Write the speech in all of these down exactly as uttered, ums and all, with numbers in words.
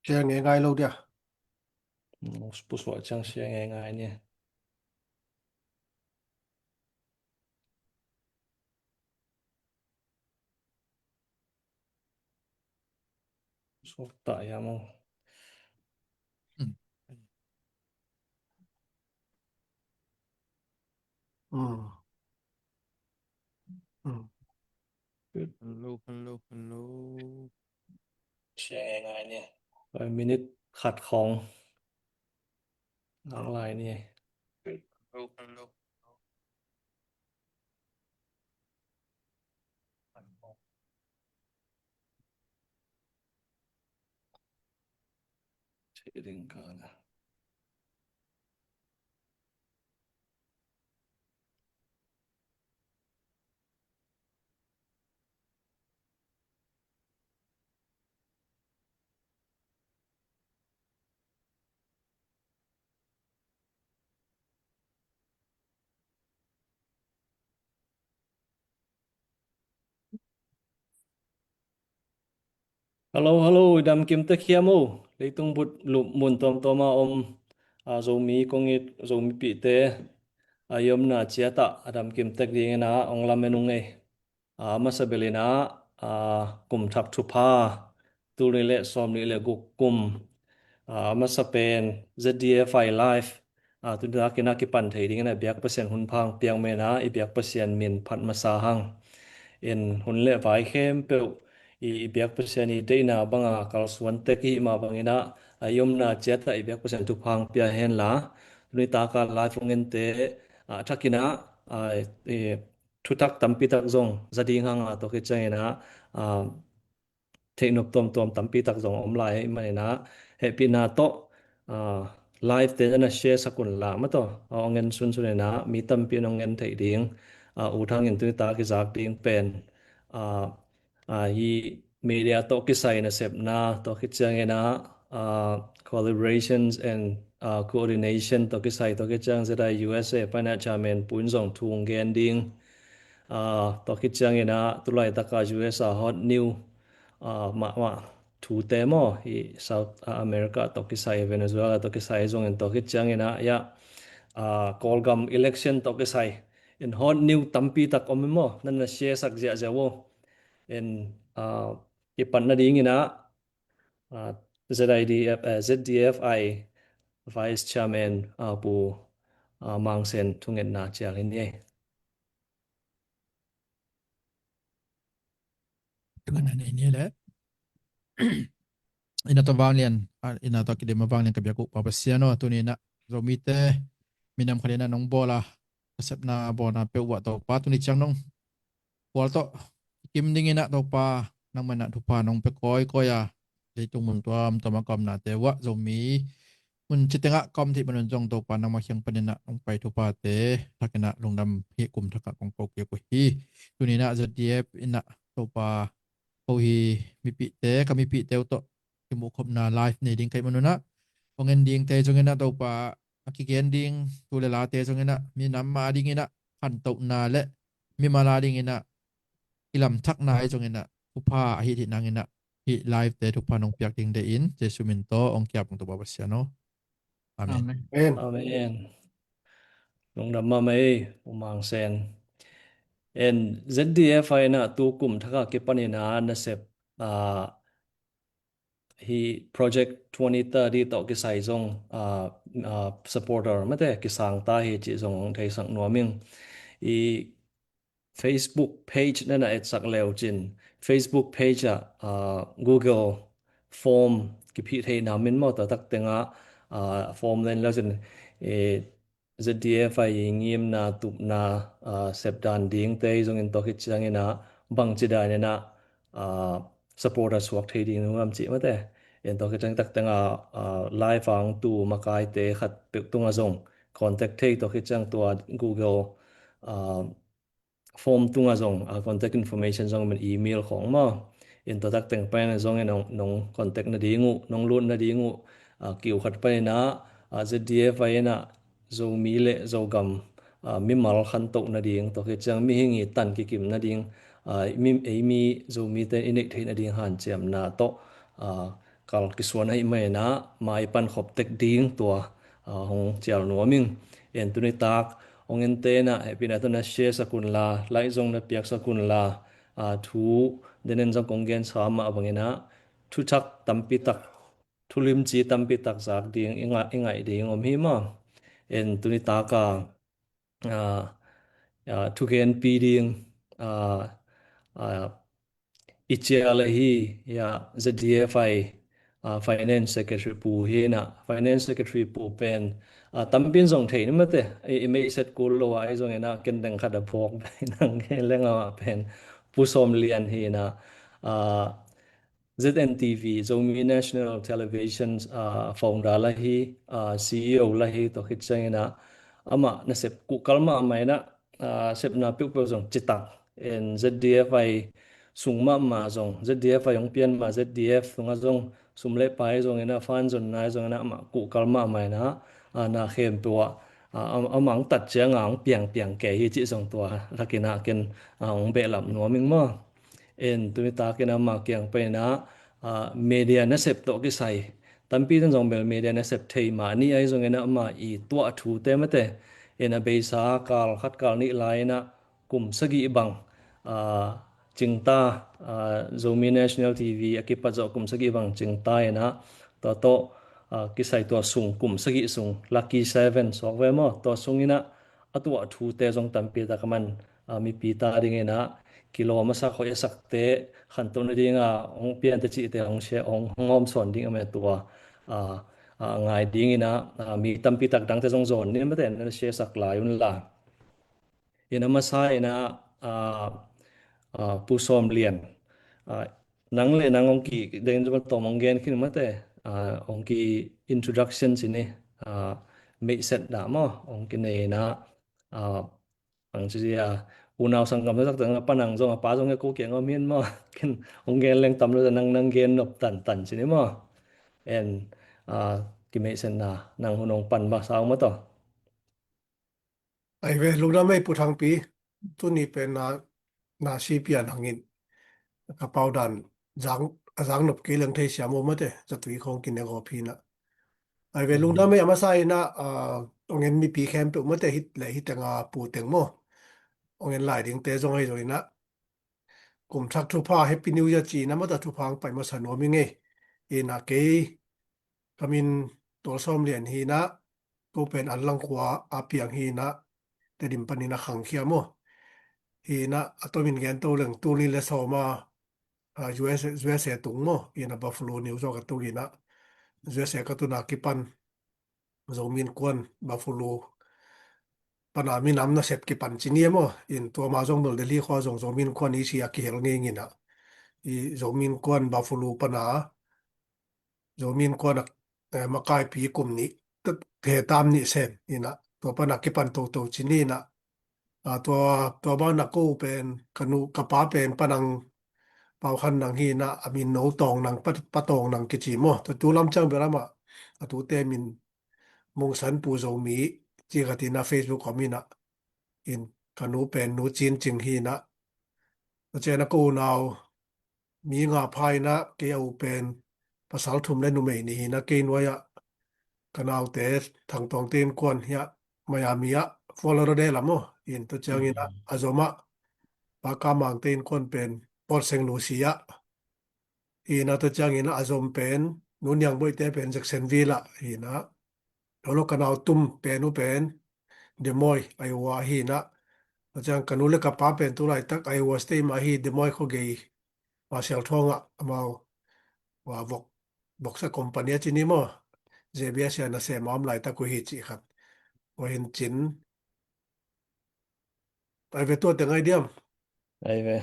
Share ngeingai lo dia. Hmm, pusuah ciang share ngeingai ni. Suak ta ya mo. Hmm. Hmm. Hmm. Hello, hello, hello. Share ngeingai ni. Minute khat khong. Nang lai ni. Hello, hello. Cih ding ka na. Hello, hello, i dam kim tek hiam o. Leitung bup mun tuamtuam a om, a, Zomi kong it, Zomi pihte, a, i omna ciat ah a dam kim tek dingin ah ong lamen ung ei. A, masa bel in ah, a, kum thak thupha, tul nih le sawm nih le guk kum, a, masa pen Z D F I Live, a, tuni takin ah kipan thei dingin ah i biak Pasian hun pha hong piak man in ah i biak Pasian min phat masa hang. In hun le vai khempeuh i, i biak Pasian i deihna bang a kalsuan tek i hih mah bangin ah, a, i omna ciat ah i biak Pasian thupha hong pia hen la. Tuni tak a live hong ente, a, thakin ah, a, i, thutak tampi tak zong za ding hang a, tua khit ciangin ah, a, theihnop tuamtuam tampi tak zong om lai ahih manin ah, hehpihna tawh, a, live te na na share sak un la maw, tua, a, ong en sunsun in ah mi tampi in ong en theih ding, a, U Thang in tuni tak i zak ding pen, a, a, hi media tawh kisai nasepna, tua khit ciangin ah, a, collaborations and, a, coordination tawh kisai, tua khit ciang Z I U S A pan ah chairman pu in zong thu hong gen ding, a, tua khit ciangin ah tulaitak a U S a hot new, a, mahmah thute maw, hi South, a, America tawh kisai, Venezuela tawh kisai zongin tua khit ciangin ah, ya, a, Kawlgam election tawh kisai in hot new tampi tak om i maw, na na share sak ziahziah vo. In, a, i pan nadingin ah, a, Z I D F, a, Z D F I Vice Chairman, a, Pu, a, Mang Sen thungetna cial in ei. Tengah na nei ni le. Ina tawh vanglian, a, ina tawh kidem a vanglian ka biak uh Pa Pasian aw, tuni in ah Zomite minam khat in ah nong bawl a, ka sepna bawlna peuh uah Topa tuni ciang nong kual tawh kim dingin ah Topa nangmah in ah thupha nong pia kawikawi a, leitung mun tuamtuam a ka omnate uah Zomi mun citeng ah ka om theih manun zong Topa nangmah kiang panin ah nong pai thuphate thakin ah lungdam hi. Kum thak ah kong ko kik uh hi. Tuni in ah Z D F in ah Topa ko hi mipihte, ka mipihte uh tawh kimuhkhopna live nei ding ka hih manun ah, hong en dingte zongin ah Topa a kigen ding tu le late zongin ah minam a dingin ah khantohna le mimal a dingin ah i lamthakna ahi zongin ah thupha a hih theih nangin ah hih live te thupha nong piak ding deih in Jesu min tawh hong kiap ung Topa Pasian aw. Amen. Amen. Amen. Lungdam mahmah ei, U Mang Sen. En Z D F I in ah tu kum thak a kipanin ah nasep, a, hi Project twenty thirty tawh kisai zong, a, a, supporter mate kisang ta hi cih zong hong theisak nuam ing. I Facebook page na na etsak le uh cin, Facebook page ah, a, Google form kiphih theihna min maw, tua tak teng ah, a, form na en le uh cin, e, Z D F I i ngimna tupna, a, sepdan dingte zongin tua khit ciangin ah bangci danin ah, a, supporter suak thei ding uh am cih mate. En tua khit ciang tak teng ah, a, live a hong tu makaite khat peuh tungah zong contact thei, tua khit ciang tua Google, a, form tungah zong, a, contact information zong, min email khawng maw. In tua tak teng panin zong in nong, nong contact nading uh, nong lut nading uh, a, kiu khat panin ah, a, Z D F I in ah Zomi le Zogam, a, mimal khantoh nading, tua khit ciang mihing i tan kikim nading, a, mi, ei mi Zomite i neih theih nading hanciamna tawh, a, kal kisuan ahih manin ah mai pan khop tek ding tua, ah, hong cial nuam ing. En tuni tak hong ente in ah hehpihna tawh na share sak un la, like zong na piak sak un la, ah, thu denen zong kong gen sa mah bangin ah thuthak tampi tak, thulimci tampi tak zak ding i ngah, i ngaih ding om hi maw. En tuni tak a, ah, ah, thugenpi ding, ah, ah, i cial ahi, ya, Z D F I, ah, Finance Secretary pu hi in ah, Finance Secretary pu pen, ah, tampi in zong thei ni mate, i, i meihset kul lo a, ahi zongin ah ken deng khat a phawk pen hong gen leng amah pen Pu Sawm Lian hi in ah, ah, Z N T V, Zomi National Television, ah, founder la hi, ah, C E O la hi, tua khit ciangin ah amah nasep kuhkal mahmah in ah, ah, sepna peuhpeuh zong citak. En Z D F I sung mahmah zong, Z D F I hong pian mah Z D F sungah zong sum le pai zongin ah, fan zonna zongin ah amah kuhkal mahmah in ah, ah, na khempeuh ah, ah, am-, amah hong tat ciangin hong piangpiang kei hi cih zong tua lakin ah ken, ah, hong behlap nuam ing maw. En tuni takin amah kiang pen ah, ah, media nasep tawh kisai, tampi ten zong bel media nasep thei mah ni, ahi zongin ah amah i tuah thute mate, en a beisa kal khat kal nih lai in ah kum sagih bang, ah, cingta, ah, Zomi National T V a kipat zawh kum sagih bang cingta in ah, tua tawh, ah, kisai tua sung kum sagih sung, Lucky Seven suak ve maw, tua sungin ah a tuah thute zong tampi tak a man, ah, mipi ta dingin ah kilawm a sak, hoih a sakte khantohna ding a hong piante cihte hong share, hong, hong hawmsawn ding a man tua, ah, ah, ngai dingin ah, ah, mi tampi tak dangte zong zawn ni mate na share sak lai un la. In a masa in ah, ah, ah, Pu Sawm Lian, ah, nang le nang hong ki deng zong tawm hong gen khin mate, ah, hong ki introduction ci ni, ah, meihset dah maw hong ki nei in ah, ah, ang ci a, unau sanggam sak teng a panang zong a pa zong e ko kiang om hin maw. Ken hong gen leng tam lo, nang nang gen nop tantan ci ni maw. En, ah, kimeihsetna nang hun hong pan masa uh maw taw. Ai ve, lungdam ei Pu Thangpi, tuni pen na, na si pian hangin ka pau dan zang, a zang nop kei leng thei siam uh mate, zatui khong kine gawp hi na. Ai ve, lungdam ei a masa in ah, ah, hong en mipi khempeuh mate, hih le hih teng a pu teng maw, hong en lai dingte zong ahi zong in ah, kum thak thupha, Happy New Year ci in ah mate, thupha hong pai masa nuam ing ei. In ah kei ka min Tual Sawm Lian hi in ah, ko pen An Lang khua a piang hi in ah, Tedim panin a khangkhia maw. Hi in ah a tomin gen to leng tul nih le sawm a, ah, U S A, U S A tung maw, hi in ah Buffalo, New York a tung hi in ah, U S A ka tun a kipan Zomi Innkuan Buffalo pan a minam nasep kipan ci ni e maw. In tua ma zong bel Delhi khua zong Zomi Innkuan i si a kihel ngei in ah, i Zomi Innkuan Buffalo pan a Zomi Innkuan a, eh, makaipi kum nih, he tam nih sem in ah, tua pan a kipan toto ci ni in ah, ah, tua, tua ban ah ko pen, ka nu, ka pa pen Pa Nang, Pau Khan Nang hi in ah, a min no Tawng Nang, Pa, Pa Tawng Nang kici maw. Tua tu lam ciang bel amah a tute min Mungsan Pu Zomi ci khat in ah Facebook om in ah, in ka nu pen Nu Cin Cing hi in ah, tua ciang a ko unau mi nga pha in ah, kei a u pen pasal thum le numei nih hi in ah, kei nuai ah ka naute Thang Tawngte innkuan hi ah, Miami ah, Fort Lauderdale ah maw. In tua ciangin ah a zom ah Pa Ka Mangte innkuan pen Port Saint Lucie ah. In ah tua ciangin ah a zom pen Nu Niang Boihte pen Jacksonville ah hi in ah, lo lo ka nau tum pen uh pen Des Moines, Iowa hi in ah. Tua ciang ka nu le ka pa pen tu laitak Iowa State mah hi, Des Moines khuagei Marshall Thawng ah amau, wa, vok, voksa company a ci ni maw, J B S a nasem a om laitak uh hi cih khat. Wa hin cin. Ai ve, tua teng ai diam. Ai ve.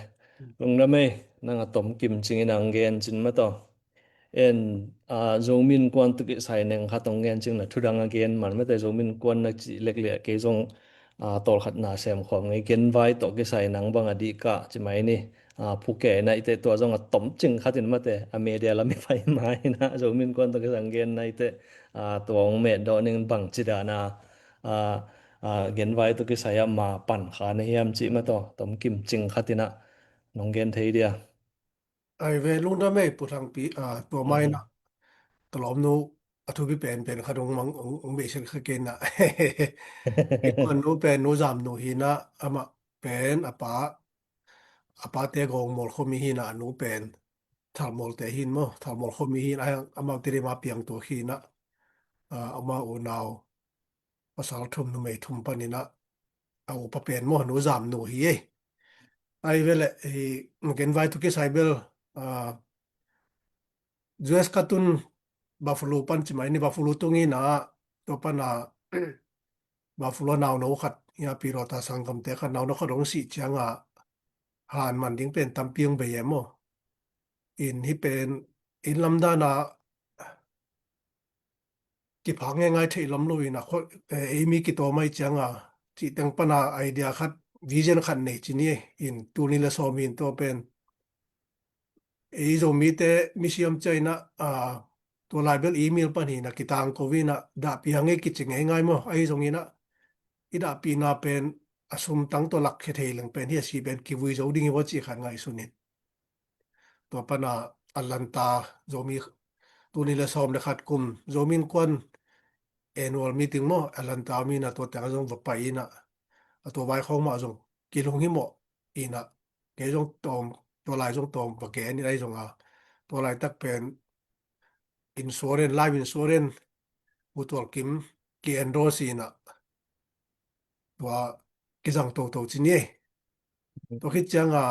Lungdam ei, nang a tom kim cingin ang gen cin mataw. En, a, Zomi Innkuan tawh kisai neng khat hong gen cing na, thudang a gen man mate, Zomi Innkuan na cih lek leh kei zong, a, tawlkhat na sem khawm ngei, genvai tawh kisai nang bang a dih kah ci mai ni. A, Phuket na i te tua zong a tom cing khat in mate, a media lam i pai mai na, Zomi Innkuan tawh kisai hong gen na i te, a, tua hong met dawh ning bang ci dan a, a, a, genvai tawh kisai a ma pan kha na hiam cih mataw, tom kim cing khat in a nong gen thei dia. Ai ve, lungdam ei Pu Thangpi, a, tua mai na. ka lawmnu a thupi penpen khat hong mang, hong, hong beiset kha kei na. Innkuan nu pen Nu Zam Nu hi na, amah pen a pa, a pate Gawng Mual khuami hi na, a nu pen Thal Mualte hi maw, Thal Mual khuami hi na, amau Tedim a piang tua hi na, ah, amau unau pasal thum numei thum panin ah, a upa pen maw, Nu Zam Nu hi ei. Ai vele, hi, gen vai tu kisai bel, ah, U S khat un Buffalo pan ci mai ni, Buffalo tung hi na, tua pan a Buffalo a nauno khat, ya pi rota sanggamte khat nauno khat hong sih ciang a, han man ding pen tampi hong bei e maw. In hi pen, in lamdan a kiphak ngeingai thei lam lo in a, kho-, eh, ei mi kitawm ai ciang a, cih teng pan a idea khat, vision khat nei ci ni e. In tul nih le sawm in tua pen, ei Zomite misiam ciang in a, ah, tua lai bel email pan hi na kitang ko in a, dahpih hang ei kici ngeingai maw, ahi zong in a, i dahpihna pen a sum tang tua lak khia thei leng pen hi a, si pen kivui zo ding hi va cih khat ngaihsun in. Tua pan a Atlanta, Zomi, tul nih le sawm le khat kum Zomi Innkuan annual meeting maw, Atlanta mi na, tua teng a zong va pai in a, a tua vai khawng mah zong kilung hi mawh in a, kei zong tawm, tua lai zong tawm va gen in ahi zong a, tua laitak pen insurance, life insurance, Pu Tual Kim ki-endorse in a, tua kizang toto ci ni e. Tua khit ciang a,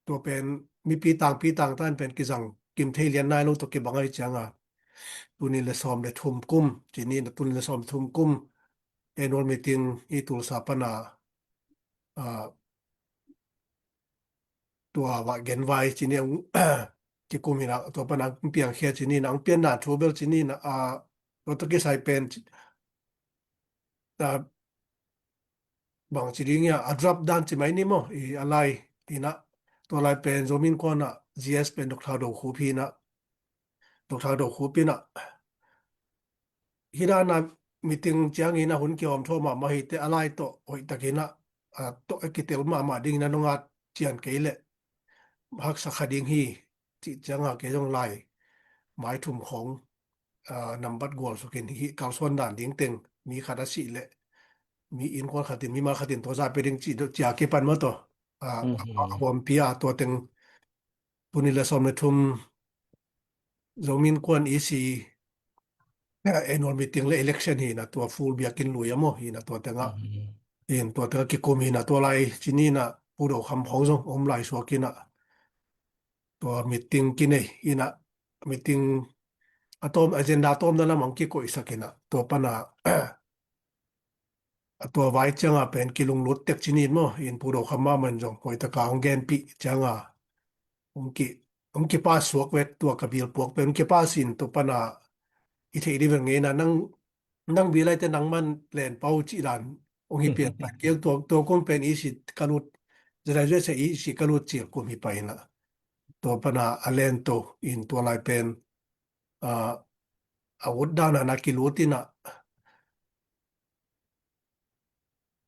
tua pen mipi tangpi tangtan pen kizang kim thei lian nai lo, tua kibang ai ciang a, tul nih le sawm le thum kum ci ni na, tul nih le sawm thum kum annual meeting i Tulsa pan a, ah, tua va gen vai ci ni, ang kikum hi na, tua pan a ang piangkhia ci ni na, ang pianna thu bel ci ni na, ah, tua tawh kisai pen ci, ah, bang ci ding ia, a drop dan ci mai ni maw, i a lai hi na, tua lai pen Zomi Innkuan a G S pen Doctor Do Khup hi na, Doctor Do Khup in a, hi dan a meeting ciang in a hun kihawm thaw mahmah hi te, a lai tawh hoih takin a, a tawh a kitel mahmah ding in a, nong at cian kei leh haksa kha ding hi, cih ciang a kei zong lai mai thum khawng, ah, nambat gual sukin hi kalsuan dan ding teng, mi khat a sih leh mi innkuan khat in, mimal khat in tua za pia ding cih cia kipan mah tawh, ah, a, a huampi a tua teng tul nih le sawm le thum Zomi Innkuan E C, eh, annual meeting le election hi na, tua full biakinn lui a maw hi na, tua teng a, in tua teng a kikum hi na, tua lai ci ni na, Pu Do Kham khawng zong om lai suak in a, tua meeting kinei in a, meeting a tawm, agenda tawmna lam ang kikoihsak in a, tua pan a, a tua vai ciang a pen kilunglut tek ci ni maw, in Pu Do Kham mah man zong hoih taka hong genpih ciang a, hong ki, hong kipa suak vek, tua ka bil puak pen hong kipa sin, tua pan a i theih ding vel ngei na, nang, nang bil ai te nang man len pau cih dan hong hi pian pan kei tua, tua kum pen E C ka lut, zedai zedai se E C ka lut cil kum hi pai na, tua pan a a len to in tua lai pen, ah, a ut dan a na kilut in a,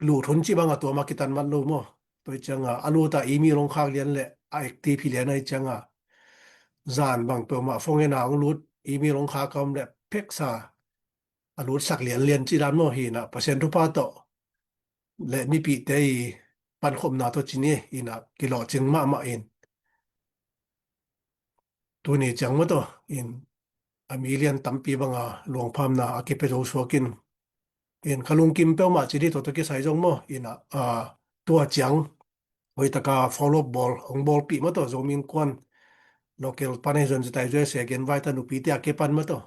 lut hun cih bang a tua mah kitan mat lo maw. Tua ciang a, a lut a email hong khak lian leh a active hi lian ahi ciang a, zan bang peuhmah phone in a hong lut, email hong khak a om leh pheksa a lutsak lianlian cih dan maw hi na, Pasian thupha tawh le mipihte i pankhopna tawh ci ni in a, kilawhcing mahmah in. Tuni ciang mah tawh in a million tampi banga luangphamna a kipia zo suak in, in ka lungkim peuhmah ci dih, tua tawh kisai zong maw in a, a, tua ciang hoih taka follow up bawl, hong bawlpih mah tawh, Zomi Innkuan local pan ahi zong, zitai zoi a se gen vai ta nupite a kipan mah tawh,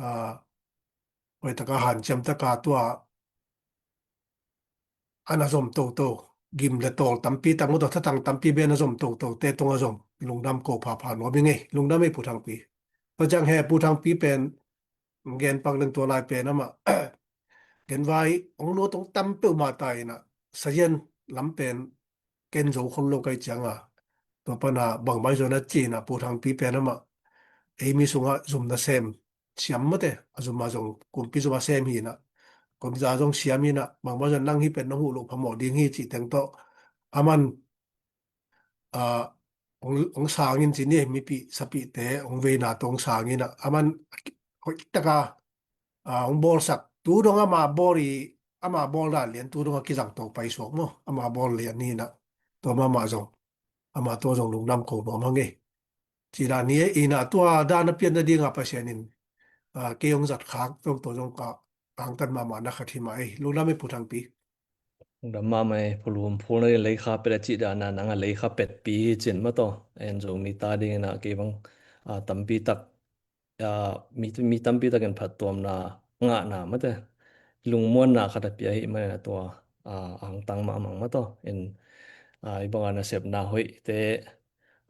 a, hoih taka hanciam taka tua a na zom toto, gim le tawl tampi tak mah tawh, thatang tampi bek a na zom toto te tungah zong lungdam ko phapha nuam ing ei, lungdam ei Pu Thangpi. Tua ciang he Pu Thangpi pen gen pak leng tua lai pen amah gen vai hong lut hong tam peuhmah ta in a, sazian lam pen ken zo khol lo kai ciang a, tua pan a bangmah hi zaw na ci in a, Pu Thangpi pen amah ei mi sungah zum nasem siam mah te, a zum a zong kumpi zum a sem hi na, kumpi za zong siam hi na, bangmah hi zaw nang hi pen nong huh loh phamawh ding hi cih teng tawh, a man, a, hong, hong sangin ci ni, mipih sapihte hong veina tawh hong sangin ah, aman hoih taka, ah, hong bawlsak, tu dong ama bawl i, ama bawl dan lian tu dong a kizang tawh paisuak maw, ama bawl lian hi inah, tua mahmah zong, ama tua zong lungdam ko nuam hang ei. Ci dan hi ei inah, tua dan a pian nadinga Pasian in, ah, kei hong zat khak zong, tua zong ka hangtan mahmah na khat hi mah ei. Lungdam ei Pu Thangpi. Lungdam mahmah ei, phulum phul na ding leikha pet a cih dana nang a leikha petpi hi cin mah tawh. En Zomi ta dingin ah kei bang, ah, tampi tak, ah, mi, mi tampi takin phattuamna ngahna mate, lungmuanna khat a pia hi mah inah tua, ah, hangtang mahmah mah tawh. En, ah, i banga nasepna hoihte,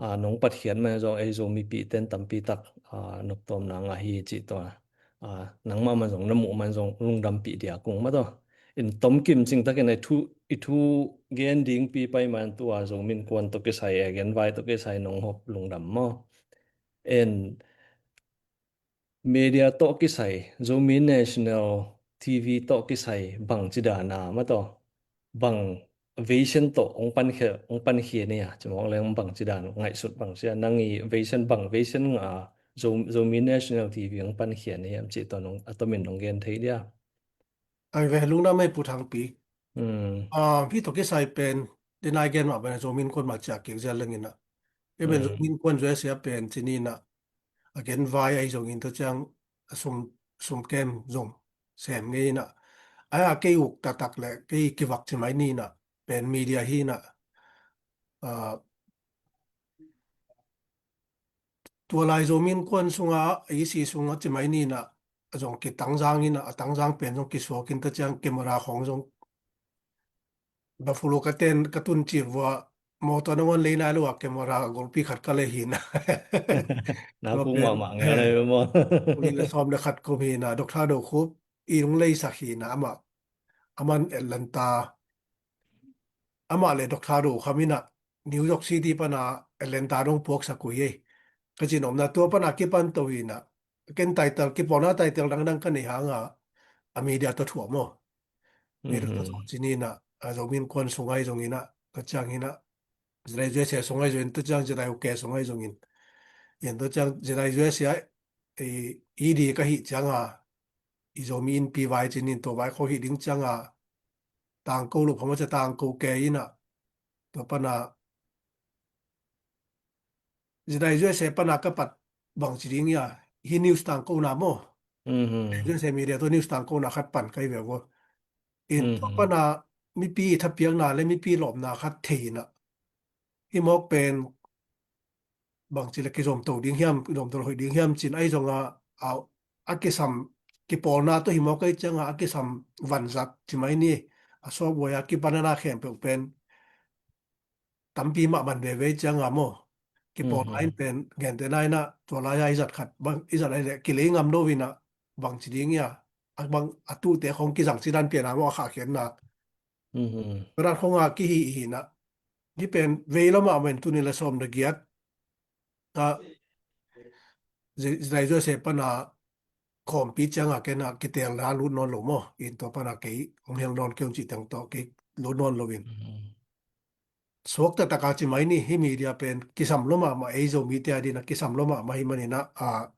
ah, nong patkhiat mah zong ei Zomipihte in tampi tak, ah, noptuamna ngah hi cih tua, ah, nangmah man zong na muh man zong lungdampih dia kung mah tawh. In tomkim cingtakin i thu, i thu gen dingpi pai man tua Zomi Innkuan tawh kisai, eh, genvai tawh kisai nong hop lungdam maw. En media tawh kisai, Zomi National T V tawh kisai bangci dana mah tawh, bang veisen tawh hong pankhia, hong pankhia ni a, ci mawk leng bangci dan ngaihsut bangci a, nang i veisen bang veisen ngah a Zo-, Zomi National T V hong pankhia ni hiam cih tawh nong, a tomin nong gen thei dia. Ai ve, lungdam ei Pu Thangpi. Hmm. Ah, hih tawh kisai pen, denai gen mah pen Zomi Innkuan mah ciah kik zel leng inah. Kei pen Zomi Innkuan U S A pen ci ni inah, a genvai ahi zongin tua ciang a sum, sum kem zong sem ngei inah. Ai a kei uk taktak le kei kivak ci mai ni inah, pen media hi inah. Ah, tua lai Zomi Innkuan sunga, E C sunga ci mai ni inah, a zong kitangzang inah, a tangzang pen zong kisuak in tua ciang camera khawng zong Buffalo ka ten, ka tun cil vua, mawtaw nangawn lei nai lo a camera golpi khat ka lei hi inah. Na tua pen, mahmah ngei a lei maw. Kum nih le sawm le khat kum hi inah, Doctor Do Khup i hong leisak hi inah, amah, aman Atlanta, amah le Doctor Do Kham inah, New York City pana Atlanta dong puaksak uh hi ei. Ka cin omna tua pana kipan to hi inah, ken title, kipawlna title dangdang ka nei hanga, a media tawh thuah maw. Media tawh thuah ci ni inah, a Zomi Innkuan sung ahi zong inah, tua ciang inah, Zidai U S A sung ahi zong in, tua ciang Zidai U K sung ahi zong in. In tua ciang Zidai U S A, i, E D ka hih cianga, i Zomi Innpi vai ci ni in tua vai khawng hih ding cianga, tangko lo phamawh cia tangko kei inah, tua pana, Zidai U S A pana ka pat bangci ding ia, hi news tangkona maw. U S A media tawh news tangkona khat pan kai ve vua. In tua pana mipi thapiakna le mipi lawpna khat thei inah. Hi mawk pen bangci le kizomto ding hiam, kizomto hoih ding hiam cin ahi zonga, a, a kisam kipawlna tawh hi mawk ahi cianga, a kisam vanzat ci mai ni, a sawpbuai a kipan a na khempeuh pen tampi mah man veve cianga maw. Kipawlna in pen, gentehna inah, tua lai-a i zat khat, bang, i zat ahi leh, kilei ngam lo inah, bangci ding ia, a bang, a tuhte khawng kizang ci dan pian a maw a khahkhiatna. Tua dan khawng a kihi hi inah. Hih pen vei lo mahmah in tuni le sawm le giat. Ka Zidai U S A pana khawmpi cianga ken a kitelna lut nawn lo maw. In tua pana kei hong hel nawn kei un cih teng tawh kei lut nawn lo in. Suakta taka ci mai ni, hih media pen kisam lo mahmah, ei Zomite a dina kisam lo mahmah hi man inah, a,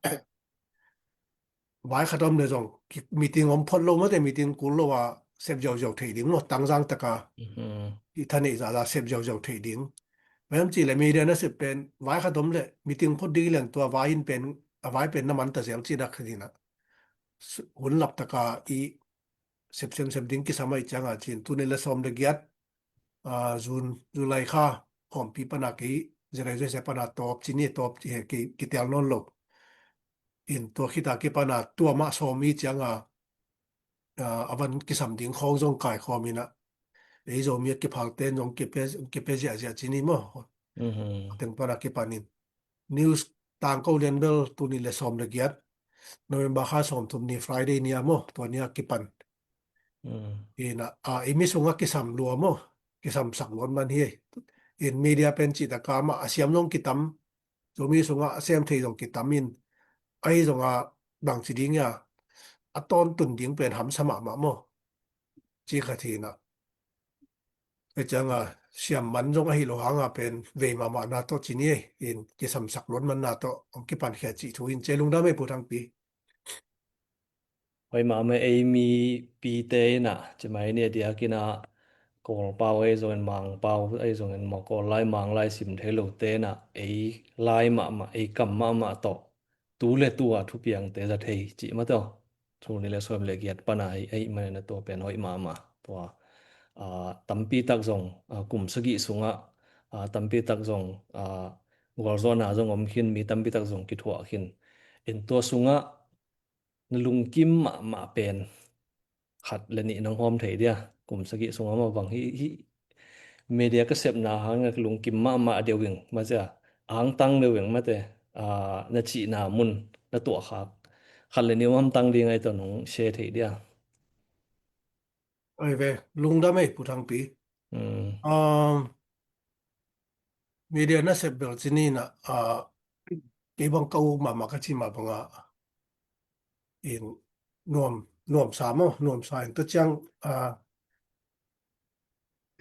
vai khat om le zong, ki-, meeting om phot lo mate, meeting kul lo a sep ziauziau thei ding maw, tangzang taka. I thaneih zahzah sep ziauziau thei ding. Bang hiam cih le media nasep pen, vai khat om le meeting phot ding i leng tua vai in pen, a vai pen na man ta zel ci dak khat inah. Hun lap taka i sep semsem ding kisam ahi cianga cin, tuni le sawm le giat, ah, June, July kha, khawmpi pana kei, Zidai U S A pana tawp ci ni, tawp ci he kei, kitel nawn lo. In tua khita kipana tua mah sawm i cianga, ah, a van kisam ding khawng zong kaikhawm inah. Ei Zomi a kiphalte in zong kipe, kipe ziahziah ci ni maw. Teng pana kipan in. News tangko lian bel tuni le sawm le giat. November kha sawmthum ni Friday ni a maw, tua ni a kipan. Inah, a, i mi sungah kisam lua maw, kisamsak luat man hi. In media pen cih taka mah a siam zong kitam, Zomi sungah a sem thei zong kitam in, ahi zonga bangci ding ia, a tawntun ding pen hamsa mahmah maw. Ci khat hi inah. Ahi cianga, siam man zong ahi lo hanga pen vei mahmahna tawh ci ni ei, in kisamsak luat manna tawh hong kipankhia cih thu in ci ei. Lungdam ei Pu Thangpi. Hoih mahmah ei, mipite in ah ci mai ni, a diakin ah Kawl pau ahi zongin Mang pau ahi zongin maw, Kawl lai Mang lai sim thei lote in ah ei lai mahmah, ei kam mahmah tawh tu le tu a thupiangte za thei cih mah tawh, tul nih le sawm le giat pan a ei, ei mah in ah tua pen hoih mahmah. Tua, ah, tampi tak zong, ah, kum sagih sungah, ah, tampi tak zong, ah, gualzawhna zong om khin, mi tampi tak zong kithuah khin. In tua sungah na lungkim mahmah pen khat le nih nong hawm thei dia? Kum sagih sungah mah bang hi, hi media ka sepna hangin ka lungkim mahmah deuh ing, mah cia angtang deuh ing, mate, ah, na cihna mun na tuahkhak khat le nih om hamtang ding ai tawh nong share thei dia? Ai ve, lungdam ei Pu Thangpi. Mm. Um, media na sep bel ci ni in ah, ah, kei bang ka uk mahmah ka ci mah bangah in nuam, nuamsa maw, nuamsa in tua ciang, ah,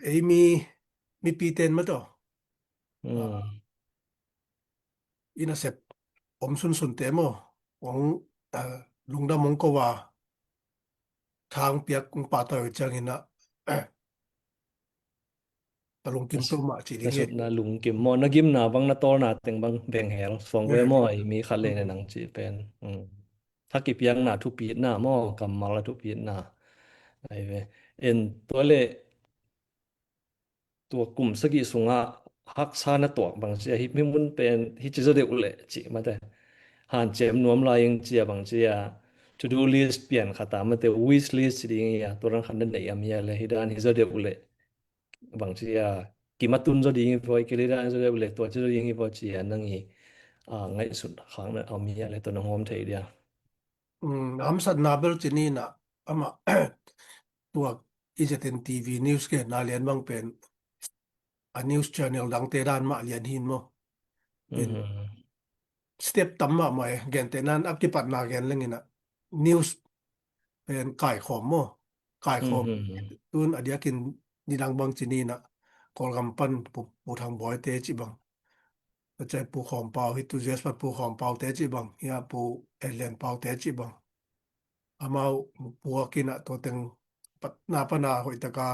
ei mi, mipite in mah tawh, ah, i nasep om sunsunte maw, hong, ah, lungdam hong ko a, tha hong piak hong pahtawi uh ciangin ah, ka lungkim peuhmah ci ding hi. Na sutna lungkim maw, na gimna bang, na tawlna teng bang beng hel suang ve maw, ei mi khat le nih nang cih pen. Mm. Tha kipiakna thupitna maw, kammal a thupitna. Ai ve. En tua le tua kum sagih sungah haksa na tuak bang cia, hi, hih mun pen hici zaw deuh leh cih mate, hanciam nuam lai ing cia bang cia, to do list pian khat a mate, wish list ci ding hi a, tua dan khat na neih a mi a le, hi dan hi zaw deuh leh bang cia, kim a tun zaw ding hi poi, kei le dan zaw deuh leh tua ci zaw ding hi poi cia nang i, ah, ngaihsut khak na a mi a le tua nong hawm thei dia? Mm, hamsatna bel ci ni in ah, amah tua i Z N T V news genna lian bang pen a news channel dangte dan mah lian hi in maw. In step tam mahmah e, gentehna in a kipatna gen leng in ah news pen kaikhawm maw. Kaikhawm. Tun a diakin nidang bang ci ni in ah Kawlgam pan Pu, Pu Thang Bawi te cih bang, a cai Pu Khawm Pau, hi tu Z S pan Pu Khawm Pau te cih bang, hi a Pu En Lian Pau te cih bang, amau puak in ah tua teng patna pana hoih taka,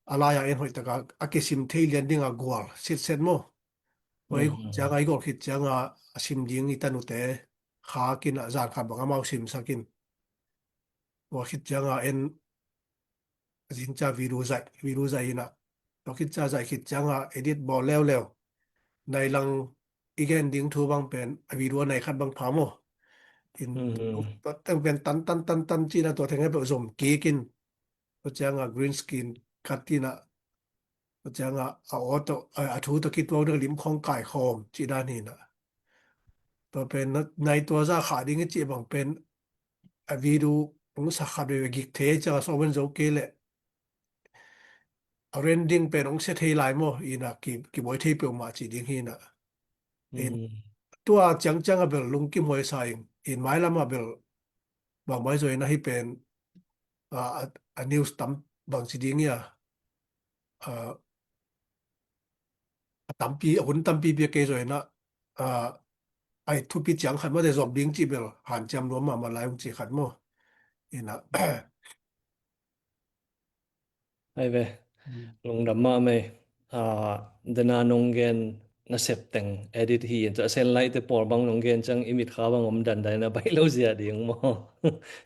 a lai-a en hoih taka a kisim thei lian dinga gual sitset maw. Hoih cianga i gol khit cianga a sim ding i tanute khak in ah zan khat bang amau simsak in, tua khit cianga en zing cia video zaih, video zaih in ah, tua khit cia zaih khit cianga edit bawl leuleu. Nai lang i gen ding thu bang pen a video nai khat bang pha maw. In tua teng pen tan tan tan tan cina tua teng he peuh zom kik in, tua cianga green screen khat in ah, tua cianga a aw tawh, a, a thu tawh kituak ding lim khawng kaikhawm cih dan hi in ah. Tua pen nai tua za khah ding i cih bang pen a video hong sa khat veve gik thei cianga sawm en zo kei leh a rendering pen hong sia thei lai maw, in ah ki, kibuai thei peuhmah cih ding hi in ah. In tua ciangciang a bel lungkim huai sa ing, in mailam a bel bang mai zaw in ah hi pen, a, a, a news tam bang ci ding hi a, a, a tampi, a hun tampi bia kei zaw in ah, a, ai thupi ciang khat mate zom ding cih bel hanciam nuam mahmah lai hong ci khat maw. In ah, ai ve, lungdam mahmah ei. A, dena nong gen nasep teng edit hi in, tua sen laite pawl bang nong gen ciang i mitkha bang om dandai na baih lo zia ding maw.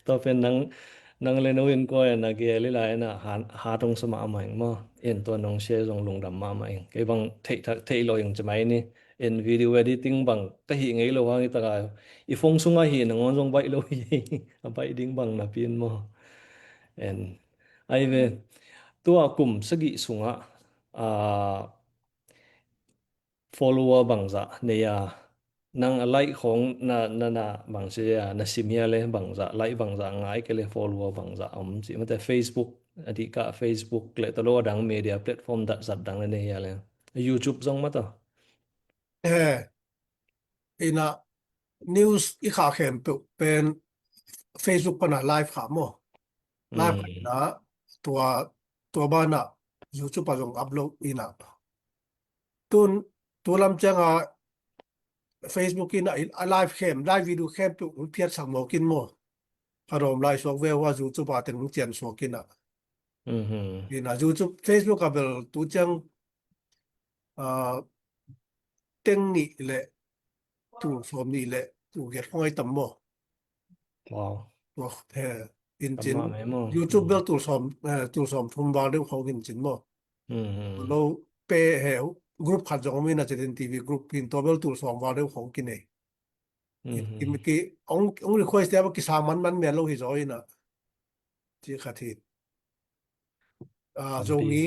Tua pen nang, nang le no in kua na gel i lai na hat hong sa mahmah ing maw. In tua nong sia zong lungdam mahmah ing. Kei bang theih thak, theih lo ing ci mai ni. In video editing bang ka hih ngei lo hang i taka i phone sungah hih nangawn zong baih lo hi. A baih ding bang napi in maw. In ai ve, tua kum sagih sungah, a, follower bangzah nei a, nang a like khawng na, na, na bangzah a na sim hia le, bangzah like bangzah ngai kei le, follower bangzah om ci mate, Facebook a dih kah Facebook le tawh lo a dang media platform zat dang na nei hia le, YouTube zong mate. Eh, in ah news i khah khempeuh pen Facebook pana live khah maw. Live khah in ah tua, tua banah YouTube ah zong upload in ah. Tun, tu lam ciang a Facebook in ah, a live khempeuh, live video khempeuh hong phiatsak mawk in maw. Kha dawm lai suak ve uh a, YouTube ah teng hong cian suak in ah. Mhm. In ah, YouTube, Facebook ah bel tu ciang, ah, teng nih le tul sawm nih le tul giat khong ai tam maw. Wow. Wow, he, in cin. Tam mah mai maw. YouTube bel tul sawm, eh, tul sawm thum val deuh khong in cin maw. Mhm. Lo pe he group khat zong om in ah, Z N T V group in, tua bel tul sawm val deuh khong kinei. Ki, ki, ki, ong, ong request te a ba kisa man man mian lo hi zaw in ah. Ci khat hi. Ah, Zomi,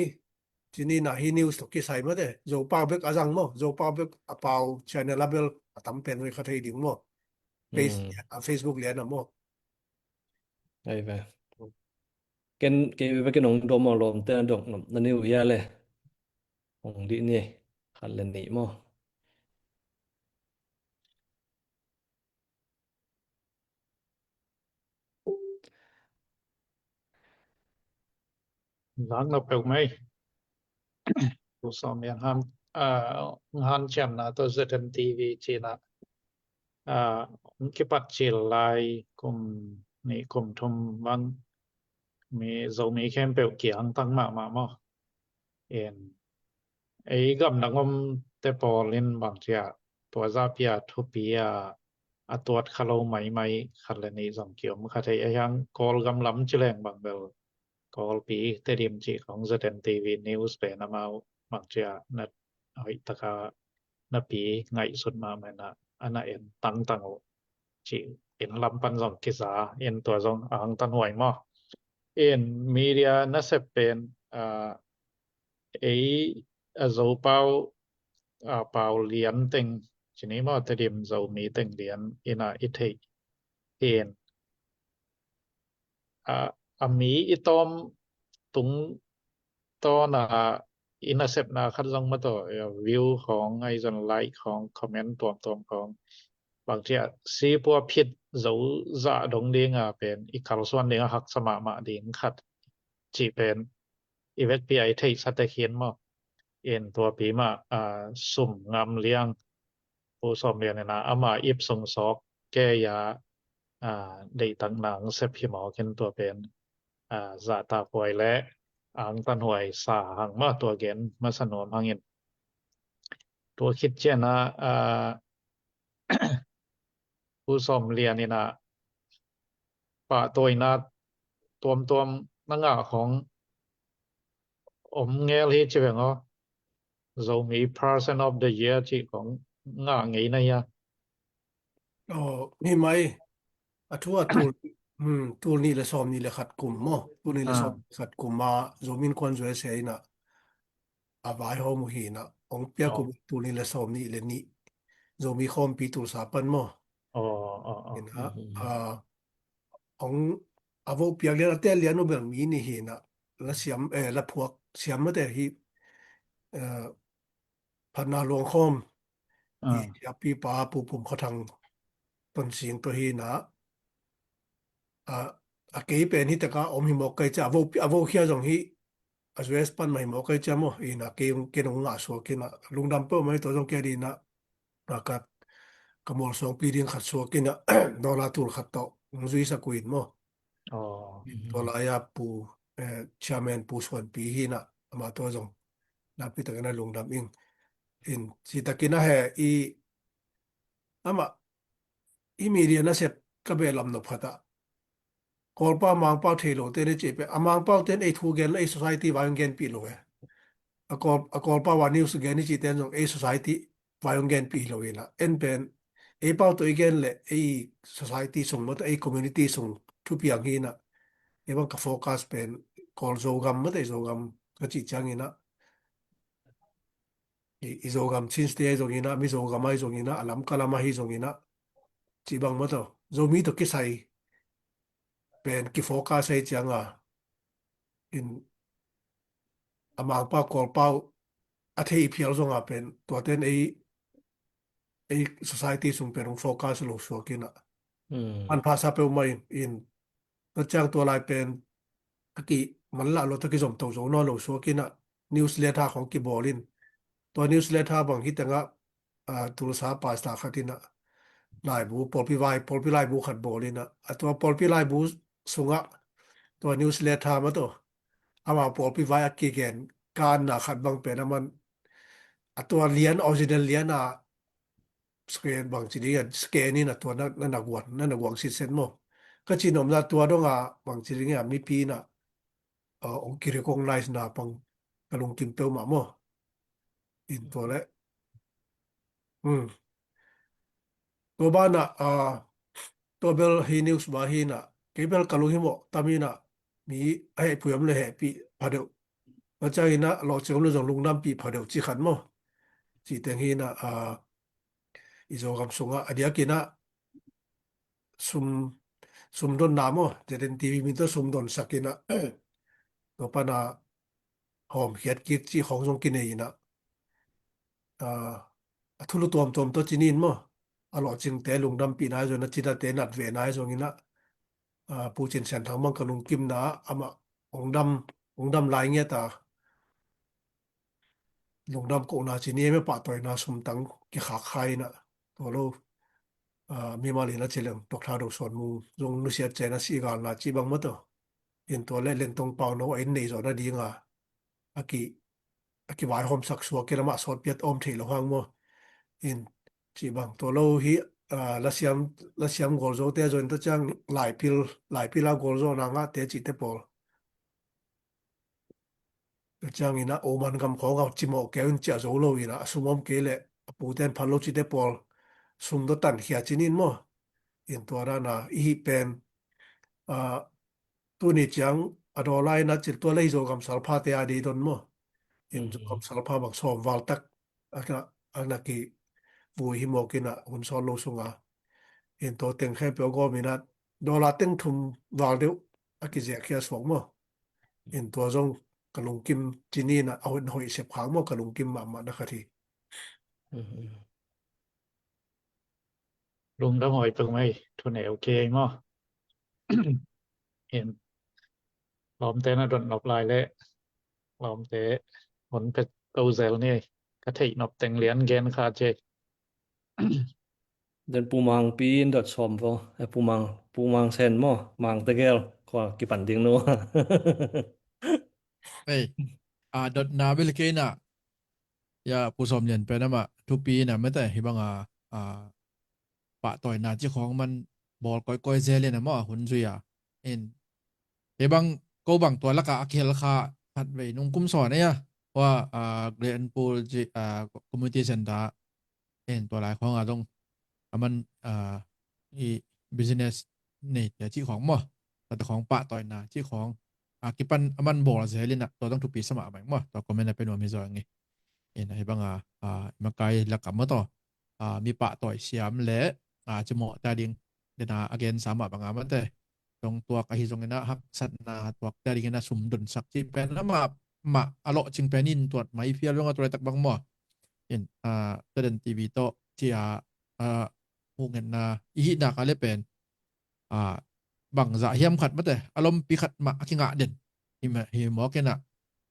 cini na hi news tawh kisai mate. Zopau bek a zang maw. Zopau bek a pau channel a bel a tam pen hoi kha thei ding maw. Face-, a Facebook lian a maw. Ai ve. Ken, kei ve ken ong dom a lawm te a dong nom na ni uh hia le. Ong dih ni. Khat le nih maw. Nak na peuh mai. Pu Sawm Lian han, ah, han ciamna tawh Z N T V cina, ah, kipat cil lai kum nih kum thum bang mi Zomi khempeuh kiang tang mahmah maw. In ei gamdang om te pawl in bang cia tua zah pia thupi a, a tuat kha lo maimai khat le nih zong kiom kha thei a hiang Kawlgam lam ci leng bang bel Kawlpi Tedim cih khong Z N T V news pen amau bang cia na hoih taka na pi ngaihsut mahmah na a na en tangtang uh cih in lam pan zong kiza in tua zong a hang tan huai maw. In media nasep pen, ah, ei a Zopau, ah, pau lian teng cini maw Tedim Zomi teng lian ina i theih in, ah, a mi i tawm tung tawn a i nasepna khat zong mataw, eh, view khong ai zon like khong comment tuamtuam khong bang cia sipua phit zo zah dong ding a pen i kalsuan ding a haksa mahmah ding khat cih pen i vekpi a i theihsa tek hin maw. In tuapi mah, ah, sum ngam liang Pu Sawm Lian ina ama ip sung sawk kei a, ah, deihtak nang sep hi mawk in tua pen, ah, zahtak huai le ang tan huai sa hang mah tua gen masa nuam hangin. Tua khit ciana, ah, Pu Sawm Lian ina pahtawina tuamtuam na ngah khong om ngel hi ci veng aw. Zomi Person of the Year cih khong ngah ngei na hia. Aw, hi mai. A thu a tul, hmm, tul nih le sawm nih le khat kum maw. Tul nih le sawm nih le khat kum a Zomi Innkuan U S A ina a vaihawm uh hi ina. Ong piak uh tul nih le sawm nih le nih Zomi Khawmpi Tulsa pan maw. Aw, aw, aw. Ina, a, ong a vo piak lian a tel lian uh bel mi nih hi ina. La siam, eh, la phuak siam mate hi, eh, Phatna Luang Khawm i siapipa Pu Pum Kha Thang Tonsing tawh hi ina, a, a kei pen hi taka om hi mawk kai cia, a vo, a vo khia zong hi, a U S pan mah hi mawk kai cia maw, ina kei, kei nong ngah suak ina, lungdam peuh mai tawh zong kei dina, a ka, ka mual suangpi ding khat suak ina, dollar tul khat tawh, nong zui sak uh in maw. Aw. Tua lai-a Pu, eh, Chairman Pu Suanpi hi ina, amah tua zong nakpi takin a lungdam ing. In, ci takin a he i, amah, i media nasep ka beh lam nop khat ah. Kawlpau Mangpau thei lo te ni ci pe, a Mangpau ten ei thu gen lo, ei society vai hong genpih lo e. A Kawl, a Kawlpau a news gen ni ci ten zong ei society vai hong genpih lo ina. En pen, ei pau tawh i gen le, ei society sung mawtaw, ei community sung thupiang hi ina. Ei bang ka focus pen, Kawl Zogam mawtaw, ei Zogam ka cih ciang ina. I, i Zogam Chin State ahi zong ina, mi Zogam ahi zong ina, a Lamka lam ahi zong ina. Cih bang mawtaw, Zomi tawh kisai pen ki focus ahi ciang a. In, a Mangpau Kawlpau a thei i phial zong a pen, tua ten ei, ei society sung pen hong focus lo suak ina. Manpha sa peuhmah in, in, tua ciang tua lai pen, a ki, manlah lo ta ki zom to zo nawn lo suak ina. newsletter khong kibawl in. Tua newsletter bang hi tengah, ah, Tulsa pastor khat in ah laibu, pawlpi vai, pawlpi laibu khat bawl in ah, a tua pawlpi laibu sungah tua newsletter mah tawh ama pawlpi vai a kigen kanna khat bang pen a man, a tua lian, original lian a scan bang ci ding a, scan in a tua na, na, na guan, na, na guang sitset maw. Ka cih nopna tua dong a bang ci ding a mipi in ah, uh, ong ki-recognize na pang ka lungkim peuhmah maw. In tua leh. Hmm. Tua banah, ah, tua bel hi news ba hi in ah, kei bel ka lunghimawh tam in ah, mi a hehpih om le hehpih phadeuh. Tua ciang in ah, lawhcing om le zong lungdampih phadeuh ci khat maw. Ci teng hi in ah, ah, i Zogam sungah, a diakin ah, sum, sumdonna maw, Z N T V min tawh sumdonsak in ah, tua pan a hawmkhiat kik cih khawng zong kinei in ah, ah, a thulu tuamtuam tawh ci ni in maw, a lawhcingte lungdampihna ahi zongin ah, cidate natvehna ahi zongin ah, ah, Pu Cin Sian Thang bang ka lungkimna ah amah hong dam, hong dam lai ngiat a, lungdam kohna ci ni em, pahtawina sumtang kikhak kha in ah, tua lo, ah, mimal in a ci leng Doctor Do Suan Mung zong nusiat ciang a sih galna cih bang mah tawh. In tua leh Lentong Pau No a inn nei zawh nading a, a ki, a kivaihawmsak suak in amah sawtpi a om thei lo hang maw. In cih bang tua lo hi, ah, lasiam, lasiam gualzote zong in tua ciang laipil, laipil a gualzawhna ngahte cihte pawl. Tua ciangin ah Oman gam khawng a cimawh kei un, ciah zo lo in ah, a sum om kei leh a pute in phal lo cihte pawl sum tawh tankhia ci ni in maw. In tua dan a i hih pen, ah, tuni ciang a dollar in a cil tua leh hi Zogam salphate a dei don maw. In Zogam salpha bang sawm val tak a na, a na kivui hi mawk in ah, hun sawt lo sungah. In tua teng khempeuh a gawm in ah dollar teng thum val deuh a kiziahkhia suak maw. In tua zong ka lungkim ci ni in ah, a hun hoih sep khak maw, ka lungkim mahmah na khat hi. Lungdam huai tuk mai, thu neu kei maw. In lawmte na dot nop lai leh lawmte hun pet ko zel ni, ka theih nop teng lian gen kha ci. Den Pu Mang Pi in dot sawm vo, eh, Pu Mang, Pu Mang Sen maw, Mang tegel, kua kipan ding no. Ei, a dotna bel kei in ah, ya, Pu Sawm Lian pen amah thupi in ah mate, hi bang a, a, pahtawina cih khawng man bawl kawikawi zel in ah maw, a hun zui a. In, hi bang, ko bang tua lakah a kihel kha khat vei nung kum sawn ei a, hua, a, Glenpool ci, a, Community Center, in tua lai khawng a zong a man, a, i business neite cih khawng maw, tua te khawng pahtawina cih khawng a kipan a man bawl zel in ah, tua zong thupi sa mahmah ing maw, tua comment a pe nuam hi zaw ing. In, hi bang a, a, i makai lakah maw tawh, a, mi pahtawi siam leh, a, cimawhte a ding, den a a gensa mah bang a mate, dong tuak ahi zongin ah haksatna tuakte a dingin ah sumdonsak cih pen amah, mah a lawhcing pen in tuat mai phial zong a, tua laitak bang maw. In, a, T V tawh ci a, a, muhngetna i hih nak a leh pen, a, bangzah hiam khat mate, a lompi khat mah a kingah den hi mawk in ah,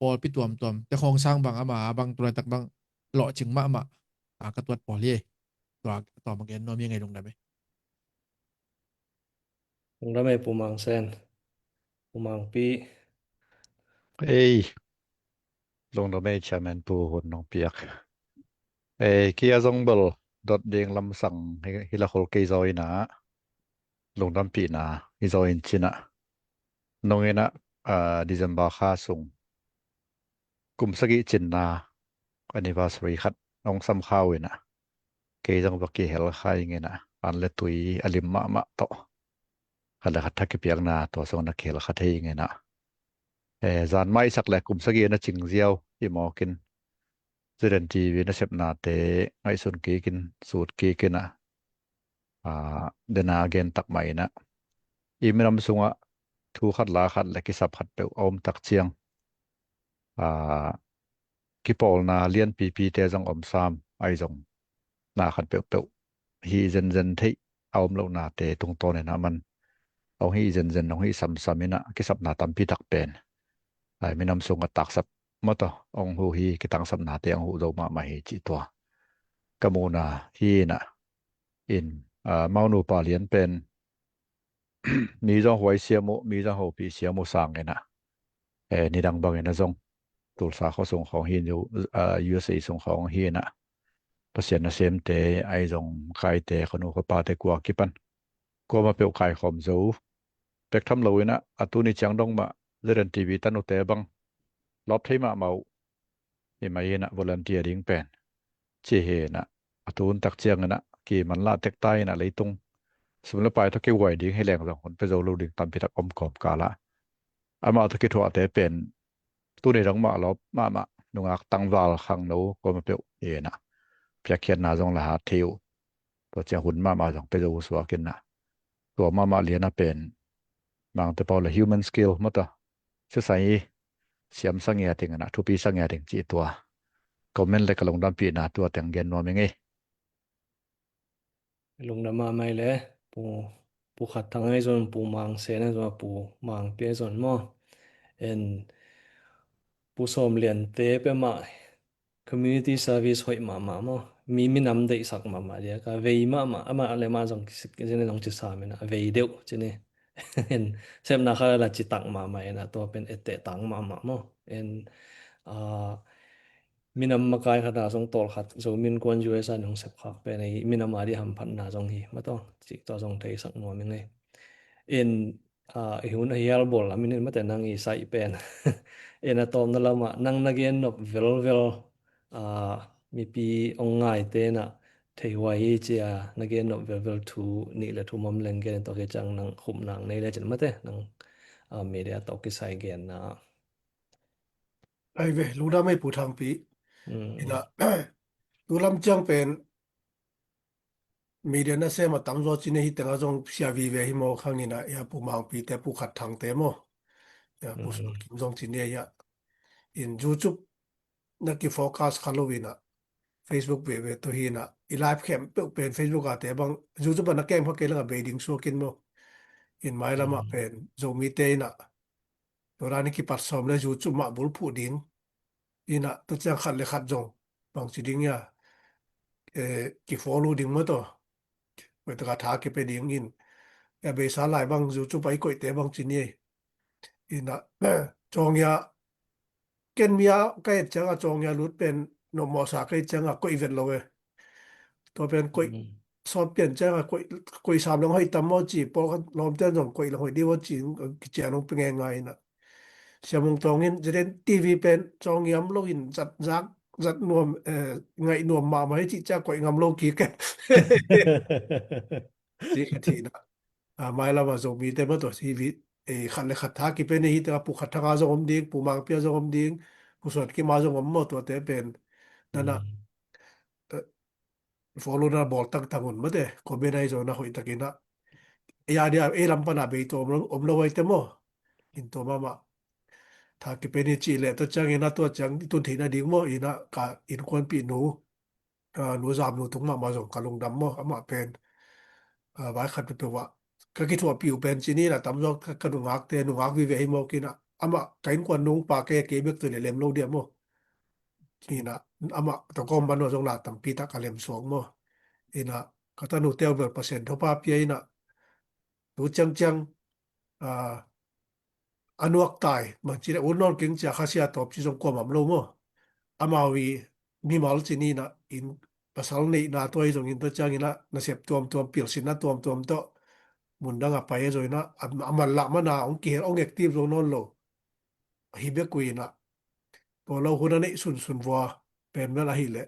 pawlpi tuamtuam te khawng sang bang ama bang tua laitak bang lawhcing mahmah, a, ka tuat pawl hi. Tua, tua ma gen nuam hi ngei, lungdam ei. Lungdam ei Pu Mang Sen, Pu Mang Pi. Ei, lungdam ei Chairman Pu hun nong piak. Ei, kei a zong bel dot ding lamsang hi, hi la khol kei zaw in ah, lungdampihna hi zaw in cin ah, nong in ah, a, December kha sung kum sagih cinna anniversary khat nong sam kha uh in ah, kei zong va kihel kha ing in ah, an le tui a lim mahmah tawh khat le khat tha kipiakna tua sung na kihel kha thei ing in ah, e, zan maisak le kum sagih na cing ziau hi mawk in, Z N T V nasepnate ngaihsun kik in, sut kik in ah, a, den a gen tak mah in ah, i minam sungah thu khat la khat le kisap khat peuh a om tak ciang, a, kipawlna lianpipite zong om sam, ahi zong na khat peuhpeuh hih zenzen theih a om lohnate tungtawn in ah man hong hih zenzen, hong hih samsam in ah kisapna tampi tak pen, a, minam sungah taksap mataw, hong huh hi, kitangsapnate hong huh zo mahmah hi cih tua ka muhna hi inah. In, ah, Maunupa Lian pen mi zong huai siam uh, mi zong hopih siam uh sang inah, eh, nidang bangin a zong Tulsa khua sung khawng hi, U S A sung khawng hi inah, Pasian nasemte ahi zong kaite, khanu khapate kua kipan kuamah peuh kaikhawm zo pek tham lo inah, a tuni ciang dong mah Z N T V tanute bang lawp thei mahmah uh hi mai inah, volunteer ding pen ci hi inah, a tun tak ciang inah kimanlah tek ta inah, leitung sum le pai tawh kihuai ding hi leng zong hun pia zo lo ding tampi tak om kawmkal ah, amah tawh kithuahte pen tuni dong mah lawp mahmah, nungak, tangval, khangno kuamah peuh hi inah, piakkhiatna zong la hat thei uh. Tua ciang hun mahmah zong pia zo uh suak inah, tua mahmah Lian a pen Mangte pau le human skill mataw, exercise siamsa ngiat ding inah, thupisa ngiat ding cih tua comment le ka lungdampihna tua teng gen nuam ing ei. Lungdam mahmah ei le, Pu, Pu Khat Thang ahi zong, Pu Mang Sen ahi zong, Pu Mang Pi ahi zong maw. En, Pu Sawm Liante peuhmah community service hoih mahmah maw. Mi, minam deihsak mahmah dia, ka vei mahmah, amah le amah zong kisik, zine zong ci sam inah, vei deuh cine. En, sepna khat la citak mahmah inah, tua pen etteh tang mahmah maw. En, ah, minam makai khat a zong tawlkhat, Zomi Innkuan U S A nong sepkhak pen ei, minam a dih hamphatna zong hi, mataw, cih tua zong theisak nuam ing ei. En, ah, i hun a hial bawl lam in, mate, nang i saih pen. En, a tawpna lamah nang na gen nop velvel, ah, mipi hong ngaite inah thei huai hi ci-a na gen nop velvel thu nih le thum om leng gen in, tua khit ciang nang khupna nei lecin, mate, nang, ah, media tawh kisai genna. Ai ve, lungdam ei Pu Thangpi. Mm. Inah, tu lam ciang pen media nasem a tamzaw cine hi tengah zong sia vive hi maw, khang inah, ia Pu Mangpite, Pu Khat Thangte maw. Ia Pu Sawm Kim zong cine ia. In YouTube na kifocus kha lo inah, Facebook veve tawh hi inah, i live khempeuh pen Facebook a te bang, YouTube a na kem kha kei leng a bei ding suak in maw. In mailam ah pen Zomite inah tua dan i kipat sawm le YouTube mah bulphuh ding. Inah tua ciang khat le khat zong bangci ding ia, eh, kifollow ding mataw, hoih taka tha kipia ding in. Ia beisa lai bang YouTube a i koihte bangci ni ei. Inah, cawng ia, ken mi a ka et ciang a cawng ia lut pen nopmawhsa ka et ciang a koih vet lo e. Tua pen koih, sawt pian ciang a koih, koih sam leng hoih tam maw ci, pawlkhat lawmte zong koih leng hoih dih maw ci, kician hong pia ngeingai inah. Sia Mung Tawng in Z N T V pen cawng ngiam lo in zat, zak, zat nuam, eh, ngaih nuam mahmah hi cih ciang koih ngam lo kik e. Ci khat hi inah. Ah, mailam a Zomite mah tua hi vi, eh, khat le khat tha kipia ni hi tengah Pu Khat Thang a zong om ding, Pu Mang Pi a zong om ding, Pu Suan Kim a zong om maw, tuate pen. Nana, eh, follow na bawl tangtang un mate, comment ahi zong na hoih tak inah. Ei a dia, ei lam pan a bei tua om lo, om lo ahi te maw. In tua mahmah tha kipia ni cih leh tua ciang inah, tua ciang i tun theihna ding maw, inah ka innkuanpih nu, ah, Nu Zam Nu tung mahmah zong ka lungdam maw, amah pen, ah, vai khat peuhpeuh ah ka kithuahpih uh pen cih ni inah, tamzaw ka, ka nungakte, nungak vive hi maw, kei inah, amah ka innkuan nungpa kei, kei bek tawh leh lem lo dia maw. Inah, amah tawh ka om ban uh zong na tampi tak ka lem suak maw. Inah, ka tanute uh bel Pasian thupha pia inah, tu ciangciang, ah, a nuaktai, bangci le un nawn keng cia khasia tawp ci zong kuamah om lo maw. Amau i mimal ci ni inah, in pasal neihna tua hi zongin tua ciang inah, nasep tuamtuam, pilsinna tuamtuam tawh mundang a pai a zong inah, a, a manlah mana hong kihel, hong active zo nawn lo. Ahi bek uh inah, tua lo hun a neih sunsun vua pen bel ahih leh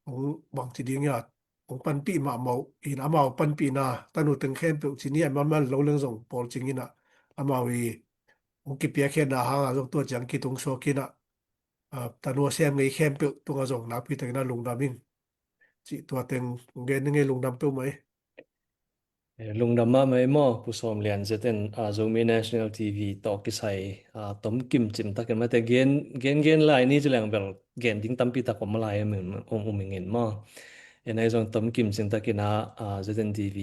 hong bangci ding ia, hong panpih mahmah uh in, amau panpihna tanu teng khempeuh ci ni a, manman lo leng zong pawl cing inah, amau i hong kipiakkhiatna hanga zong tua ciang kitung suak inah, ah, tanu a sem ngei khempeuh tungah zong nakpi takin a lungdam ing. Cih tua teng gen ning ei, lungdam peuhmah ei. Eh, lungdam mahmah ei maw, Pu Sawm Lian, Z N, ah, Zomi National T V tawh kisai, ah, tomkim cimtakin mate gen, gen, gen lai ni ci leng bel gen ding tampi tak om lai, um, um, um ing in maw. En ahi zong tomkim cimtakin ah, ah, Z N T V,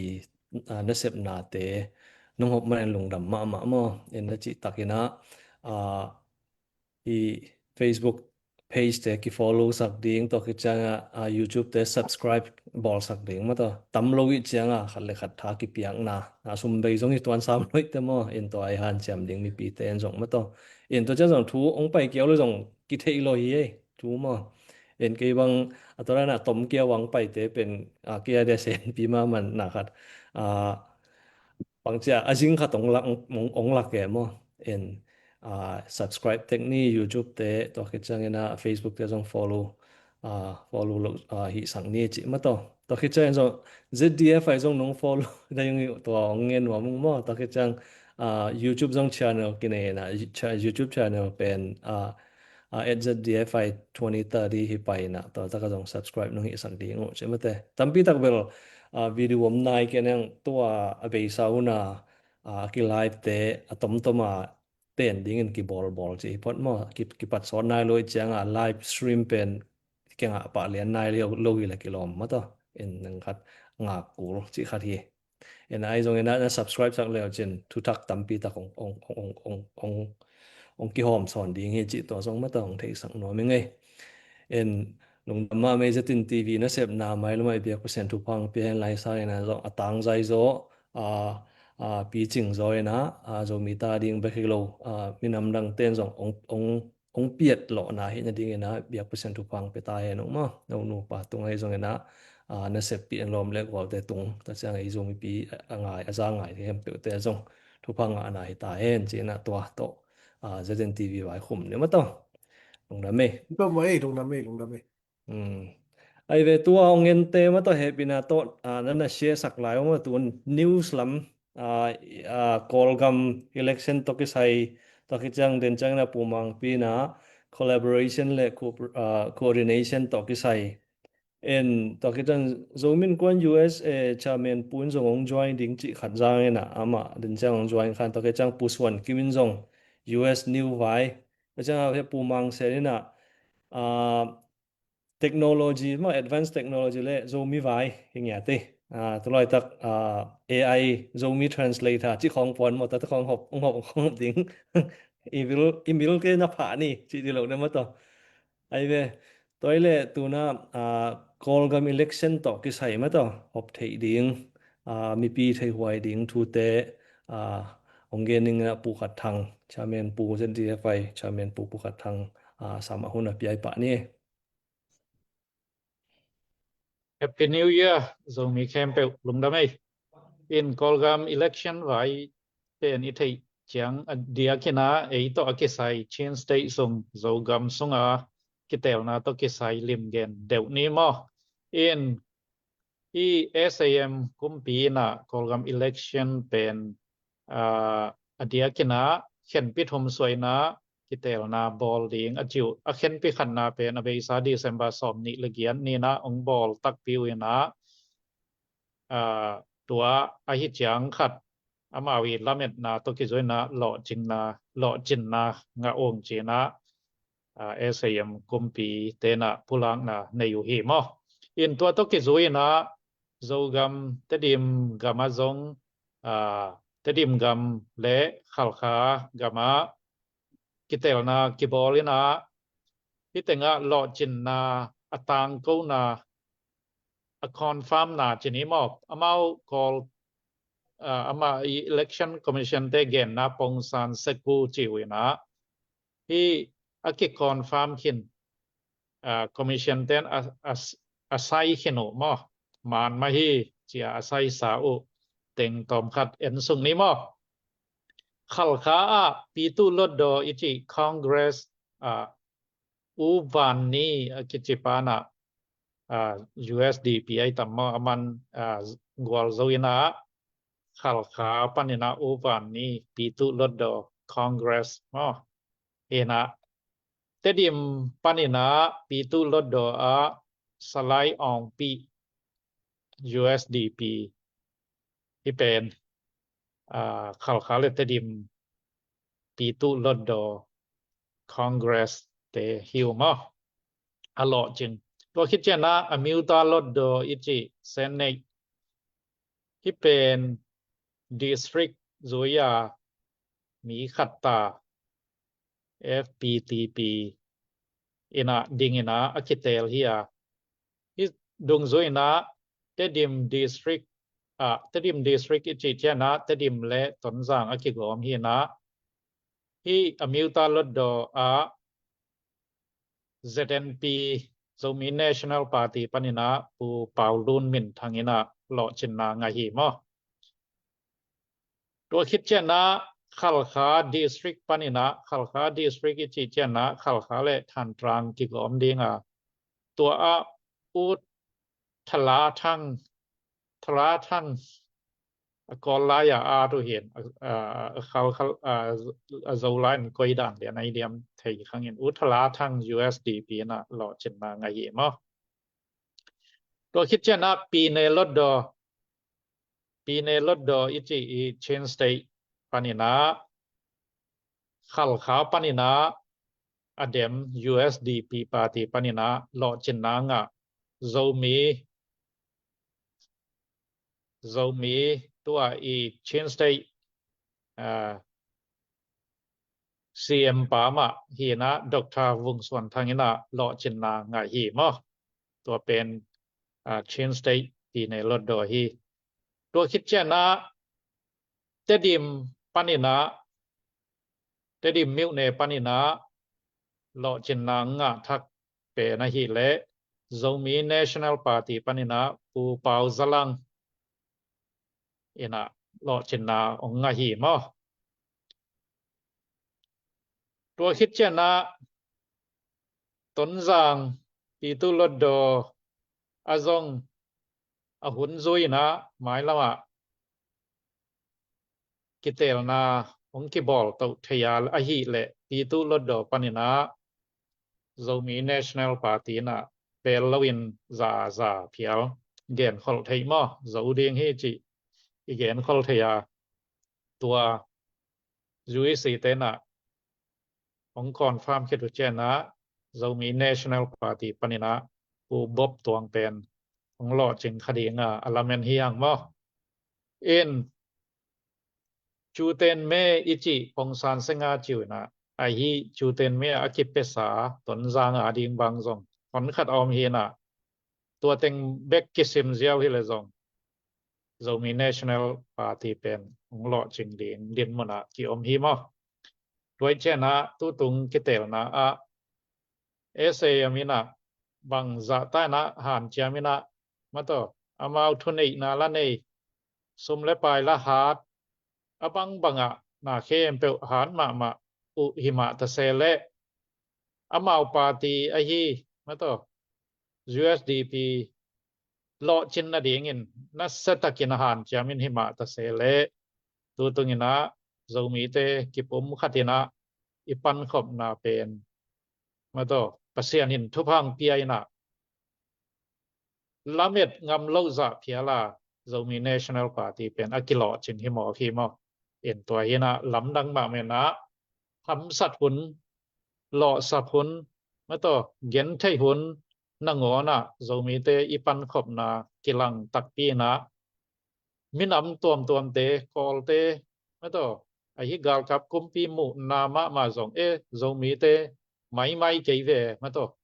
ah, nasepnate nong hop manin lungdam mahmah maw. En na cihtakin ah, ah, i Facebook page te kifollow sak ding, tua khit ciangah, ah, YouTube te subscribe bawl sak ding maw taw. Tam lo ih ciangah khat le khat tha kipiakna, ah, sum bei zong hi tuan sam lo ih te maw, in tua ih hanciam ding mipite in zong maw taw. In tua ciang zong thu hong pai kiau lo zong kitheih lo hi ei, thu maw. In kei bang a tua dan a tom kiau hong paite pen, ah, kei a dia senpi mahmah na khat, ah, bangcia a zing khat hong lak, hong, hong lak e maw. In, ah, subscribe tek ni YouTube te, tua khit ciangin ah Facebook te zong follow, ah, follow lo, ah, hih sak ni cih maw taw. Tua khit ciangin zong Z D F I zong nong follow dai ung ih, tua hong ngen nuam ung maw. Tua khit ciang, ah, YouTube zong channel kinei in ah, cha-, YouTube channel pen, ah, ah, at Z D F I twenty thirty hi pai in ah, tua tak ah zong subscribe nong hih sak ding uh cih maw te. Tampi tak bel, ah, video om nai kei niang, tua a beisa hun a, ah, ki live te a tomtom a ten dingin kibawlbawl cih hi phot maw. Ki, kipat sawt nai lo ih ciangah live stream pen kingah pah lian nai lo, lo hi le kilawm maw taw. In nang khat ngak kul cih khat hi. In ai zong in ah na subscribe sak le uh cin thuthak tampi tak hong, hong, hong kihawm sawn ding hi cih tua zong maw taw hong theisak nuam ing ei. In lungdam mahmah ei, Z N T V nasepna mailam ah i biak Pasian thupha hong pia hen lai sa in ah zong a tangzai zaw, ah, ah, picing zaw in ah, ah, Zomi ta ding bek hi lo, ah, minam dang ten zong hong, hong, hong piat lawhna hi nading in ah biak Pasian thupha hong pia ta hen uh maw. No nupa tung ahi zong in ah, ah, naseppih an lawm le gualte tung, tua ciang ei Zomipi a ngai, a za ngai khempeuhte zong thupha ngahna hi ta hen ci in ah tua tawh, ah, Z N T V vai khum ni maw taw. Lungdam ei. Lungdam ei, lungdam ei, lungdam ei. Hmm. Ai ve, tua hong ente maw taw hehpihna tawh, ah, na na share sak lai uh maw, tu news lam, ah, ah, Kawlgam election tawh kisai, tua khit ciang den ciang in ah Pu Mangpi in ah collaboration le co-, ah, coordination tawh kisai. En, tua khit ciang Zomi Innkuan U S A chairman pu in zong hong join ding cih khat zang in ah, amah den ciang hong join khan, tua khit ciang Pu Suan Kim in zong U S New vai. Tua ciang ah Pu Mang Sen in ah, ah, technology maw, advanced technology le Zomi vai hi ngiat ei. Ah, tu laitak, ah, A I Zomi translator cih khawng puan maw, tua khawng hop, hong hop, hong hop ding. I mil, i mil kei na phah ni cih dih lo na maw taw. Ai ve, tua i le tuna, ah, Kawlgam election tawh kisai maw taw hop theih ding, ah, mipi theihhuai ding thute, ah, hong gen ning ah Pu Khat Thang, chairman pu, Z D F I chairman pu, Pu Khat Thang, ah, sam a hun a piai pah ni. Happy New Year, Zomi khempeuh lungdam ei. In Kawlgam election vai pen i theih ciang a diakin ah ei tawh a kisai Chin State sung Zogam sunga kitelna tawh kisai limgen deuh ni maw. In i S A M kumpi in ah Kawlgam election pen, ah, a diakin ah khenpi thum suaina kitelna bawl ding a ci uh. A khenpi khatna pen a beisa December sawm nih le giat ni in ah hong bawl takpi uh in ah, ah, tua ahi ciang khat amau i lametna tawh kizui in ah lawhcinna, lawhcinna ngah ung ci in ah, ah, S A M kumpi te in ah pulakna nei uh hi maw. In tua tawh kizui in ah Zogam, Tedim gam ah zong, ah, Tedim gam le Khalkha gam ah kitelna kibawl in ah, hih teng ah lawhcinna a tangkona, a confirmna ci ni maw. Amau Kawl, ah, amah i election commission te genna pongsan seku ci uh in ah, hih a kiconfirm khin, ah, commission ten a, a, a sai khin uh maw, man mah hi ci a a saisa uh teng tawmkhat en suk ni maw. Khalkha ah Pyithu Hluttaw i cih Congress, ah, U Van Ni a kici pa in ah, ah, U S D P ahi tam maw, aman, ah, gualzo in ah Khalkha panin ah U Van Ni Pyithu Hluttaw Congress maw. In ah Tedim panin ah Pyithu Hluttaw ah Salai Aung Pyi U S D P, hih pen, ah, Khalkha le Tedim Pyithu Hluttaw Congress te hi uh maw. A lawhcing. Tua khit ciang ah Amyotha Hluttaw i cih Senate, hih pen district zui a mi khat ta, F P T P in ah ding in ah a kiteel hi a, hih dungzui in ah Tedim District, ah, Tedim District i cih ciang ah Tedim le Tonzang a kigawm hi in ah, hih a Myotaw Hluttaw ah Z N P, Zomi National Party panin ah Pu Pau Lun Min Thang in ah lawhcinna ngah hi maw. Tua khit ciang ah Khalkha District panin ah, Khalkha District i cih ciang ah Khalkha le Thantrang kigawm ding a, tua ah U Thla Thang, Thla Thang, a Kawl lai-a at uh hi in, a, a, a Khal, Khal, a, a Zolai in koi dan lian a i diam thei khang in, U Thla Thang U S D P in ah lawhcinna ngah hi maw. Tua khit ciang ah Pyine Hluttaw, Pyine Hluttaw i cih i Chin State panin ah, Khalkha panin ah a dem U S D P party panin ah lawhcinna ngah Zomi, Zomi tua i Chin State, ah, C M pa mah hi in ah Doctor Vung Suan Thang in ah lawhcinna ngah hi maw. Tua pen, ah, Chin State Pyine Hluttaw hi. Tua khit ciang ah Tedim panin ah, Tedim myone panin ah lawhcinna ngah thak pen ahih leh Zomi National Party panin ah Pu Pau Za Lang in ah lawhcinna hong ngah hi maw. Tua khit ciang ah Tonzang Pyithu Hluttaw ah zong a hun zui in ah mailam ah kiteelna hong kibawl to thei a, ahih leh Pyithu Hluttaw panin ah Zomi National Party in ah pel loin za za phial genkholh thei maw, zo ding hi cih i genkholh thei a, tua U E C te in ah hong confirm khit uh ciang ah Zomi National Party panin ah Pu Bob Tuang pen hong lawhcing kha ding a, a lamen hi hang maw. In Chuten Me i cih Aung San Suu Kyi in ah, ahi Chuten Me a kipiasa Tonzang a ding bang zong hon khat a om hi in ah, tua teng bek kisim ziau hi leh zong Zomi National Party pen hong lawhcing ding dinmun ah ki-om hi maw. Tua i ciang ah tutung kiteelna ah S A M in ah bang zahta in ah hanciam in ah, mataw, amau thuneihna la nei, sum le pai la hat, a bangbang ah na khempeuh hat mahmah uh hi mah ta se leh, amau party ahi, mataw, U S D P lawhcin nadingin nasia takin a hanciam in hi mah ta se leh, tutung in ah Zomite kipumkhat in ah i pankhopna pen, mataw, Pasian in thupha hong pia in ah lamet ngam loh zah phial a Zomi National Party pen a kilawhcing hi mawk hi maw. In tua hi in ah lamdang mahmah in ah hamsat hun, lawhsap hun, mataw, gentheih hun nangawn ah Zomite i pankhopna kilang takpi in ah minam tuamtuamte, Kawlte, mataw, ahi galkap kumpi muhna mahmah zong, e, Zomite maimai kei ve, mataw,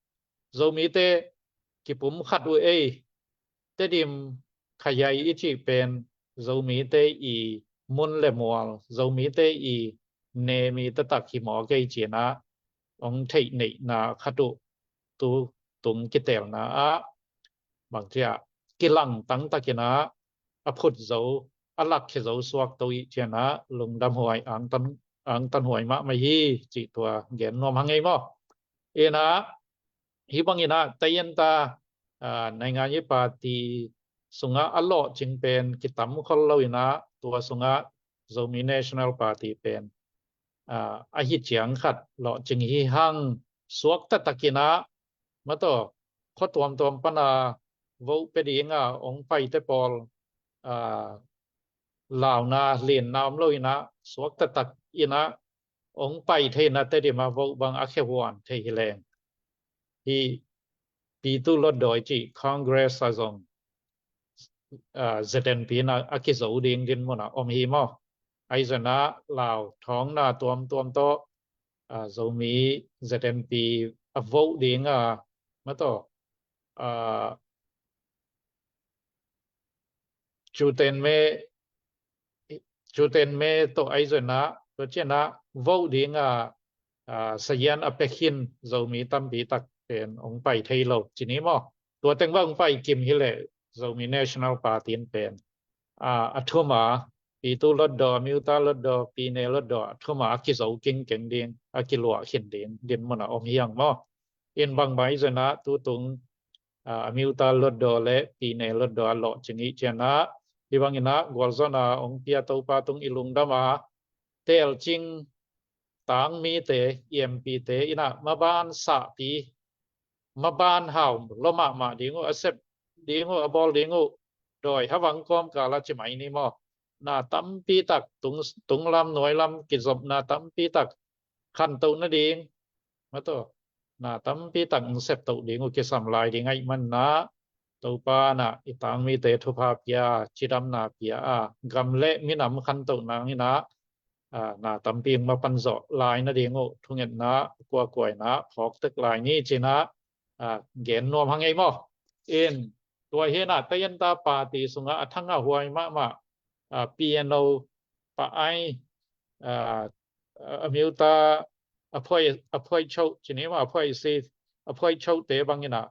Zomite kipumkhat uh ei, Tedim Khayai i cih pen Zomite i mun le mual, Zomite i nemi taktak hi mawk ei ci in ah hong theih neihna khat uh tutung kiteelna ah bangci ah kilang tangtak in ah a phut zo, a lakkhia zo suak to ih ci in ah lungdam huai, angtan, angtan huai mahmah hi cih tua gen nuam hang ei maw. In ah hih bang in ah taiyinta, ah, naingan i party sungah a lawhcing pen kitam khol lo in ah tua sungah Zomi National Party pen, ah, ahi ciang khat lawhcing hi hang, suakta tak in ah, mataw, khua tuamtuam pan a vote pia ding a hong paite pawl, ah, launa lianna om lo in ah suakta tak in ah hong pai thei in ah Tedim a vote bang a khia huan thei hi leng, hih Pyithu Hluttaw i cih Congress ah zong, ah, Z N P in ah a kizo ding dinmun ah om hi maw. Ahi zongin ah Lao thawngna tuamtuam tawh, ah, Zomi Z N P a vote ding a, mataw, a, cuten me, cuten me tawh ahi zongin ah, tua ciangin ah vote ding a, a, sazian a pia khin Zomi tampi tak pen hong pai thei lo ci ni maw? Tua teng bang hong pai kim hi leh Zomi National Party in pen, a, a thum a, Pitu Hlutdaw, Amyotha Hlutdaw, Pyine Hlutdaw, a thum a, a kizo kingkeng ding, a kiluah khin ding dinmun ah om hi hang maw? In bangmah ahi zongin ah tutung, a, Amyotha Hlutdaw le Pyine Hlutdaw a lawh cing i ciangin ah, hih bangin ah gualzawhna hong pia Topa tung i lungdam a, teelcing tangmite, i M P te in ah maban sahpi, maban hau lua mahmah ding uh, a sep ding uh, a bawl ding uh, dawi havang kawmkal ah ci mai ni maw? Na tampi tak tung, tunglam nuailam kizopna tampi tak khantoh nading, mataw, na tampi tak hong septoh ding uh kisam lai ding ahih manin ah, Topa in ah i tangmite thupha pia, cidamna pia a, gam le minam khantoh nangin ah, a, na tampi hong mapan zawh lai nading uh thungetna, kuakua in ah phawk tek lai ni ci-in ah, a, gen nuam hang ei maw? In, tua hi-in ah Tayenta party sungah a thangahhuai mahmah, a, P N O, Pa Aung, a, Amyotha, a Phuai, a Phuai Cho ci ni maw, a Phuai Si, a Phuai Cho te bangin ah,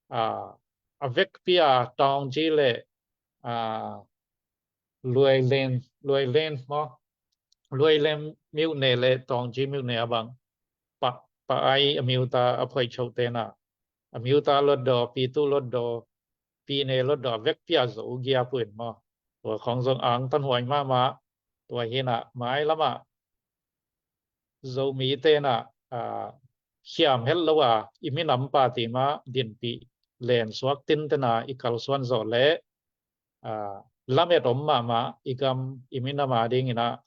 a, a vekpi a Taung Kyi le, a, Hluttaw Hluttaw maw? Hluttaw myone le Taung Kyi myone a bang, Pa, Pa Aung, Amyotha, a Phuai Cho te in ah, Amyotha Hlutdaw, Pitu Hlutdaw, Pyine Hlutdaw a vekpi a zo gia pui in maw? Tua khawng zong angtanhuai mahmah. Tua hi-in ah mailam ah Zomite in ah, a, khiam het lo a, i minam party mah dinpih lensuak tinten a i kalsuan zawh leh, a, lamet om mahmah i gam i minam a dingin ah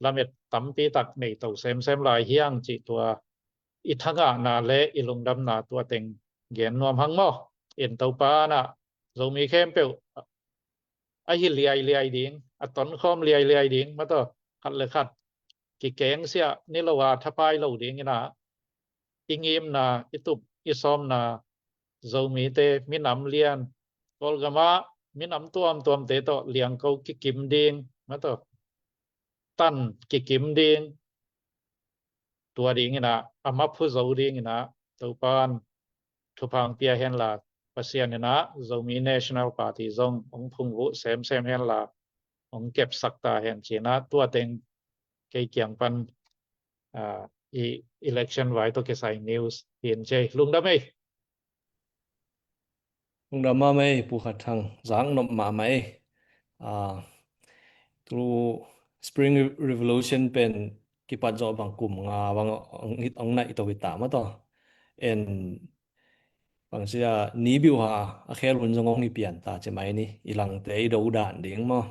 lamet tampi tak nei to semsem lai hi hang cih tua i thangahna le i lungdamna tua teng gen nuam hang maw? In Topa in ah Zomi khempeuh a hi liailiai ding, a tonkhawm liailiai ding, mataw, khat le khat kikengsiah ni lo a thapai lo dingin ah, i ngimna, i tup, i sawmna, Zomite, minam lian, Kawlgam ah minam tuamtuamte tawh liangko kikim ding, mataw, tan kikim ding, tua dingin ah, a maphu zo dingin ah, Topa in thupha hong pia hen la, Pasian in ah Zomi National Party zong hong phungvuh semsem hen la, hong kepsak ta hen ci-in ah, tua teng kei kiang pan, a, i election vai tawh kisai news hi-in ci ei. Lungdam ei. Lungdam mahmah ei, Pu Khat Thang, zak nop mahmah ei. A, tu Spring Re-, Revolution pen kipat zawh bang kum nga bang hong, hong naih to hi ta mataw. En, bangci a, ni biuha a khel hun zong hong hi pian ta ci mai ni, i langte i do dan ding maw?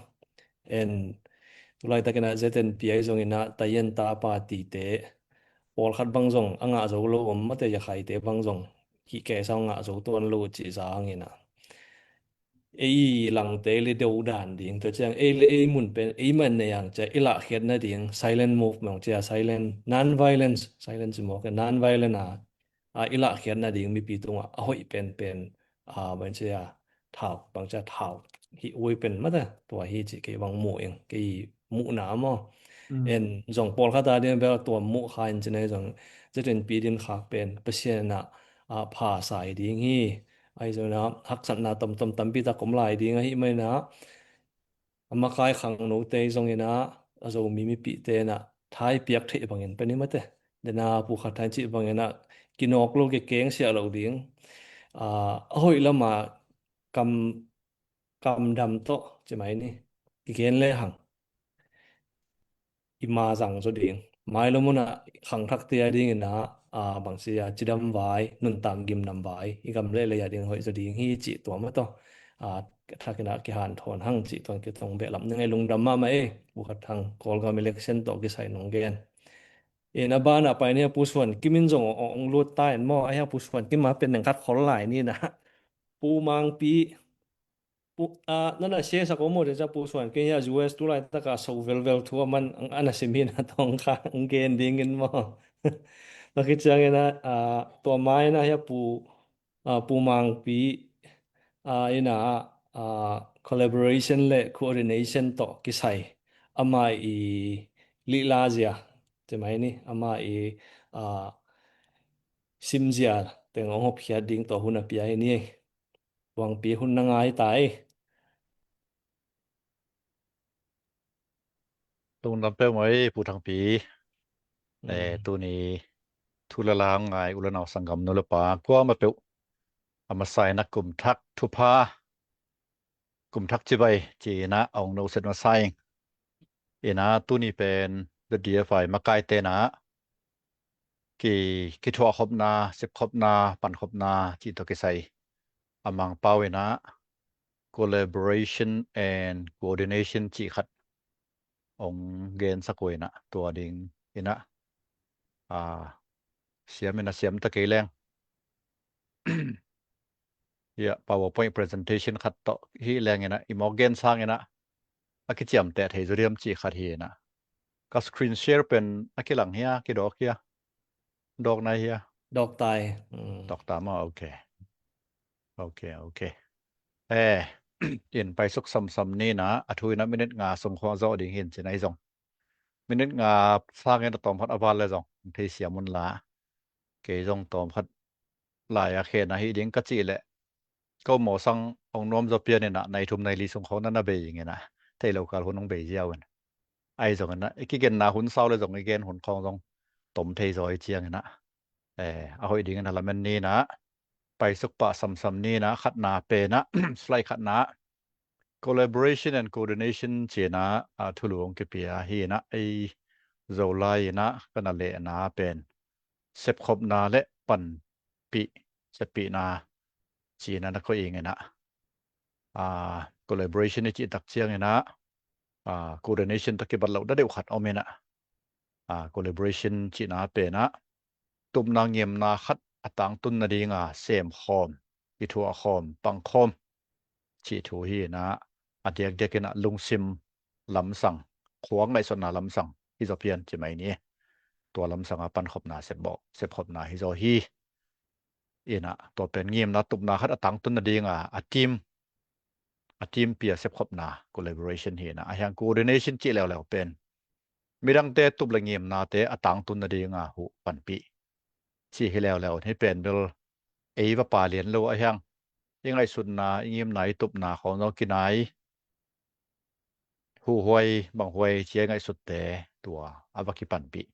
En, tu laitakin ah Z N P ahi zongin ah Tayenta party te pawlkhat bang zong a ngah zo lo om, mate, Yakhaite bang zong kihkesa ngah zo tuan lo cih zangin ah, ei langte le do dan ding, tua ciang ei le ei mun pen ei mah nei ang cia i lahkhiat nading, silent movement cia, silent, non-violence, silence mawk, non-violent a, a, i lahkhiat nading mipi tungah a hoih penpen, a, bangcia thau, bangcia thau hih ui pen mata, tua hi ci kei bang mu ing, kei muhna maw. Mm. En zong pawlkhat a ding bel tua muh kha in ci nei zong, Z N P din khak pen Pasian in ah, a, pha sai ding hi. Ahi zongin ah haksatna tomtom tampi tak om lai ding ahih manin ah, a makai khangnote zongin ah, a Zomi mipihte in ah thai piak theih bangin pen hi mate. Dena Pu Khat Thang cih bangin ah kinawk lo, kikeng siah lo ding. A, a hoih lama kam, kamdam tawh ci mai ni, kigen le hang i ma zang zaw ding. Mailam hun ah khangthakte a dingin ah, a, bangci a, cidam vai, nuntak gimnam vai, i gam le lei a ding hoih zaw ding hi cih tua mah tawh, a, thakin ah kihanthawn hang cih tua kitong behlap ning ei. Lungdam mahmah ei, Pu Khat Thang, Kawlgam election tawh kisai nong gen. In a banah pai ni a, Pu Suan Kim in zong ong lut ta in maw, a hi a, Pu Suan Kim a pen neng khat khol lai ni na. Pu Mangpi, Pu, a, nana share sak om maw, cia Pu Suan Kim hi a, U S tu laitaka so velvel thu a man, a na sim hi na tawng kha, ong gen dingin maw. Tua khit ciangin ah, ah, tua ma-in ah hia Pu, ah, Pu Mangpi, ah, in ah, ah, collaboration le coordination tawh kisai ama i lihla zia, ci mai ni, ama i, ah, simzia teng hong hopkhiat ding tawh hun a pia hi ni. Pu Mangpi, hun na ngai ta ei. Lungdam peuhmah ei, Pu Thangpi. Eh, mm, tuni thu le la ngai u le nau, sanggam nu le pa kuamah peuh, a masa in ah kum thak thupha, kum thak cibai ci-in ah hong nusia masa ing. In ah tuni pen the D F I makaite in ah ki, kithuahkhopna, sepkhopna, pankhopna cih tawh kisai a Mangpau in ah collaboration and coordination cih khat hong gensak uh in ah, tua dingin ah, a, siam in ah siam ta kei leng, hia PowerPoint presentation khat tawh hi leng in ah, i mawk gen sangin ah a kiciamteh thei zaw diam cih khat hi in ah. Ka screen share pen a kilang hia, kidawk hia? Dawk nai hia? Dawk tai. Mm. Dawk ta maw? Ok. Ok, ok. Eh, in paisuk samsam ni in ah, a thu in ah minute nga sung khawng zawh ding hi in ci, nai zong minute nga sangin a tawm khat a val le zong thei siam un la. Kei zong tawm khat lai a khen ahi ding ka cih leh, ko mawsang hong nuam zaw pian in ah, nai thum nai li sung khawng na na bei ing in ah, thei lo kal hun hong bei ziau in. Ahi zongin ah, i kigenna hun sau le zong i gen hun khawng zong tom thei zaw i ciangin ah, eh, a hoih dingin a lamen ni in ah, paisuk pah samsam ni in ah, khatna pen ah, slide khatna, collaboration and coordination ci-in ah, a, thulu hong kipia hi in ah, ei Zolai in ah ka na lehna pen sepkhopna le panpih, seppihna ci-in ah na koih ing in ah. A, collaboration i cih tak ciangin ah, a, coordination tawh kibat loh dadeuh khat om in ah. A, collaboration cihna pen ah tupna ngimna khat a tangtun nadinga semkhawm, kithuahkhawm, pangkhawm cih thu hi in ah, a diakdiak in ah lungsim lamsang, khua ngaihsutna lamsang hi zaw pian ci mai ni. Tua lamsang a pankhopna, sepbawh, sepkhopna hi zaw hi. In ah tua pen ngimna tupna khat a tangtun nadinga, a team, a team pia sepkhopna, collaboration hi in ah. A hiang coordination cih leuleu pen midangte tup le ngimnate a tangtun nadinga huh panpih cih hi leuleu. Hih pen bel ei va palian lo a hiang, i ngaihsutna, i ngimna, i tupna khawng zong kinai, huhuai, banghuai ci-a i ngaihsutte tua a va kipanpih,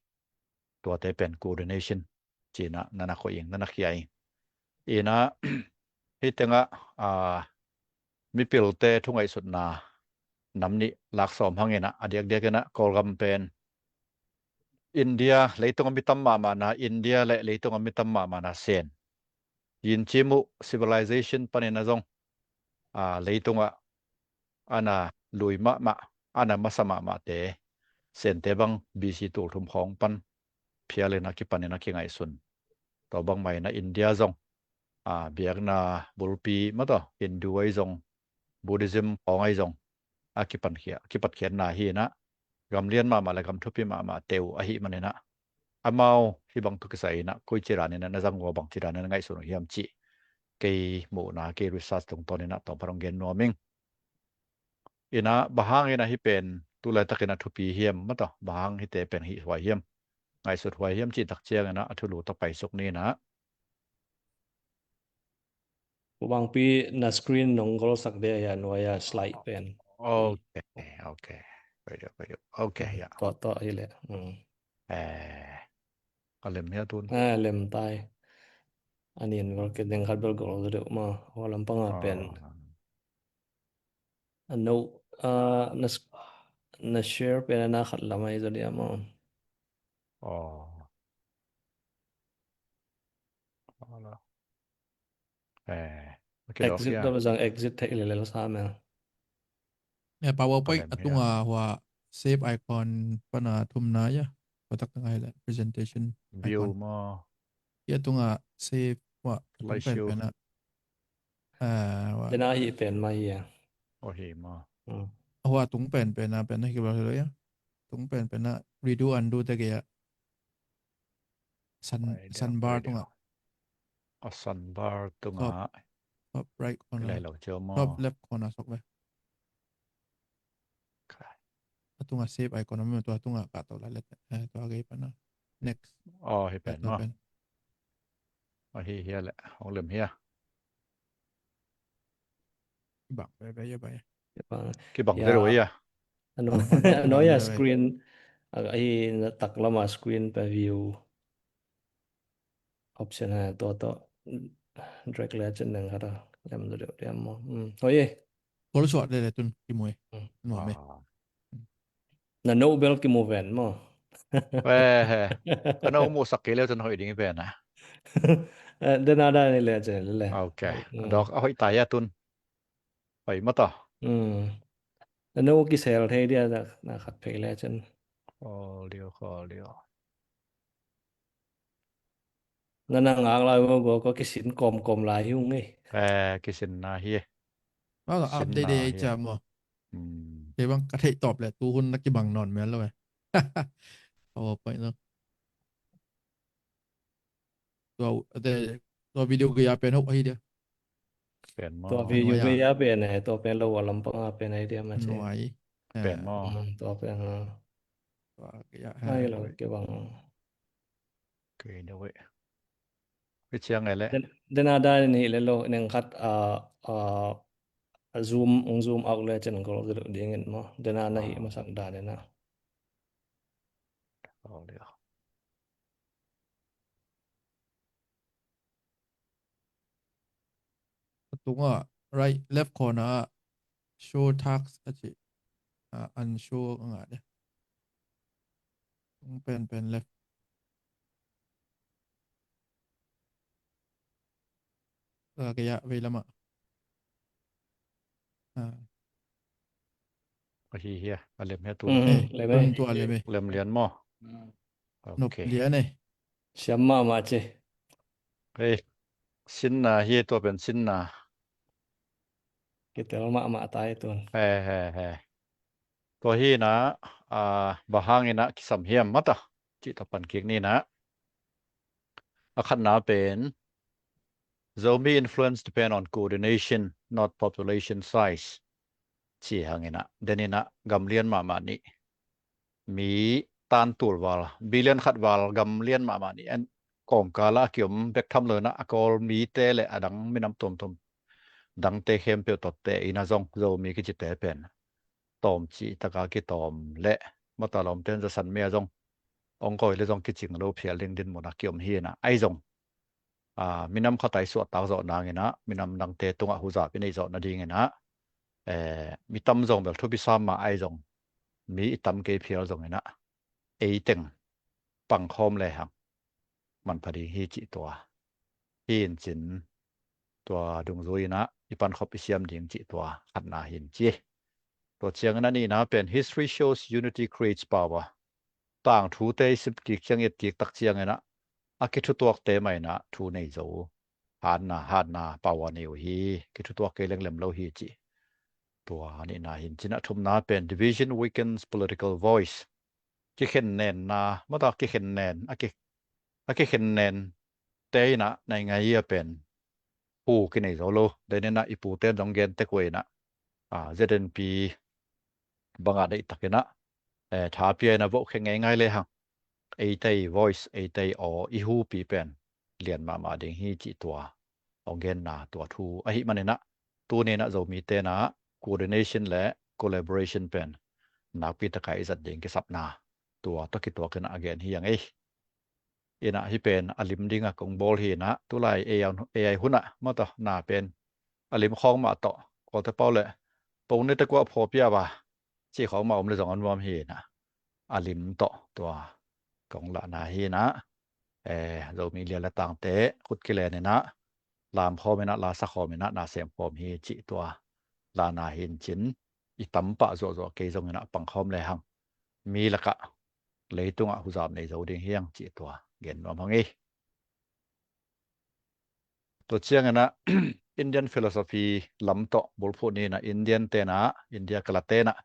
tuate pen coordination ci-in ah na na koih ing, na na khia ing. In ah hih tengah, a, mipilte thu ngaihsutna nam nih lak sawm hang in ah, a diakdiak in ah Kawlgam pen India, leitung a mi tam mahmahna India le leitung a mi tam mahmahna Sen, Yin Cim uh civilization panin ah zong, a, leitung ah a na lui mahmah, a na masa mahmahte, Sente bang B C tul thum khawng pan phial in ah kipan in ah kingaihsun. Tua bangmah in ah India zong, a, biakna bulpi mah tawh, Hindu ahi zong, Buddhism khawng ahi zong, a kipankhia, kipatkhiatna hi in ah, gam lian mahmah le gam thupi mahmah te uh ahih manin ah, amau hih bang tawh kisai in ah koici dan in ah na zang uh a, bangci dan in ah ngaihsun uh hiam cih kei muhna, kei research tungtawn in ah tawm pha dong gen nuam ing. In ah bang hangin ah hih pen tu laitakin ah thupi hiam mah tawh, bang hang hihte pen hih huai hiam, ngaihsut huai hiam cih tak ciangin ah a thulu tawh paisuk ni in ah. Pu Bangpi, na screen nong golsak dia, a nuai-a slide pen. Ok, ok. Very good, very good. Ok, ya. Tua, tua hi leh. Mm. Eh, a lem hia tun? Eh, lem tai. A nin gol kei ding khat bel gol deuh mah. Hua lampang a pen. A no, a, na s-, na share pen a na khat lam ahi zaw dia maw? Aw. Aw la. Eh, okay, exit, okay, ah. Tua zang exit theih lel sa mel. Eh, PowerPoint a tunga hua save icon pan a thumna ya. Hua tak tang ahi le presentation icon. View maw. Hia tunga save hua a tung pen pen a. Ah, hua. Dena hi pen mah hi a. Oh, hi maw. Hmm. Hua tung pen pen a pen a hi kibal hi lo ya. Tung pen pen a redo undo te ke ya. Sun, sunbar tungah. A sunbar tungah. Top right corner. Top left corner sok ve. A tungah save icon om, tua tungah kahto lai leh, eh, tua gei pan a. Next. Oh, hi pen maw. Ahi hia leh, hong lem hia. Kibang veve hia bai. Kibang veve hia. Ano, ano hia screen. Ahi na taklama screen pa view. Option ha, tua tawh. Drag le cin neng khat a. Lem deuh deuh diam maw. Hmm. Hoi e. Kol suak lele tun, kimu e. Hmm. Nuam e. Ah. Na no bel kimu ven maw. Eh, he. Ka no musak kei leu tun hoih ding ven a. Eh, den a dan ni le cin lele. Ok. Hmm. Dawk a hoih ta hia tun. Hoih mah ta. Hmm. Na no kisel thei dia na, na khat phei le cin. Kol deuh, kol deuh. Na na ngak lai maw, ko, ko kisin kawmkawm lai hi ung e. Eh, kisin na hi e. Ba ka update de hi e. Ca maw. Hmm. Kei bang ka theih tawp leh tu hun na kibang nawn mel lo e. Aw, pai lo. Tua, te, tua video gei a pen hoh ahi dia. Pen maw. Tua video gei a pen e, tua pen lo a lampang a pen ahi dia ma ci. Nuai. Pen maw. Hmm, tua pen ha. Tua gei a. Ai lo, kei bang. Kei deuh e. Kei ciang e le. Den, den a dan in hi le lo, neng khat, a, a, a zoom, ong zoom out le cin kol deuh ding in maw. Den a na hi masak dan in a. Kol deuh. A tungah, right, left corner ah show task a ci. Ah, unshow a ngah dia. Tung pen pen left. Ka kei ah vei lamah. Ah. Ahi hia, a lem hia tu. Mm, eh, lem tun e. Tua lem e. Lem lian maw? Mm. Nop lian e. Siam mahmah ci. Hei, sinna hi, tua pen sinna. Kitel mahmah ta hi tun. He, he, he. Tua hi na, a, bang hangin a kisam hiam mata. Cih tawh pan kik ni na. A khatna pen, Zomi influence depend on coordination, not population size. Ci hangin a, den in a, gam lian mahmah nih. Mi tan tul val, billion khat val gam lian mahmah nih. En kawmkal ah a kiom bek tham lo in a, a Kawl mite le a dang minam tuamtuam dangte khempeuh tawh te in a zong Zomi kicite pen tawm cih taka kitawm le mata lawmte in zasan mi a zong ong koi le zong kicing lo phial ding dinmun a kiom hi in a, ahi zong a, minam khat a i suahtak zawh nangin a, minam dangte tungah huzap i neih zawh nadingin a, eh, mi tam zong bel thupi sam mah ahi zong, mi i tam kei phial zongin a, ei teng pangkhawm lehang manpha ding hi cih tua. Hi in cin tua dungzui in a, i pankhop i siam ding cih tua khatna hi in ci. Tua ciangin a nihna pen history shows unity creates power. Tangthute i sip kik ciang, i et kik tak ciangin a, a kithutuakte mah in a thu nei zo. Hatna, hatna, power nei uh hi, kithutuak kei leng lem lo hi ci. Tua nihna hi in cin a, thumna pen division weakens political voice. Kikhen nenna, mata kikhen nen, a ki, a kikhen nen te in a nai ngai a pen pu kinei zo lo. Den in a i pute in zong gen tek uh in a, a, Z N P bang a deih tak in a, eh, tha pia in a vote khe ngei ngai lehang, eite i voice, eite i aw, i hupi pen lian mahmah ding hi cih tua ong genna tua thu ahih manin a, tuni in a Zomite in a coordination le collaboration pen nakpi taka i zat ding kisapna tua tawh kituak in a gen hi a ngei. In a hih pen a lim ding a kong bawl hi in a, tulai A I, A I hun a mata na pen a lim khawng mah tawh, Kawlte pau le pone te kuah phaw pia va cih khawng mah om le zong a nuam hi in a, a lim tawh tua kong lahna hi in a, eh, Zomi lian le tangte khut kilen in a, lam khawm in a, la sa khawm in a, na sem khawm hi cih tua lahna hi in cin, i tam pah zuahzuah kei zongin a pangkhawm lehang mi lakah leitungah huzap nei zo ding hi hang cih tua gen nuam hang hi. Tua ciangin a Indian philosophy lam tawh bulphuh ni in a, Indian te in a, India kalate in a,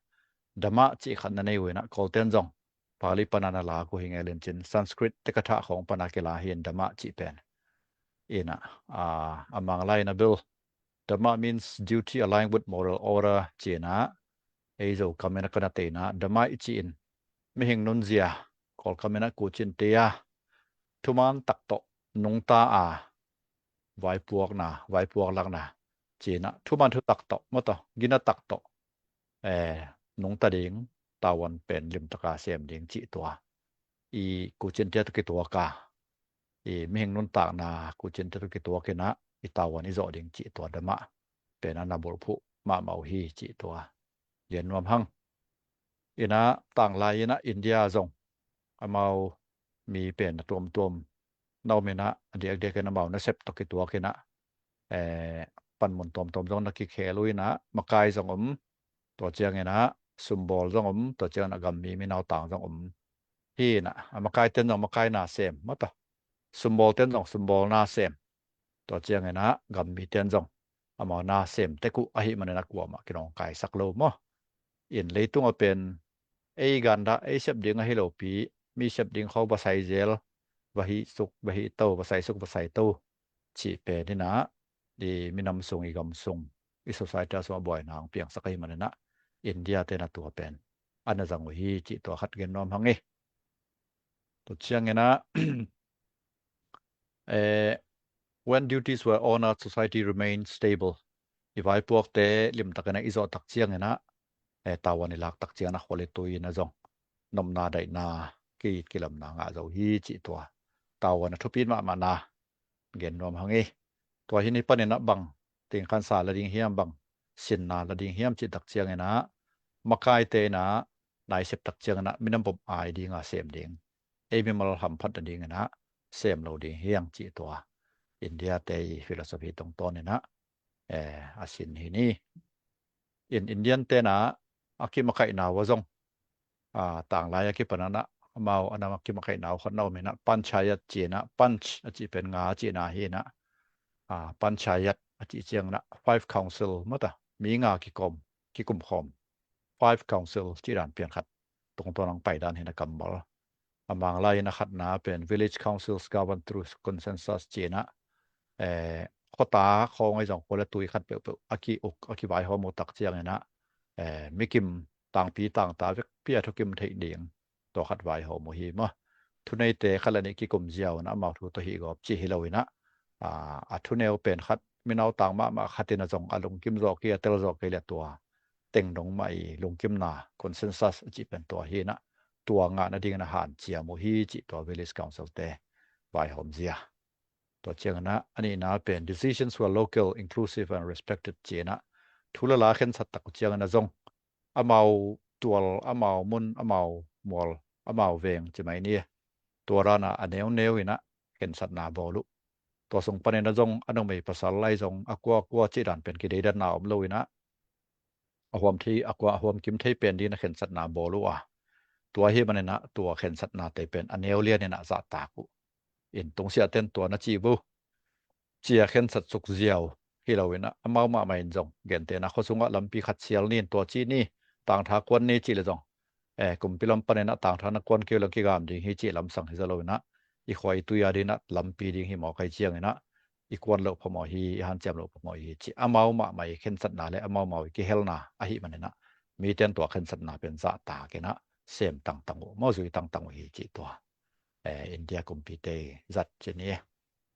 Dhamma cih khat na nei uh in a, Kawlte in zong Pali pana na lak uh hi ngelin cin, Sanskrit tekatha khawng pana kila hi in Dhamma cih pen. Ina, a, a Manglai na bil, Dhamma means duty aligned with moral order cina, ei Zo kam ina kana teina, Dhamma i ci in, mihing nunzia, Kawl kam ina kucin tea, thuman tak tawh, nungta a, vaipuakna, vaipuak lakna, cina, thuman thu tak tawh, mawtaw, gina tak tawh, eh, nungta ding, tavuan pen limtaka sem ding cih tua. I kucin tea tawh kituaka, i mihing nuntakna kucin tea tawh kituak ina, i tavuan i zawh ding cih tua Dhamma pen ana bulphuh mahmah uh hi cih tua. Gen nuam hang. Ina tanglai ina India zong amau mi pen a tuamtuam na om ina, a diakdiak ina amau nasep tawh kituak ina, eh, panmun tuamtuam zong na kikhel uh ina, makai zong om, tua ciang ina sumbawl zong om, tua ciang ina gammi minautang zong om. Hi ina, a makai ten zong makai na sem, mawtaw. Sumbawl ten zong sumbawl na sem. Tua ciang ina gammi ten zong amau na sem tek uh ahih manin a kuamah kinawngkaisak lo maw. In leitung a pen ei ganda, ei sep ding ahi lopi, mi sep ding khawng va sai zel, va hih suk, va hih to, va sai suk, va sai to cih pen ina, i minam sung, i gam sung, i society a sung a buaina hong piangsak ahih manin a India te na tua pen ana zang uh hi cih tua khat gen nuam hang hi. Tua ciang ina, eh, when duties were honored, society remained stable. I vaipuakte limtak ina i zawh tak ciang ina, eh, tavuan i lak tak ciang ina khua le tui ina zong nopna daihna, ki-it kilamna ngah zo hi cih tua. Tavuan a thupi mahmahna gen nuam hang hi. Tua hi ni panin a bang, tingkhansa la ding hiam, bang sinna la ding hiam cih tak ciang ina, makaite ina, na i sep tak ciang ina, minam bom ai dinga sem ding, ei mimal hamphat na ding ina sem lo ding hi hang cih tua. India te i philosophy tungtawn ina, eh, a sin hi ni. In Indian te na a kimakaihna uh a zong, a, tanglai a kipan ina amau a nam a kimakaihna uh khat na om ina, panchayat cina, panch a cih pen nga cina hi ina, a, panchayat a cih ciang ina five council, mawtaw, mi nga kikum, kikum khawm, five council cih dan pian khat tungtawn hong pai dan hi ina kammal. A Manglai ina khatna pen village councils governed through consensus cina, eh, khuata khawng ahi zong khua le tui khat peuhpeuh a ki-uk, a kivaihawm uh tak ciang ina, eh, mikim tangpi tangta vekpi a thukim theih ding tua khat vaihawm uh hi maw. Thuneite khat le nih kikum ziau ina amau thu tawh hih gawp cih hi lo ina, a, a thuneu pen khat, minautang mahmah khat ina zong a lungkim zawk hi, a tel zawk hi le tua teng dong mah i lungkimna, consensus a cih pen tua hi ina, tua ngah nading ina hanciam uh hi cih tua village council te vaihawm zia. Tua ciang ina a nihna pen decisions were local, inclusive and respected cih ina, thu le la khensat tak uh ciang ina zong amau tual, amau mun, amau mual, amau veng ci mai ni, tua dan a a neuneu ina khensatna bawl uh. Tua sung panin a zong a numei pasal ahi zong a kuakua cih dan pen kideidanna om lo ina, a huam thei, a kua, a huam kim thei pen ding ina khensatna bawl uh a. Tua hi manin a tua khensatna te pen a neu lian ina zahtak uh. In tungsiah ten tua na ci uh, cia khensat suk ziau hi lo ina, amau mahmah in zong gentehna khua sungah lampi khat sial ni in tua ci ni, tangtha kuan ni cih le zong, eh, kumpi lam panin a tangtha na kuan kei uh le kigam ding hi cih lamsang hi zaw lo ina, i khua i tui a ding ina lampi ding hi mawk ahi ciang ina, i kuan loh phamawh hi, i hanciam loh phamawh hi cih amau mahmah i khensatna le amau mahmah i kihelna ahih manin a, mite in tua khensatna pen zahtak ina sem tangtang uh, mawzui tangtang uh hi cih tua, eh, India kumpite zat ci ni.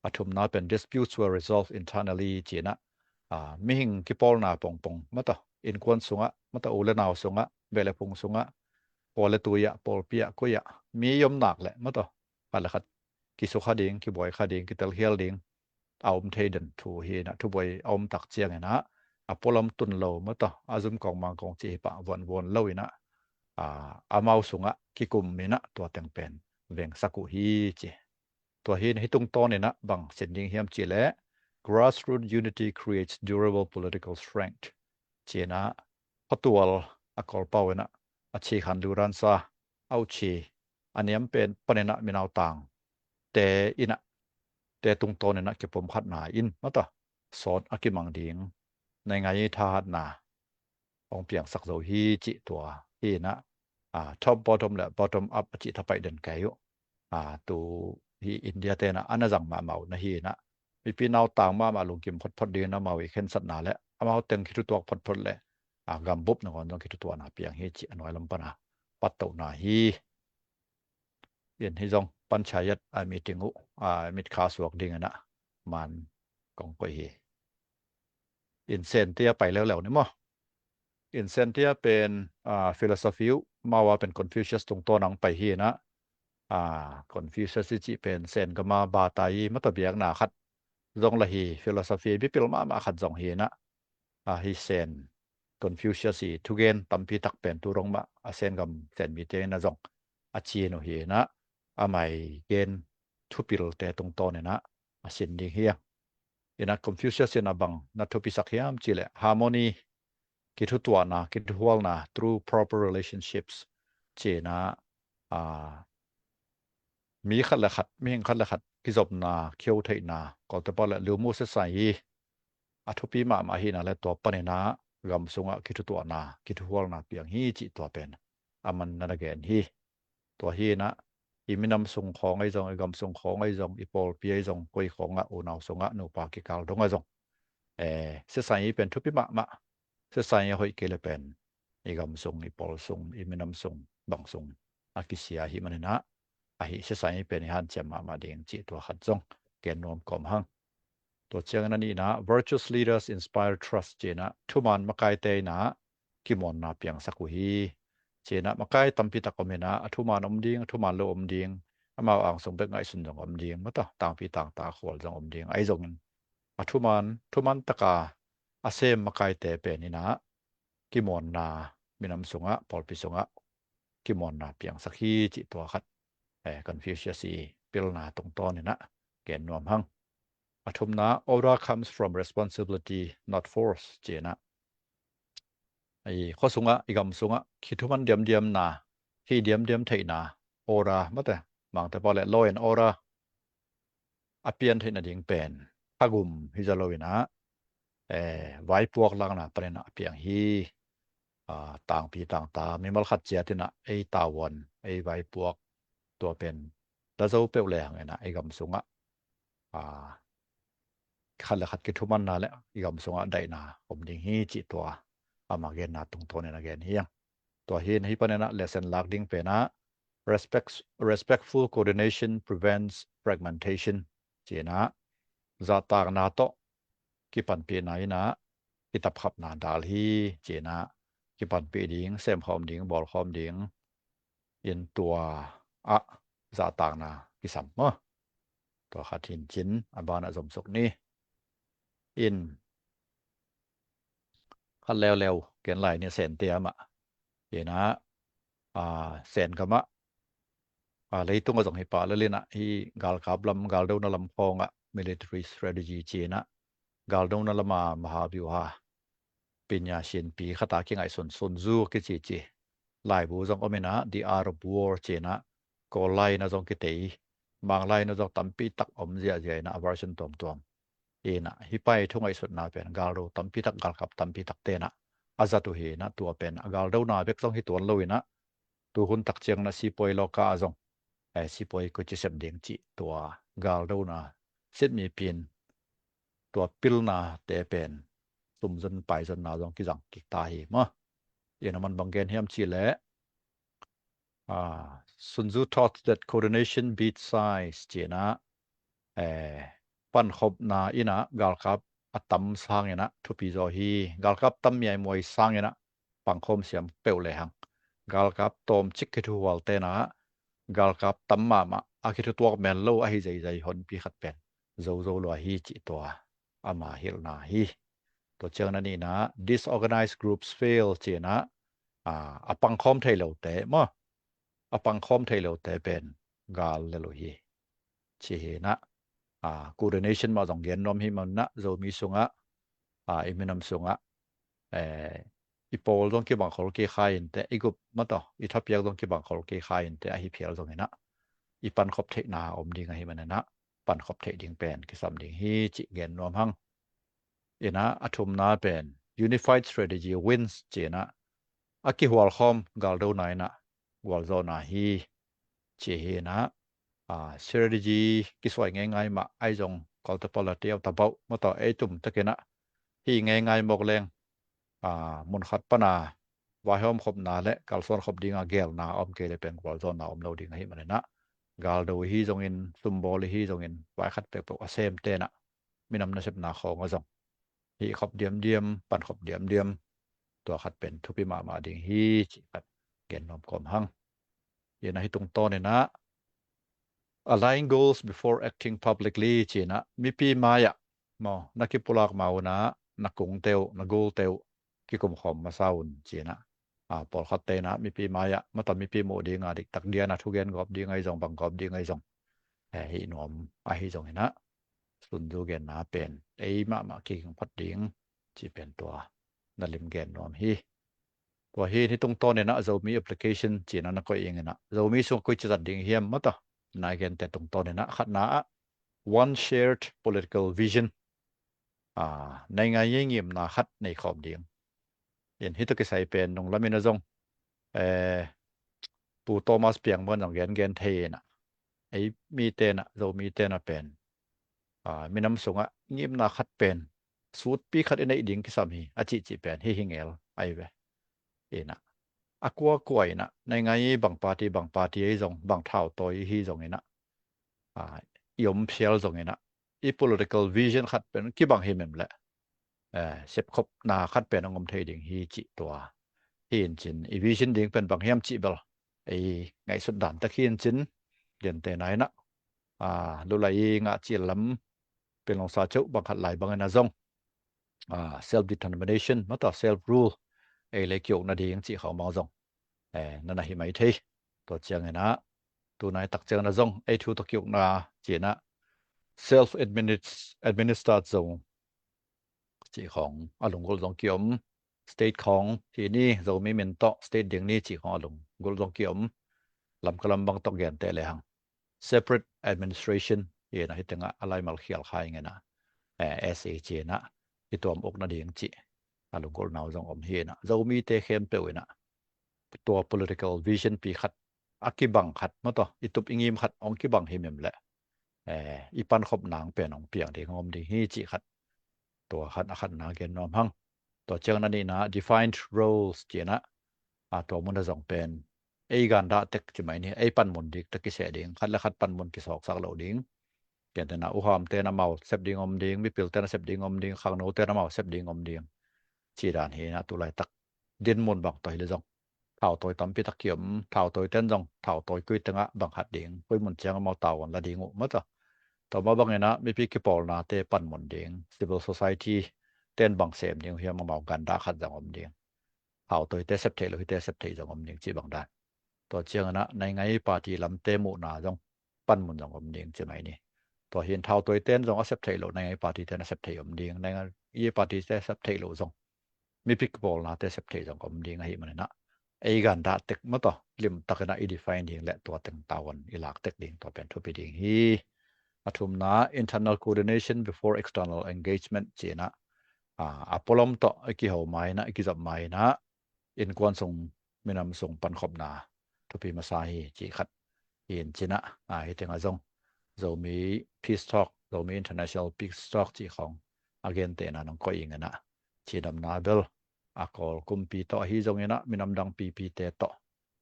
A thumna pen disputes were resolved internally cih ina, ah, mihing kipawlna pongpong, mawtaw, innkuan sungah, mawtaw, u le nau sungah, beh le phung sungah, khua le tui ah, pawlpi ah, koi ah, mi i om nak leh, mawtaw, khat le khat kisukha ding, kibuaikha ding, kitelkhial ding a om thei den thu hi ina, thubuai a om tak ciang ina, a pualam tun lo, mawtaw, a zum kawng mang kawng cih hi pah vuanvuan lo ina, a, amau sungah kikum ina tua teng pen vengsak uh hi ci. Tua hi ina, hih tungtawn ina bang sin ding hiam cih leh, grassroots unity creates durable political strength ci ina, khuatual a kawlpau ina a ci khan luransa, a uci, a niam pen panin a minautang te ina, te tungtawn ina kipumkhatna in, mawtaw, sawt a kimang ding, naingngai thahatna hong piangsak zo hi cih tua hi ina, a, top bottom le bottom up a cih thapai den kai uh. A, tu hi India tenah a na zang mahmah uh na hi inah, mipi nautang mahmah lungkim photphot dingin amau i khensatna le amau teng khithutuak photphot le, a, gambup nangawn zong khithutuakna piang hi cih a nuai lam pana pattohna hi. In hi zong panchayat a meeting uh, a, mitkha suak dingin ah man kong koih hi. In Sen tia pai leuleu ni maw? In Sen tia pen, a, philosophy uh, amau a pen Confucius tungtawn ang pai hi inah, a, Confucius i cih pen Sen gama bata i mata biakna khat zong la hi, philosophy bipil mahmah khat zong hi inah, a, hi Sen Confucius i thugen tampi tak pen tu dong mah a Sen gam Sen mite in a zong a cin uh hi inah, a mai gen thupilte tungtawn inah a sin ding hi a. Inah Confucius in a bang na thupisak hiam cih leh harmony, kithutuahna, kithuhualna through proper relationships ci inah, a, mi khat le khat, mihing khat le khat kizopna, khio theihna, kolte pau le liumu sesai hi a thupi mahmah hi inah le tua pan inah gam sungah kithutuahna, kithuhualna piang hi cih tua pen a man na na gen hi. Tua hi inah i minam sung khawng ahi zong, i gam sung khawng ahi zong, i pawlpi ahi zong, koi khawngah unau sungah nupa kikal dongah zong, e, sesai hi pen thupi mahmah. Sesai a hoih kei le pen i gam sung, i pawl sung, i minam sung, bang sung a kisia hi man inah, ahi sesai hi pen i hanciam mahmah ding cih tua khat zong gen nuam kawm hang. Tua ciangin a nihna, virtuous leaders inspire trust ci inah thuman makaite inah kimawnna piangsak uh hi. Ci inah makai tampi tak om inah, a thuman om ding, a thuman lo om ding, amau angsung bek ngaihsun zong om ding, mata tangpi tangta khual zong om ding. Ahi zongin a thuman, thuman taka a sem makaite pen inah kimawnna, minam sungah, pawlpi sungah kimawnna piangsak hi cih tua khat, e, Confucius i pilna tungtawn inah gen nuam hang. A thumna, order comes from responsibility, not force ci inah, i khua sungah, i gam sungah kithuman diamdiamna, hi diamdiam theihna, order, mate, Mangte pau le law and order a pian theih nading pen a gum hi za lo inah, e, vaipuak lakna pan inah a piang hi. A, tangpi tangta mimal khat ciat inah ei tavuan, ei vaipuak, tua pen da zo peuh le hang inah i gam sungah, a, khat le khat kithumanna le i gam sungah daihna om ding hi cih tua ama genna tungtawn inah gen hi ang. Tua hi inah hi pan inah lesson lak ding pen ah, respect, respectful coordination prevents fragmentation ci inah, zahtakna tawh kipanpihna inah kitapkhapna dal hi ci inah, kipanpih ding, semkhawm ding, bawlkhawm ding in tua ah zahtakna kisam maw? Tua khat hi in cin, a banah zomsuk ni. In khat leuleu gen lai ni, Sen tia mah. Ci inah, a, Sen gamah, a, leitungah zong hi pah lel inah, hi galkap lam, galdona lam khawngah military strategy ci inah, galdona lama mahabyuha, pinya sinpi khata kingaihsun Sun Tzu kicici laibu zong om inah, The Art of War ci inah, Kawl lai inah zong kitei, Mang lai inah zong tampi tak om ziahziah inah, a version tuamtuam. Inah hi pai thu ngaihsutna pen galdo tampi tak, galkap tampi tak tenah a zat uh hi inah, tua pen a galdona bek zong hi tuan lo inah, tu hun tak ciang inah sipuai lawka ah zong, e, sipuai koici sem ding cih tua galdona sitmi pin tua pilnate pen sumzon paizonna zong kizang kik ta hi maw? Inah man bang gen hiam cih leh, a, Sun Tzu taught that coordination beats size ci inah, e, pankhopna inah galkap a tam sang inah thupi zaw hi. Galkap tam miaimuai sang inah pangkhawm siam peuh le hang, galkap tawmcik kithuhual tenah galkap tam mahmah a kithutuak mel lo ahi zeizei honpi khat pen zozo lua hi cih tua ama hilhna hi. Tua ciang a nihna, disorganized groups fail ci inah, a, a pangkhawm thei lote maw, a pangkhawm thei lote pen gal lel uh hi ci hi inah, a, coordination mah zong gen nuam hi man inah, Zomi sungah, a, i minam sungah, e, i pawl zong kibang khol kei kha inteh, i gup mataw, i thapiak zong kibang khol kei kha inteh, ahi phial zong inah i pankhop theihna om ding ahi man inah, pankhop theih ding pen kisam ding hi cih gen nuam hang. Inah a thumna pen unified strategy wins ci inah, a kihualkhawm galdona inah gualzawhna hi. Ci hi inah, a, strategy kisuai ngeingai mah ahi zong, kawlte pawlte a tabauh mawtaw ei tum takinah hi ngeingai mawk leng, a, mun khat pana vaihawm khopna le kalsuan khop dinga gelna a om kei le pen gualzawhna om lo ding ahi maninah, galdo hi zongin, sumbawl hi zongin, vai khat peuhpeuh a sem tenah minam nasepna khawng a zong hi khop diamdiam, pan khop diamdiam, tua khat pen thupi mahmah ding hi ci khat gen nuam kawm hang. Inah hi tungtawn inah, align goals before acting publicly ci inah, mipi mai-ah maw, na kipulak ma unah na kungte uh, na gulte uh kikum khawm masa un ci inah, a, pawlkhatte inah mipi mai-ah mawtaw mipi muh dinga diktak diana thugen gawp ding ahi zong, bang gawp ding ahi zong, eh, hi nuam ahi zong inah, sunzu genna pen ei mahmah kiging phot ding ci pen tua na lim gen nuam hi. Tua hi, hi tungtawn inah Zomi application ci inah na koih ing inah, Zomi sungah koici zat ding hiam mawtaw na gente tungtawn inah, khatna ah one shared political vision, a, naingngai ngimna khat nei khawm ding. In hi tawh kisai pen nunglam inah zong, eh, Pu Thomas Piang Mon zong gengen thei inah, ei mi tenah, Zomi tenah pen, a, minam sungah ngimna khat pen sutpi khat i neih ding kisam hi a cihcih pen hi hi ngel ahi ve. Inah, a kuakua inah, naingngai bang party, bang party ahi zong, bang thautawi hi zong inah, a, i om phial zong inah, i political vision khat pen kibang hi mem leh, eh, sepkhopna khat pen hong om thei ding hi cih tua hi in cin, i vision ding pen bang hiam cih bel ei ngaihsut dan tak hi in cin, gentehna inah, a, lulai i ngah cil lam, Panglong sa ceuh bang khat lai bang inah zong, a, self determination mawtaw self rule ei le kiuk nading cih khawng bang zong, eh, na na hi mai thei. Tua ciang inah tunai tak ciang inah zong ei thu tawh kiukna ci inah self administered zong cih khawng a lunggulh zong kiom, state khawng hi ni, Zomi min tawh state ding ni cih khawng a lunggulh zong kiom, Lamka lam bang tawh genteh lehang separate administration hi inah, hi tengah a laimal khial kha ing inah, eh, S A ci inah i tuam uk nading cih a lunggulhna uh zong om hi inah, Zomite khempeuh inah tua political vision pi khat, a kibang khat mawtaw i tup i ngim khat hong kibang hi mem leh, eh, i pankhop nang pen hong piang ding hong om ding hi cih khat, tua khat a khatna gen nuam hang. Tua ciang a nihna defined roles ci inah, a, tua mun a zong pen ei gandah tek ci mai ni, ei panmun dik tak kiseh ding, khat le khat panmun kisawksak lo ding. Gentehna uh Hamte na mau sep ding om ding, Mipil te na sep ding om ding, Khangno te na mau sep ding om ding, ci dan hi inah, tulaitak dinmun bang tawh hi le zong thautawi tampi tak kiom, thautawi ten zong thautawi koi tengah bang khat ding, koi mun ciang amau tavuan la ding uh mawtaw, tua mah bang inah mipi kipawlnate panmun ding, civil society ten bang sem ding uh hiam, amau gandah khat zong om ding, thautawite sep theih lo hite sep theih zong om ding cih bang dan. Tua ciang inah naingngai party lamte muhna zong panmun zong om ding ci mai ni. Tua hi in thautawite in zong a sep theih lo, naingngai party te na sep theih om ding, naingngai party te sep theih lo zong mipi kipawlnate sep theih zong om ding ahi maninah, ei gandah tek mawtaw limtak inah i define ding le tua teng tavuan i lak tek ding, tua pen thupi ding hi. A thumna, internal coordination before external engagement ci inah, a, a pualam tawh i kiho ma inah, i kizop ma inah, innkuan sung, minam sung pankhopna thupi masa hi cih khat hi in cin ah, a, hi tengah zong Zomi peace talk, Zomi international peace talk cih khawng a gentehna nong koih ing inah, cidamna bel a Kawl kumpi tawh ahi zong inah, minam dang pipite tawh,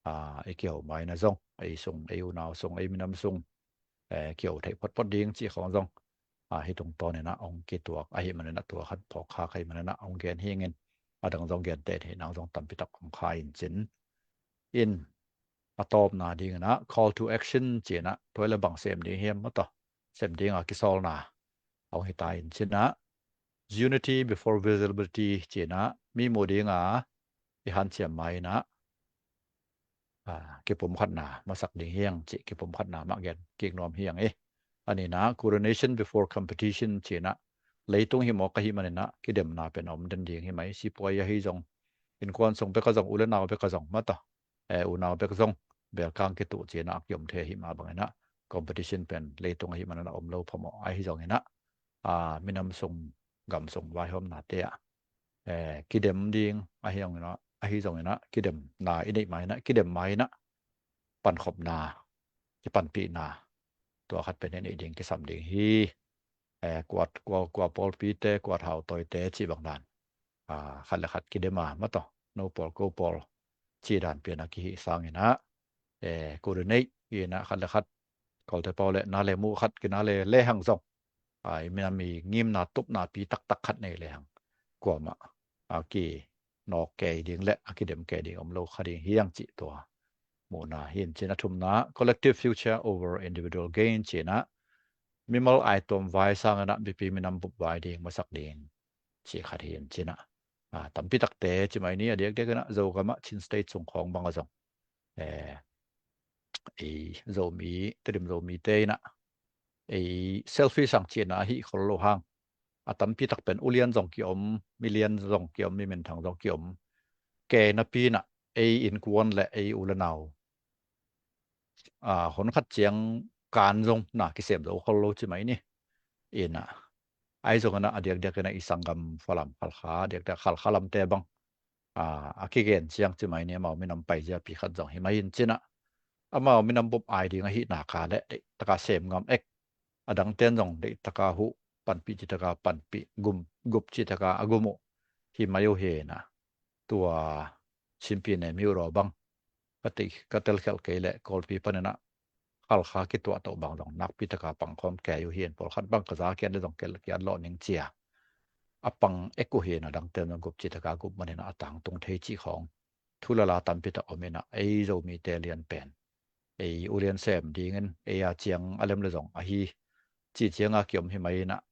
a, i kiho ma inah zong ei sung, ei unau sung, ei minam sung, eh, kiho theih photphot ding cih khawng zong, a, hi tungtawn inah hong kituak ahi maninah, tua khat phawk khak ahi maninah hong gen hi ing in, a dang zong genteh hi, nang zong tampi tak hong kha in cin. In a tawpna ding inah call to action ci inah, tua le bang sem ding hiam mawtaw, sem dinga kisawlna hong hi ta in cin ah, unity before visibility ci inah, mi muh dinga i hanciam ma inah, a, kipumkhatna masak ding hi ing cih, kipumkhatna mah gen kik nuam hi ing. A nihna, coordination before competition ci inah, leitung hi mawk ahi maninah kidemna pen om den ding hi mai. Sipuai ahi zong, innkuan sung bek a zong, u le nau bek a zong mawtaw, eh, unau bek zong belkang kituh ci inah a kiom thei ahi mah bang inah, competition pen leitung ahi maninah om lo phamawh ahi zong inah, a, minam sung, gam sung vaihawmnate ah, eh, kidem ding ahi zong inah, ahi zong inah, kidemna i neih ma inah, kidem ma inah, pankhopna, kipanpihna, tua khat pen i neih ding kisam ding hi. Eh, kuat, kua, kua pawlpite, kuat hautawite cih bang dan, ah, khat le khat kidem a, mataw, no pawl ko pawl cih dan pian a kihih sangin ah, eh, coordinate in ah khat le khat, Kawlte pawl le na le muh khat kina le lehang zong, ah, i minam i ngimna tupna pi taktak khat nei lehang, kuamah a kinawk kei ding le a kidem kei ding om lo kha ding hi hang cih tua muhna hi in cin. A thumna, collective future over individual gain cih in ah, mimal aituam vai sangin ah mipi minam bup vai ding masak ding cih khat hi in cin ah, ah, tampi takte ci mai ni, a diakdiak in ah Zogam ah Chin State sung khawng bang a zong, eh, ei Zomi, Tedim Zomite in ah ei selfish ang cihna ahi khol lo hang, a tampi tak pen ulian zong kiom, milian zong kiom, mi minthang zong kiom, ke napi in ah ei innkuan le ei u le nau, ah, hon khat ciang kan zong na kisem zo khol lo ci mai ni. In ah, ahi zongin ah a diakdiak in ah i sanggam Falam Khalkha, a diakdiak Khalkha lamte bang, ah, a kigen ciang ci mai ni, amau minam paizia pi khat zong hi mai in cin ah, amau minam bup ai ding ahi naka le deih taka sem ngam ek, a dangten zong deih taka huh, panpih ci taka panpih, gum, gup ci taka a gum uh hi mai uh hi in ah, tua Chin Pyine Myo Raw bang ka ti, ka telkhialh kei leh Kawlpi panin ah Khalkha kituah toh bang zong nakpi taka pangkhawm kei uh hi in, pawlkhat bang ka za kiat le zong kiat lawh ning cia a pang ek uh hi in, a dangten zong gup ci taka gup manin ah a tangtung thei cih khawng thu le la tampi tak om in ah, ei Zomite lian pen ei ulian sem dingin ei a ciang a lem le zong ahi cih ciang a kiom hi mai in ah,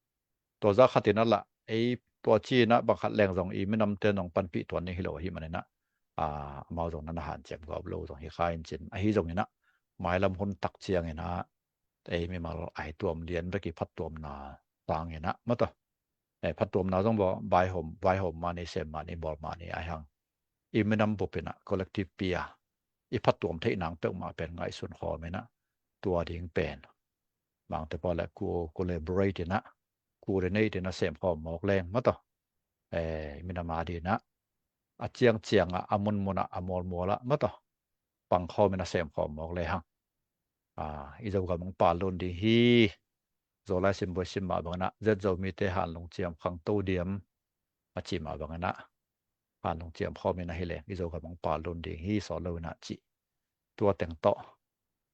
tua za khat in ah lah ei tua ci in ah bang khat leng zong i minamte zong panpih tuan ding hi lo ahi manin ah, ah, amau zong na na hanciam gawp lo zong hi kha in cin. Ahi zongin ah mailam hun tak ciangin ah ei mimal aituam lian bek i phattuamna sangin ah, mataw, eh, phattuamna zong baihawm, vaihawm mah ni, sem mah ni, bawl mah ni, ahi hang i minam bup in ah collective pi a i phattuam theih nang peuhmah pen ngaihsun khawm in ah, tua ding pen Mangte pawl le collaborate in ah, coordinate in ah sem khawm mawk leng, mataw, eh, i minam a ding in ah a ciangciang ah, a munmun ah, a mualmual ah, mataw, pangkhawm in ah sem khawm mawk lehang, ah, i Zogam hong pal lun ding hi. Zolai Simbuai sim mah bangin ah, Zet Zomite Hanlung Ciam Khangto Diam a ci mah bangin ah, Hanlung Ciam khawm in ah hi leng i Zogam hong pal lun ding hi, sawt lo in ah cih tua teng tawh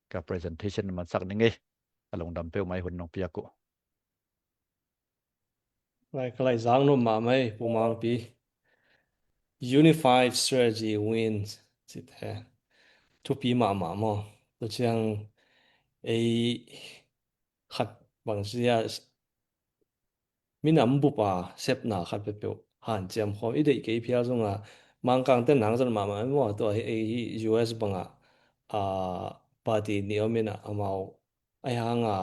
ka presentation mansak ning ei. A lungdam peuhmah i hun nong piak uh. Lai, ka lai zang nuam mahmah ei, Pu Mangpi. Unified strategy wins, cite. Thupi mahmah maw. Tua ciang ei khat bang sia minam bup a sepna khat peuhpeuh hanciam khawm i deih kei phial zong a, Mangkangte nang zat mahmah ei maw, tua hi ei hi U S bang ah, ah, party nih om in ah amau ahi hang a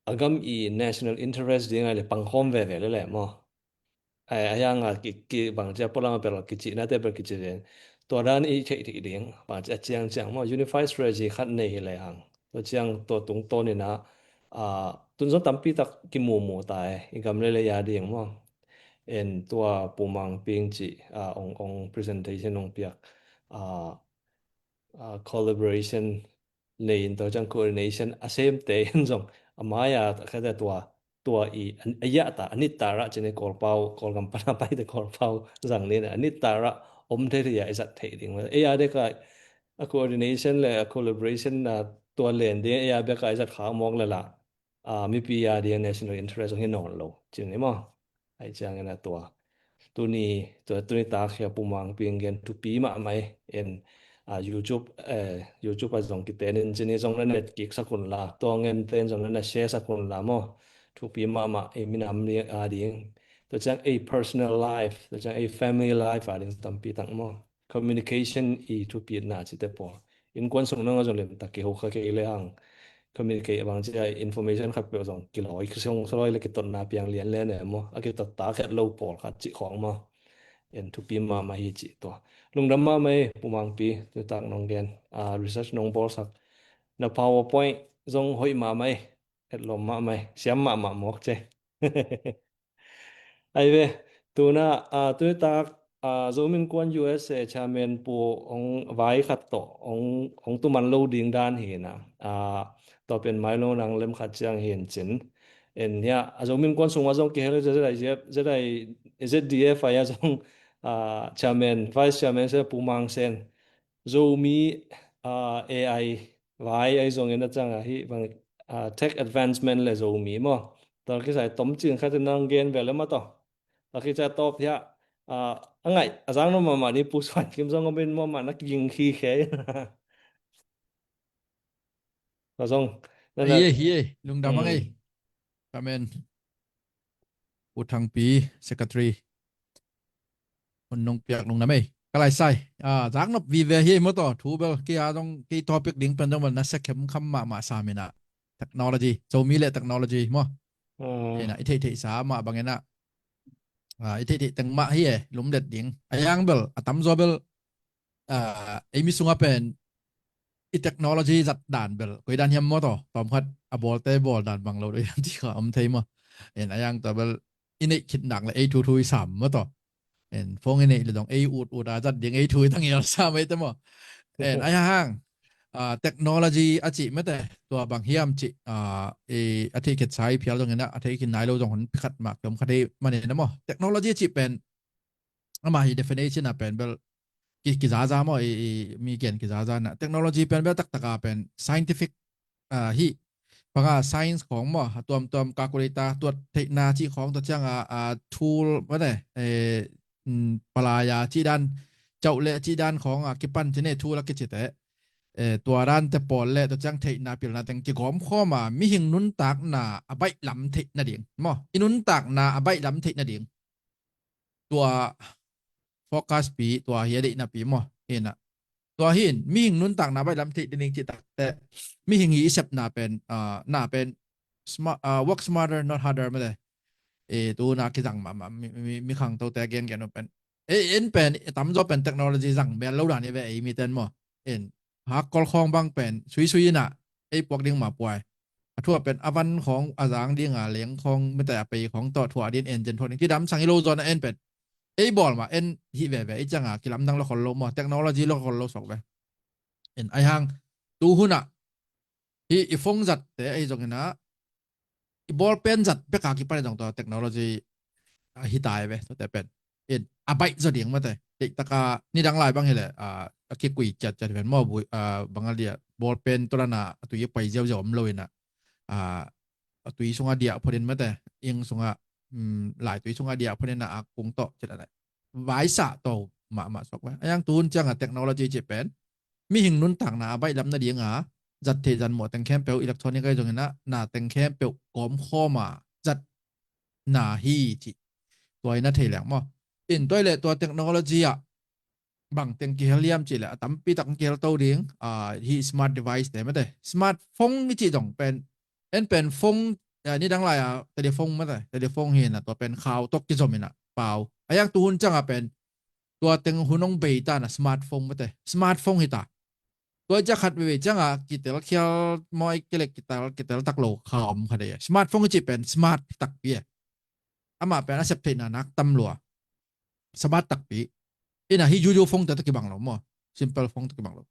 a gam i national interest ding a le pangkhawm veve le le maw. Ai, ahi hang a ki, ki bangci a pualam a pel kici nate pel kici ven. Tua dan i theih theih ding, bangci a ciangciang maw, unified strategy khat nei hi lehang. Tua ciang tua tungtawn in ah, ah, tun zong tampi tak kimumuh ta e, i gam le le a ding maw. En tua Pu Mangpi ci, ah, ong, ong presentation ong piak, ah, ah, collaboration nei in tua ciang coordination a semte in zong a mai a, ka te tua, tua i, a, a yah ta, a nit ta rah cin i Kawlpau, Kawlgam pan a paite Kawlpau zang ni a nit ta rah om thei thei a i zat theih ding. Ei a dek a, a coordination le a collaboration a tua len ding ei a bek a i zat kha mawk le lah, ah, mipi a ding national interest hong hi nawn lo cin ni maw. Ai ciangin a tua tuni, tua tuni tak hi a Pu Mangpi in gen thupi mahmah ei. En, ah, YouTube, eh, YouTube a zong kiten in cin i zong na net kik sak un la, tua ngen ten zong na na share sak un la maw. Thupi mahmah ei minam ni a ding. Tua ciang ei personal life, tua ciang ei family life a ding tampi tak maw. Communication i thupitna cite pawl. Innkuan sung nang a zong lim tak kiho kha kei le hang. Communicate bangci a information khat peuh zong kilawi, kisong saloi le kitotna piang lian le ne maw. A kitot ta khet lo pawl khat cih khawng maw. En thupi mahmah hi cih tua. Lungdam mahmah ei, Pu Mangpi, tu tak nong gen. Ah, research nong bawlsak. Na PowerPoint zong hoih mahmah ei. Etlawm mahmah ei. Siam mahmah mawk ce. Ai ve, tuna, ah, tuni tak, ah, Zomi Innkuan U S A chairman pu hong vai khat tawh hong, hong tuman lo ding dan hi na. Ah, tua pen mai lo nang lem khat ciang hin cin. En nia, a Zomi Innkuan sungah zong kihel Z I Z, Z I, Z D F I a zong, ah, chairman, vice chairman se Pu Mang Sen. Zomi, ah, A I vai ai zong en a ciang a hi bang, ah, tech advancement le Zomi maw. Tua kisai tom cing khat in nang gen ve le maw taw. Tua kisai tawp hiah, ah, a ngaih, a zang no mahmah ni Pu Suan Kim zong om in maw mah na ging khi khe. Tua zong, na na. Hi e, hi e, lungdam ang e. Hmm. Amen. U Thangpi, Secretary. Hun nong piak lungdam e. Ka lai sai. Ah, zaknop vive hi maw taw. Thu bel kei a zong kei topic ding pen zong bel na sia khem kham mahmah sa mina. Technology. Zomi le technology maw. Hmm. Hi na, i theihtheih sa mah bang ina. Ah, i theihtheih teng mah hi e. Lumlet ding. A yang bel, a tamzaw bel, ah, ei mi sungah pen i technology zat dan bel koi dan hiam maw taw, tawm khat a bawlte bawl dan bang lo doi dan ti kha om thei maw. En a yang taw bel i neih khit nak le ei thu thu i sam maw taw. En phone i neih le dong ei ut ut a zat ding ei thu i tang ial sa mai te maw. En a hang, ah, technology a cih mete tua bang hiam cih, ah, i a theih khit sa i phial zong ina a theih khit nai lo zong hun pi khat mah kiom khat ei man ina maw. Technology a cih pen ama hi definition a pen bel ki, kizaza maw, i, i, mi gen kizaza na. Technology pen bel taktak a pen scientific, ah, hi. Panga science khong maw, a tuamtuam calculator, tuat theihna cih khong tua ciang a, a tool, mate, eh, mm, palaya cih dan, cauh le cih dan khong a kipan cine tool a kici te. Eh, tua dan te pawl le tua ciang theihna pilna teng kigawm khawm a, mihing nuntakna a baih lam theihna ding. Maw, i nuntakna a baih lam theihna ding. Tua focus pi, tua hi a deihna pi maw. Hi na. Tua hin, mihing nuntakna baih lam theih ding cih takte, mihing hi i sepna pen, ah, na pen, sma-, ah, work smarter, not harder, mate. E, tu na kizang ma, ma, mi, mi, mi khangto te gen gen pen. E, en pen, e, tamzaw pen technology zang mel lo dan i ve ei mi ten maw. En, hakkol khawng bang pen, sui sui ina, ei puak ding ma puai. A thuah pen, a van khawng, a zang ding a leng khawng, mete a pei khawng tawh thuah ding, engine thuah ding, kidam sang i lo zawn a en pen. Ei bawl ma, en hi ve ve, ei ciang a, kilamdang lo khol lo maw, technology lo khol lo sok ve. En, ai hang, tu hun a, hi i phone zat te, ei zong ina, i ball pen zat bek a kipan i zong tua technology a hi tai ve, tua te pen. In, a baih zaw ding mate. Deih taka, nidang lai bang hi le, a, a kikui ciat ciat ven maw, bui, a, bang a lia, ball pen tua lana, a tui a pai ziau ziau om lo ina. A, a tui sunga dia phonin mate, ing sunga, mm, lai tui sunga dia phonin a, a kung tawh, ciat a lai. Vaisa to mahmah suak ve. A yang tu hun ciang a technology cih pen, mihing nuntakna a baih lam nading a, zat theih zat muah teng khempeuh electronic ahi zongin a, na teng khempeuh kawm khawm a, zat na hi cih. Tua in a thei leng maw. In tua i le tua technology ah, bang teng kihel hiam cih le, a tampi tak kihel to ding, a, hi smart device te mate. Smartphone i cih zong pen, en pen phone, a, nidang lai a telephone mate. Telephone hi na tua pen khau tawh kizom in a, pau. A yang tu hun ciang a pen, tua teng hun hong bei ta na smartphone mate. Smartphone hi ta. Tua i ciah khat veve ciang a, kitel khial maw i kilek kitel, kitel tak lo kha om kha dei. Smartphone i cih pen smart takpi e. Amah pen a sep theihna nak tam lua. Smart takpi. Ina hi juju phone te tawh kibang lo maw. Simple phone tawh kibang lo.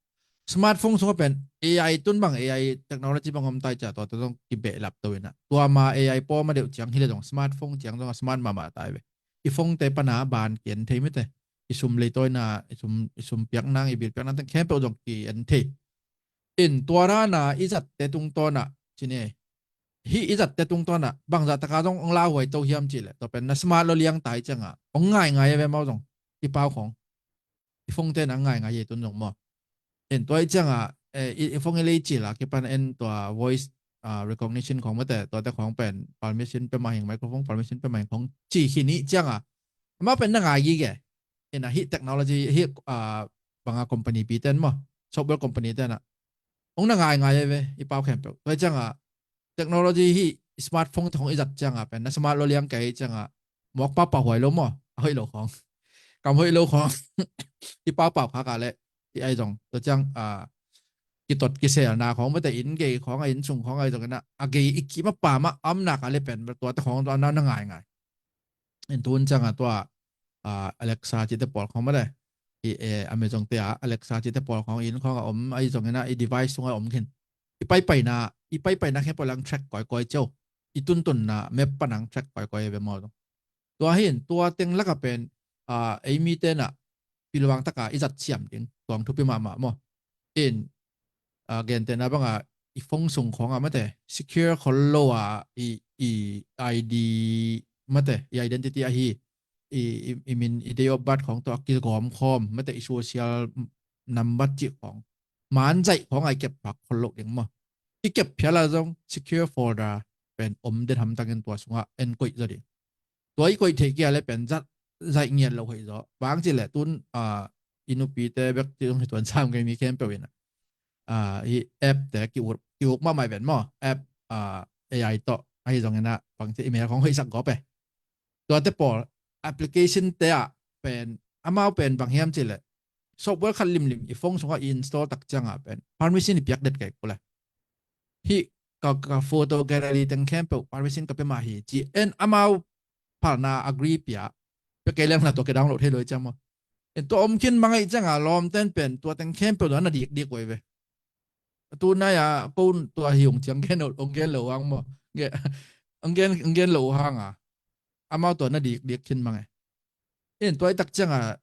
Smartphone sungah pen A I tun bang, A I technology bang om tai ciah tua, tua zong kibehlap to ina. Tua ma A I pawm a deuh ciang hi le zong smartphone ciang zong a smart mahmah tai ve. I phone te pana ban kian thei mite. I sum leitawina, i sum, i sum piak nang, i bil piak nang teng khempeuh zong kian thei. In tua rana i zatte tungtawn ah, cine. Hi i zatte tungtawn ah, bangzah taka zong ong lauhuai to hiam cih le. Tua pen na smart lo liang tai ciang a. Ong ngaingai a ve mau zong. I pau khong. I phone te na ngaingai a tun zong maw. In tua i ciang a, eh, i, i phone i lei cil a, kipan en tua voice, ah, recognition khong mate, tua te khong pen, permission pe mahing, microphone permission pe mahing khong, ci hi ni ciang a. Amau pen na ngai gige. In a hi technology, hi, ah, banga company pi ten maw. Software company ten a. Ong na ngaingai a ve, i pau khempeuh. Tua i ciang a, technology hi smartphone te khong i zat ciang a pen, na smart lo liang kei ciang a, mawk pau pau huai lo maw, a hoih lo khong. Kam hoih lo khong. I pau pau kha ka le, i ai zong. Tua ciang, a, kitot kiselna khong, mate in gei khong, a in sung khong, ai zong ina, a gei i kima pa ma, am na ka le pen, tua te khong, tua na, na ngaingai. In tun ciang a tua, ah, Alexa cihte pawl khawng mate, i, eh, Amazon te ah Alexa cihte pawl khawng inn khawng a om, ahi zongin ah i device sungah om khin. I paipaina, i paipaina khempeuh lang track kawikawi cio. I tuntunna map pan ang track kawikawi ve maw zong. Tua hin, tua teng laka pen, ah, ei mite nah pilvang taka i zat siam ding, tuang thupi mahmah maw. In, ah, gentehna banga i phone sung khawng ah mate, secure khol lo a i, i I D mate, i identity ahi, i, i, i min, i date of birth khawng tawh a kigawm khawm mate, i social number cih khawng, manzaih khawng a i kep phak khol lo ding maw. I kep phial a zong secure folder pen om den hamtangin tua sungah en koih zaw ding. Tua i koih theih kia le pen zat zaih ngiat lo hoih zaw. Bang ci le tun, ah, i nupite bek ci zong hi tuan sam kei mi khempeuh in ah, ah, hi app te ki uk, ki uk mahmah ven maw. App, ah, A I tawh ahi zongin ah bang ci email khawng hoihsak gawp e. Tuate pawl application te ah pen, amau pen bang hiam ci le software khat limlim i phone sungah i install tak ciangah pen permission i piak det kei kul e. Hih ka, ka photo gallery teng khempeuh permission ka pia mah hi ci en amau phalna agree pia, pia kei leng na tua ke download thei lo i ciang maw. En tua om khin mang ahih ciangah lawmten pen tua teng khempeuh tua na dikdik uh ei ve. Tu nai a ko tua hi ung ciang gen lo, ong gen lo hang maw. Ge, ong gen, ong gen lo hang a amau tua na dikdik khin mang e. In tua i tak ciangah,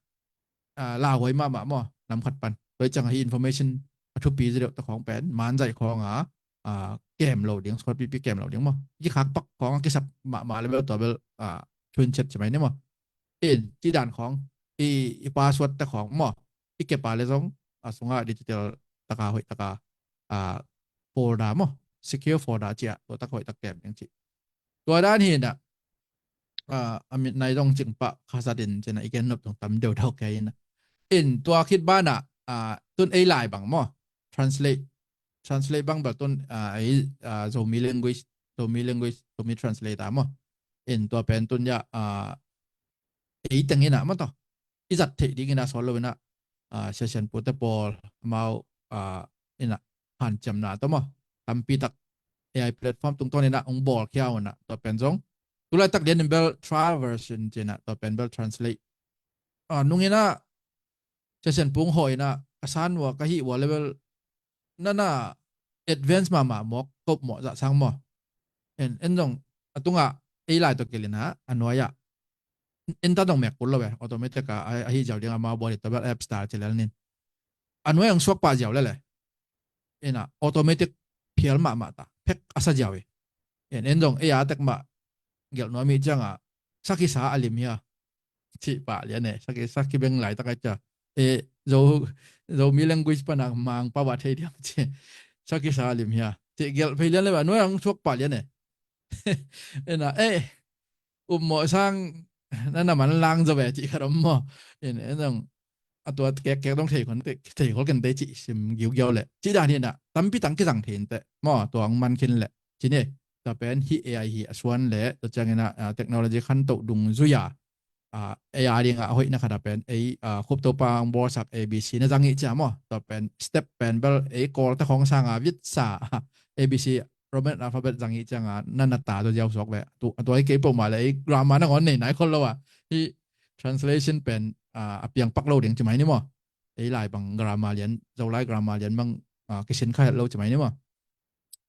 ah, lauhuai mahmah maw, nam khat pan. Tua i ciangah hi information a thupi zi deuh ta khawng pen manzaih khawng a, ah, kem lo ding, suat pipi kem lo ding maw. Kikhak pak khawng a kisap mahmah le bel tua bel, ah, thuin chet ci mai ni maw. In ci dan khawng, i, i password ta khawng maw, i kepa le zong a sungah digital taka hoih taka, ah, folder maw, secure folder ci a, tua tak hoih tak kem ding ci. Tua dan hi na, ah, a mit nai zong cing pah kha zat in ci na i gen nop zong tam deuh deuh kei na. In tua khit banah, ah, tun ei lai bang maw, translate, translate bang bel tun, ah, ei, ah, Zomi language, Zomi language, Zomi translator maw. In tua pen tun ya, ah, ei teng in ah maw tawh i zat theih ding in ah sawl lo in ah, ah, session pute pawl amau, ah, in ah hanciamna tawh maw, tampi tak A I platform tungtawn in ah ong bawl khia un ah, tua pen zong tulaitak lian in bel trial version ci in ah tua pen bel translate, ah, nung in ah session pung haw in ah a san ua ka hih ua level nana advance mahmah mawk kop mawh zah sang maw. En, en zong a tungah ei lai tawh kilin ah a nuai ah en ta dong mek kul lo ve, automatic a, a, ahi ziau ding amau bual hi tua bel app star ci lel nin. A nuai ang suak pah ziau lele. En ah automatic phial mahmah ta, phek a sa ziau hi. En, en zong ei a tek mah gelh nuam ih ciangah sakhi sa a lim hia cih pah lian e. Sakhi, sakhi beng laitak ai cia e, Zo, Zomi language pana mang pau a thei diam ci. Sakhi sa a lim hia cih gelh phei lian le a nuai ang suak pah lian e. En ah, eh, upmawh sang nana man lang zaw ve cih khat om maw. En, en zong a tua kekkek dong thei khol, thei khol kente cih sim giugiau leh cih dan hi in ah tampi tang kizang thei inteh maw, tua ang man khin leh ci ni. Tua pen hih A I hi a suan leh tua ciangin ah, ah, technology khantoh dungzui a, ah, A I ding a hoihna khat a pen ei, ah, Khup Topa ang bawlsak A B C na zang ih cia maw. Tua pen step pen bel ei Kawlte khawng sanga vitsa A B C Roman alphabet zang ih cianga na na ta tua ziau suak ve. Tu, a tua hi kei peuhmah le ei grammar nangawn nei nai khol lo a, hih translation pen, ah, a piang pak lo ding ci mai ni maw. Ei lai bang grammar lian, Zolai grammar lian bang, ah, kisin kha het lo ci mai ni maw.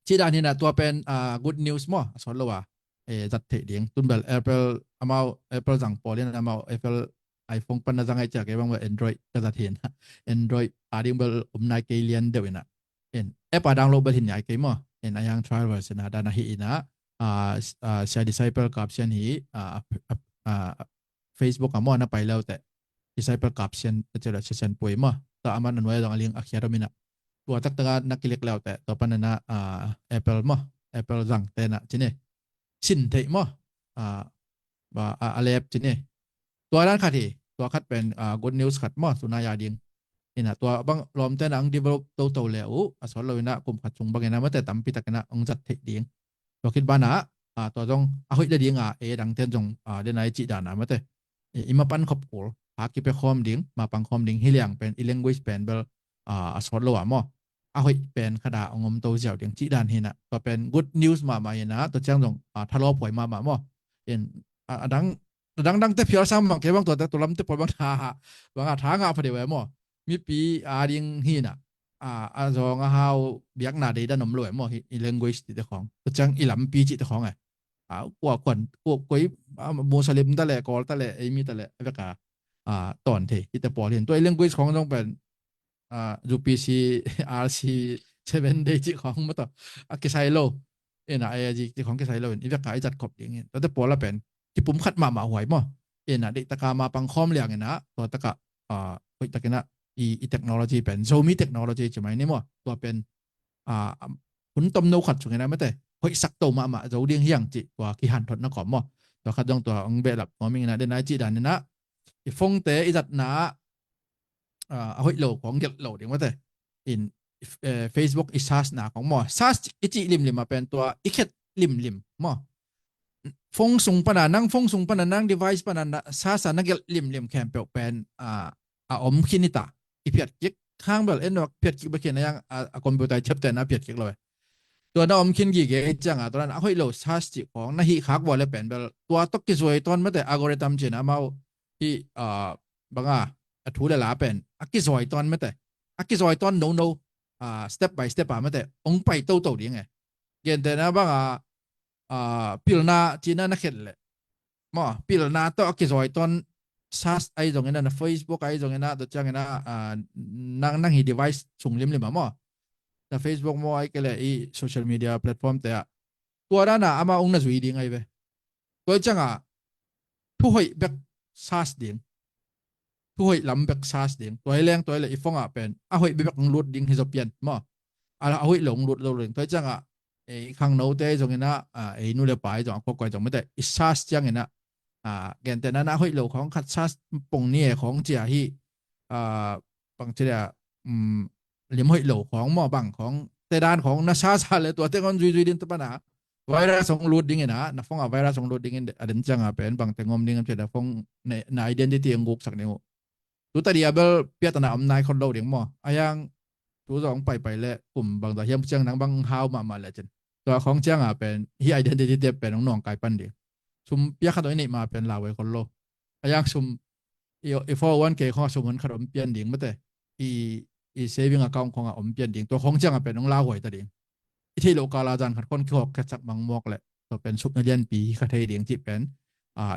Ci dan hi in ah tua pen, ah, good news maw, a sawt lo a, eh, zat theih ding. Tun bel Apple, amau Apple zang pawl in amau Apple iPhone pan na zang ai cia kei bang bel Android ka zat hi in ah Android a ding bel om nai kei lian deuh in ah. En, app a download bel hin ngai kei maw. En, a yang trial version a dan ahi in ah, ah, s-, ah, Sia Disciple Kapsian hi, ah, ah, ah, Facebook a maw na pai lo teh. Disciple Kapsian, a cih leh Sia Sian Pui maw. Tua aman a nuai a dong a link a khiat om in ah. Tua taktak a na kilik lo teh, tua pan na, ah, Apple maw. Apple zang te na ci ni. Sin theih maw. Ah, ba, a, a lep ci ni. Tua dan khat hi, tua khat pen, ah, good news khat maw, tuna ya ding. In ah tua bang lawmte na ang develop toto le uh, a sawt lo in ah kum khat sung bang in ah mate tampi tak in ah ang zat theih ding. Tua khit ban ah, ah, tua zong a hoih le ding ah, e dangten zong, ah, den ai cih dan ah mate. I, i mapan khop kul, a kipia khawm ding, mapang khawm ding, hi liang pen, i language pen bel, ah, a sawt lo ah maw. A hoih pen khat a ang om to ziau ding, cih dan hi in ah. Tua pen good news mahmah hi in ah, tua ciang zong, ah, thalawphuai mahmah maw. In, ah, a dang dangdang te phial sam bang kei bang tua te tua lam te pawl bang tha bang a tha ngah pha deuh e maw. Mipi a ding hi na a a zawng a hau biakna dei dan om lo e maw hi i language cih te khawng tua ciang i lampi cih te khawng e. A kua kuan kua koi a Muslim ta le Kawl ta le ei mi ta le a vek a a tawn thei hi te pawl hin tua i language khawng zong pen a U P C R C seven day cih khawng maw tawh a kisai lo. Ina a zi cih khawng kisai lo in i vek a i zat khop ding in tua te pawl a pen kipum khat mahmah huai maw. Ina deih taka ma pang khawm liang ina tua taka a hoih takina i i technology pen Zomi technology ci mai ni maw tua pen a hun tomno khat sungina mate hoih sak to mahmah zo ding hiang cih tua kihan thot na kawm maw. Tua khat zong tua ong behlap nuam ing ina den ai cih dan ina i phone te i zatna a a hoih lo khawng gelh lo ding mate in eh, Facebook i search na khawng maw search i cih limlim a pen tua i khet limlim maw. Phone sung pana nang phone sung pana nang device pana na search a na gelh limlim khempeuh pen a a om khin i ta i phiat kik khang bel en nok phiat kik bek khin a yang a computer i chep te na phiat kik lo e. Tua na om khin gige i cianga tua na a hoih lo search cih khawng na hih khak vua le pen bel tua tok kizuai tawn mate algorithm cina amau hi a banga a thu le la pen a kizawi tawn mete a kizawi tawn no no a step by step a mete ong pai to to ding e. Gente na banga a pilna cina na khen le maw pilna to a kizawi tawn sas ai zong ina na Facebook ai zong ina to ciang ina a nang nang hi device sung lim lim a maw na Facebook maw ai kele i social media platform te a tua dana ama ong na zui ding ai ve. Tua cianga thuhoih bek sas ding thuhoih lam bek sas ding tua hi leng tua hi le i phone ah pen a hoih bek ong lut ding hi zo pian maw. A hoih lo ong lut lo ding tua cianga ei khangno te zong ina ei nu le pa zong a kua kua zong mete i sas ciang ina gente na na hoih lo khong khat sas pong ni e khong cia hi bang cia lim hoih lo khong maw bang khong te dan khong na sasa le tua te ngon zui zui din ta pana virus hong lut ding ina na phone a virus hong lut ding in a den cianga pen bang te ngom ding am cia na phone na identity hong guk sak ding uh. Tu ta dia bel piatana om nai khol lo ding maw a yang tu zong pai pai le kum bang za hiam ciang nang bang hau mahmah le cin tua khong cianga pen hi identity te pen hong nuang kai pan ding. Sum piak khat oi neih ma pen lau oi khol lo a yang sum i four oh one k khong a sum hon khat om pian ding mate i i saving account khong a om pian ding tua khong cianga pen hong lau huai ta ding. I theih loh kala zan khat khon kihawk khetsak mang mawk le tua pen supna lianpi hi kha thei ding cih pen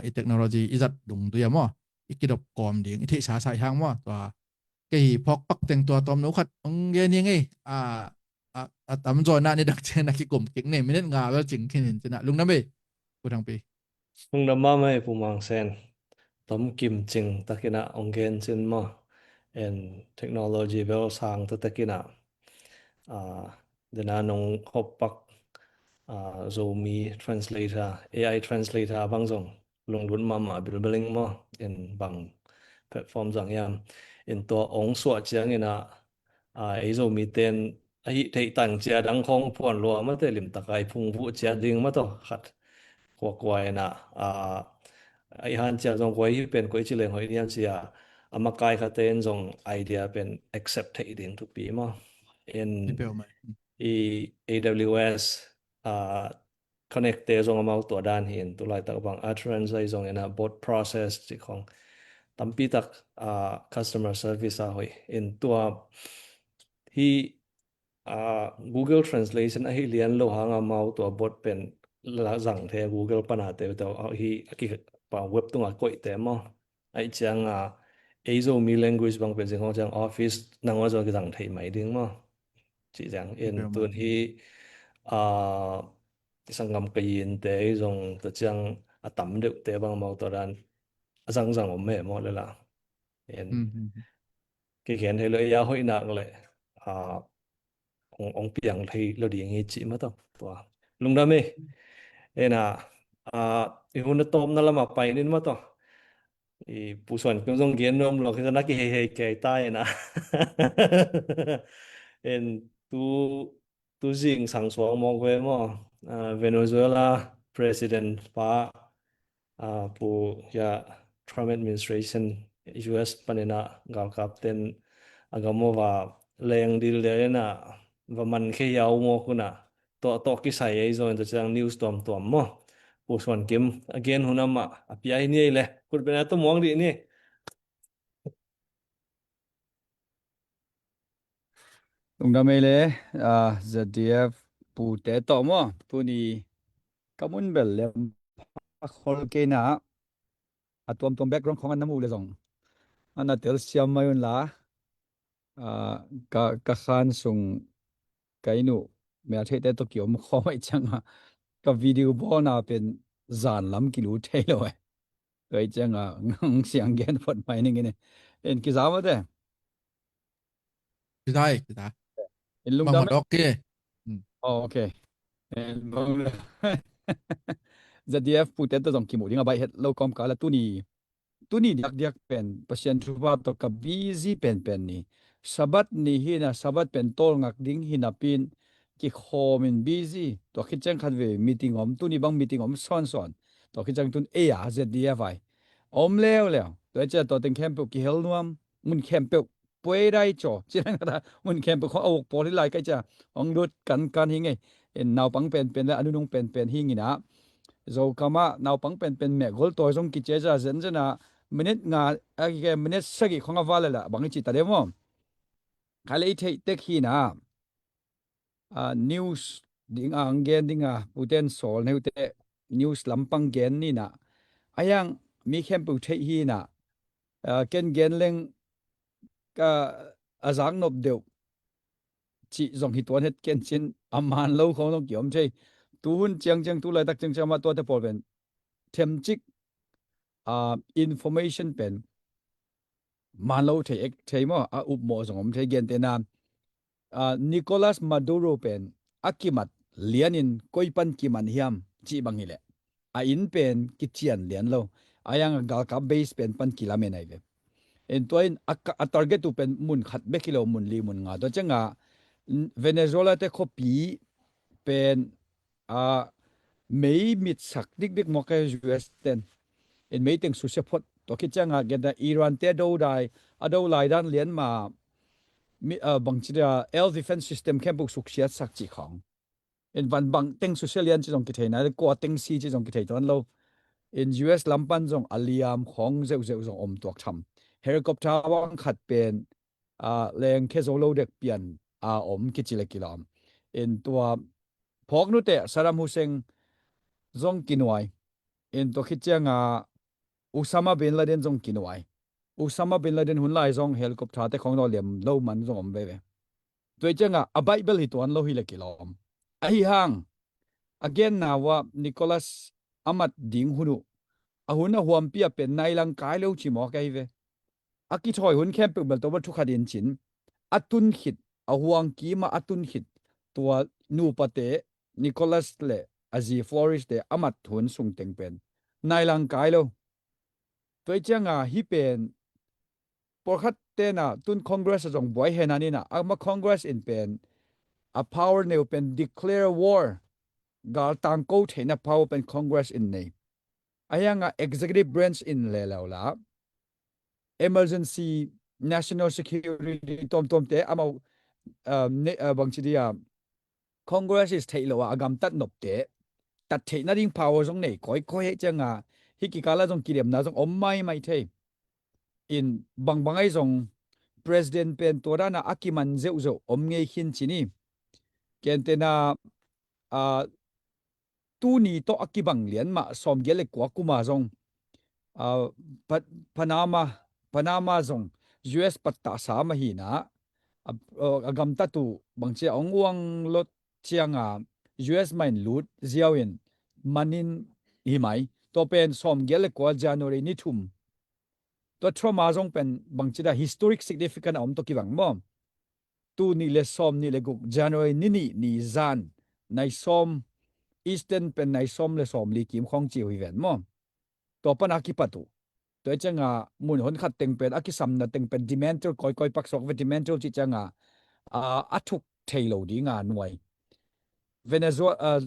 i technology i zat dung tui a maw i kidop kawm ding i theih sasa i hang maw tua kei hi phawk pak teng tua tawm no khat ong gen hi ngei a a tam zaw na ni dak cian a kikum kik nei minute nga bel cing khin in cina lungdam ei. Pu Thangpi. Lungdam mahmah ei Pu Mang Sen. Tom kim cing takina ong gen cin maw en technology bel sang ta takina dena nong hoppak Zomi translator A I translator bang zong lunglut mahmah bilbeling maw in bang platform zang hiam in tua ong suah ciang ina ei Zomi ten a hih theih tang cia dang khong puan lua mate limtaka i phung vuh cia ding mato khat kuakua ina a i han cia zong kuai hi pen kuai ci leng hoih niam cia a makai khate in zong idea pen accept theih ding thupi maw in i A W S connect te zong amau tua dan hi in tulaitak bang utterance ai zong ina bot process ci khong tampi tak customer service a hoih in tua hi Google translation ahi lian lo hang amau tua bot pen la zang the Google pana te hi a ki pa web tunga koih te maw. Ai cianga ei Zomi language bang pen zing hong ciang office nang wa zong ki zang thei mai ding maw. Ci ciang in tun hi sanggam ka yin te ei zong ta ciang a tam deuh te bang mau ta dan a zang zang om he maw le la. En ki gen thei lo ei a hoih nak le ong piang thei lo ding hi ci ma tawh tua lungdam hi. Ena i hun a tawpna lama pai nin ma tawh i pusuan kim zong gen nuam lo kisa na ki hei hei kei ta ena en tu tu zing sang suang mawk ve maw. Venezuela president pa pu ya Trump administration U S panina galkap ten a gam aw va leng dil le ena va man khe yau mawk una tawh tawh kisai ei zaw in ta ciang news tuamtuam maw. Pu Suan Kim a gen hun amah a pia hi ni ei le. Khut bena tawh muang dih ni. Lungdam ei le, ah, Z D F pute tawh maw. Tuni ka mun bel lem a khol kei na, a tuamtuam background khong an na muh le zong an na telsiam mai un la, ah, ka, ka khan sung ka inn uh mel theihte tawh kiom khawm aih ciangah ka video bawlna pen zan lam kilut thei lo eh. Tua aih ciangah ngang siang gen phot mai ning in eh. En kiza mate. Kiza eh, kiza. En lungdam eh. Mawk awk ki. Hmm. Oh, okay. En bang Z D F pute tawh zong kimuh ding a baih het lo kawmkal a tuni tuni diakdiak pen Pasian thupha tawh ka busy penpen ni. Sabbath ni hi na, Sabbath pen tawlngak ding hi napi in kikhawm in busy. Tua khit ciang khat vei meeting om, tuni bang meeting om sawnsawn. Tua khit ciang tun ei a Z D F ai om leuleu. Tua ciang tua teng khempeuh kihel nuam, mun khempeuh puai dai caw. Ci dang khat a mun khempeuh khong a uk pawl hi lai kai cia hong lut kankan hi ngei. En naupang penpen le a nunung penpen hi ngin ah. Zokam ah naupang penpen meh gol tawi zong kicia cia zenzen ah minute nga a kike minute sagih khong a val le la bang i ci ta dem aw. Kha le i theih tek hi na. Ah, news ding a ang gen ding a puten sawl neute news lampang gen ni na. A yang mi khempeuh theih hi na. Ah, ken gen leng ka a zak nop deuh cih zong hi tuan het ken cin a man lo khong zong kiom thei. Tu hun ciangciang tu laitak ciangciang mah tuate pawl pen themcik, ah, information pen man lo thei ek thei maw, a upmawh zong om thei. Gentehna, ah, Nicolas Maduro pen a kimat lianin koi pan kiman hiam cih bang hileh a inn pen kician lian lo. A yang a galkap base pen pan kilamen ahi ve. En tua in a, a target uh pen mun khat bek hi lo, mun li mun nga. Tua cianga Venezuela te khuapi pen a mei mitsak dikdik mawk a U S ten. En meiteng susia phot. Tua khit cianga genta Iran te a do dai, a do lai dan lian ma mi, a, bangci dia air defense system khempeuh suksiatsak cih khawng. En van bang teng susia lian ci zong kithei na, kua teng si ci zong kithei tuan lo. En U S lam pan zong a liam khawng zeuhzeuh zong om tuak tham. Helicopter bang khat pen, a, leng khe zo lo dek pian a om kici le kilawm. En tua phawk nute Saddam Hussein zong kinuai. En tua khit cianga Osama bin Laden zong kinuai. Osama bin Laden hun lai zong helicopter te khawng daw liam lo man zong om veve. Tua cianga a Bible hi tuan lo hi le kilawm. Ahi hang a genna uh ah Nicolas a mat ding hun uh a hun a huampi a pen nailang kai lo ci mawk ahi ve. A kithawi hun khempeuh bel tawh thukhat in cin a tun khit, a huang kima a tun khit tua nupate Nicolas le a zi Floris te a mat hun sung teng pen nailang kai lo. Tua cianga hi pen pawlkhat tena tun Congress a zong buai hena nina ama Congress in pen a power neu pen declare war, gal tangko theihna power pen Congress in nei. A hianga executive branch in le lo la emergency national security tuamtuamte amau, um, ne, uh, bangci dia Congress is theih lo a a gamtat nopte tat theih nading power zong nei kawikawi hei cianga hi kikala zong kidemna zong om maimai thei. In bangbang ai zong president pen tua dana a kiman zeuhzeuh om ngei khin cini. Kentena, uh, tuni tawh a kibang lian mah sawmgiat le kua kuma zong, ah, Pa-, Panama, Panama zong U S pattahsa mah hina, a, a, a gamtat uh bangci a ong uang lot cianga U S mah in lut ziau in manin hi mai. Tua pen sawmgiat le kua January ni thum. Tua Trump a zong pen bangci da historic significant a om tawh kibang maw? Tul nih le sawm nih le guk January ni nih ni zan nai sawm, Eastern pen nai sawm le sawm li kim khawng ci uh hi ven maw? Tua pan a kipat uh. Tua cianga mun hon khat teng pen a kisamna teng pen dismantle kawikawi paksuak ve, dismantle ci cianga, a, a thuk thei lo dinga nuai. Venezuela, a,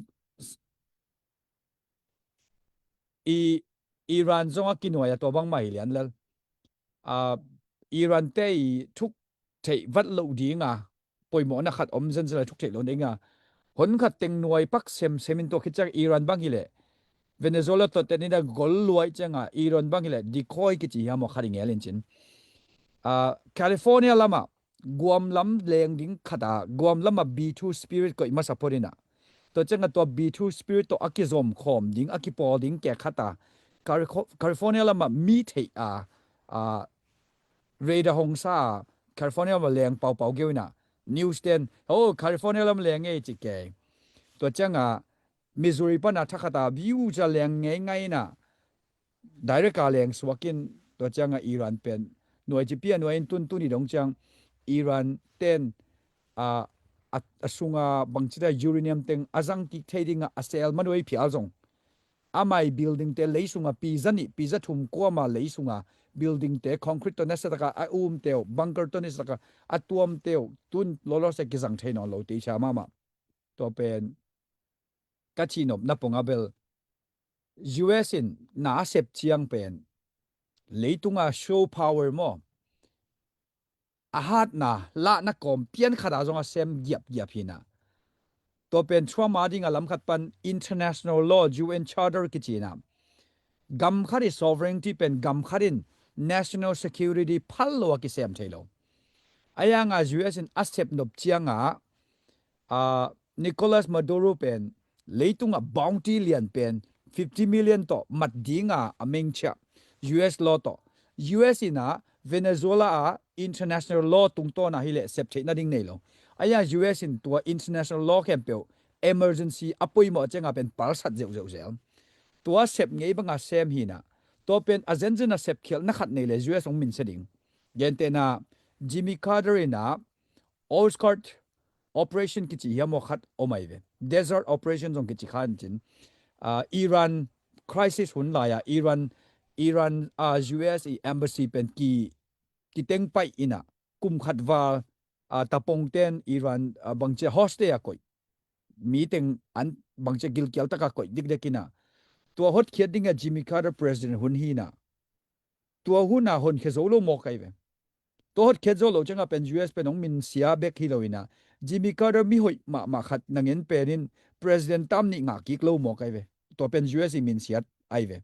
i Iran zong a kinuai a tua bangmah hi lian lel. A, Iran te i thuk theih vat loh dinga poimawhna khat om zenzen a thuk theih loh dinga hon khat teng nuai pak semsem in tua khit ciang Iran bang hileh Venezuela tawh ten in a gol luai cianga Iran bang hileh decoy kici hiam aw khat i ngel in cin. Ah, California lamah Guam lam leng ding khat a, Guam lamah B two Spirit koih masa phot in a, tua cianga tua B two Spirit tawh a kizom khawm ding, a kipawl ding kei khat a, Calico-, California lamah mi theih a, a, radar hong sa a, California lamah leng paupau geu in a, news ten, oh, California lam leng ei ci kei. Tua cianga Missouri pana thakhat a view ca leng ngei ngai in a, direct a leng suak in, tua cianga Iran pen nuai ci pia nuai in tun tuni dong ciang Iran ten, a, a, a sunga bangci ta uranium teng a zang kik thei dinga a sel manuai phial zong, amai building te lei sunga pi za nih, pi za thum kuama lei sunga building te concrete tawh nasa taka a um teu, bunker tawh nasa taka a tuam teu, tun lolo se kizang thei nawn lo te i sa mahmah. Tua pen ka cihnop na pong a bel U S in na a sep ciang pen leitunga show power maw, a hatna lahna kawm pian khat a zong a sem giapgiap hi in a, tua pen Trump a dinga lam khat pan international law, U N Charter kici in a, gam khat i sovereignty pen gam khat in national security phal lo a kisem thei lo. A yanga U S in a sep nop cianga, a, Nicolas Maduro pen leitunga bounty lian pen fifty million tawh mat dinga a mengcia U S law tawh. U S in a Venezuela a international law tungtawna hileh sep theih nading nei lo. A yanga U S in tua international law khempeuh emergency a poimawh cianga pen palsat zeuhzeuh zel. Tua sep ngei banga sem hi in a, tua pen a zenzen a sep khialhna khat nei le U S hong minsia ding. Gentehna Jimmy Carter in a Old Guard Operation kici hiam aw khat om ai ve. Desert Operation zong kici khan cin. Ah, Iran crisis hun lai a Iran, Iran, ah, U S i embassy pen ki, kiteng paih in a kum khat val, ah, tapong ten Iran, ah, bangcia hostage a koih, mi teng an bangcia gilkial taka koih dikdek in a, tua hotkhiat dinga Jimmy Carter president hun hi in a, tua hun a honkhia zo lo mawk ai ve. Tua hotkhiat zo lo cianga pen U S pen hong minsia bek hi lo in a, Jimmy Carter mi hoih mahmah khat nangen pen in president tam nih ngah kik lo mawk ai ve. Tua pen U S i minsiat ai ve.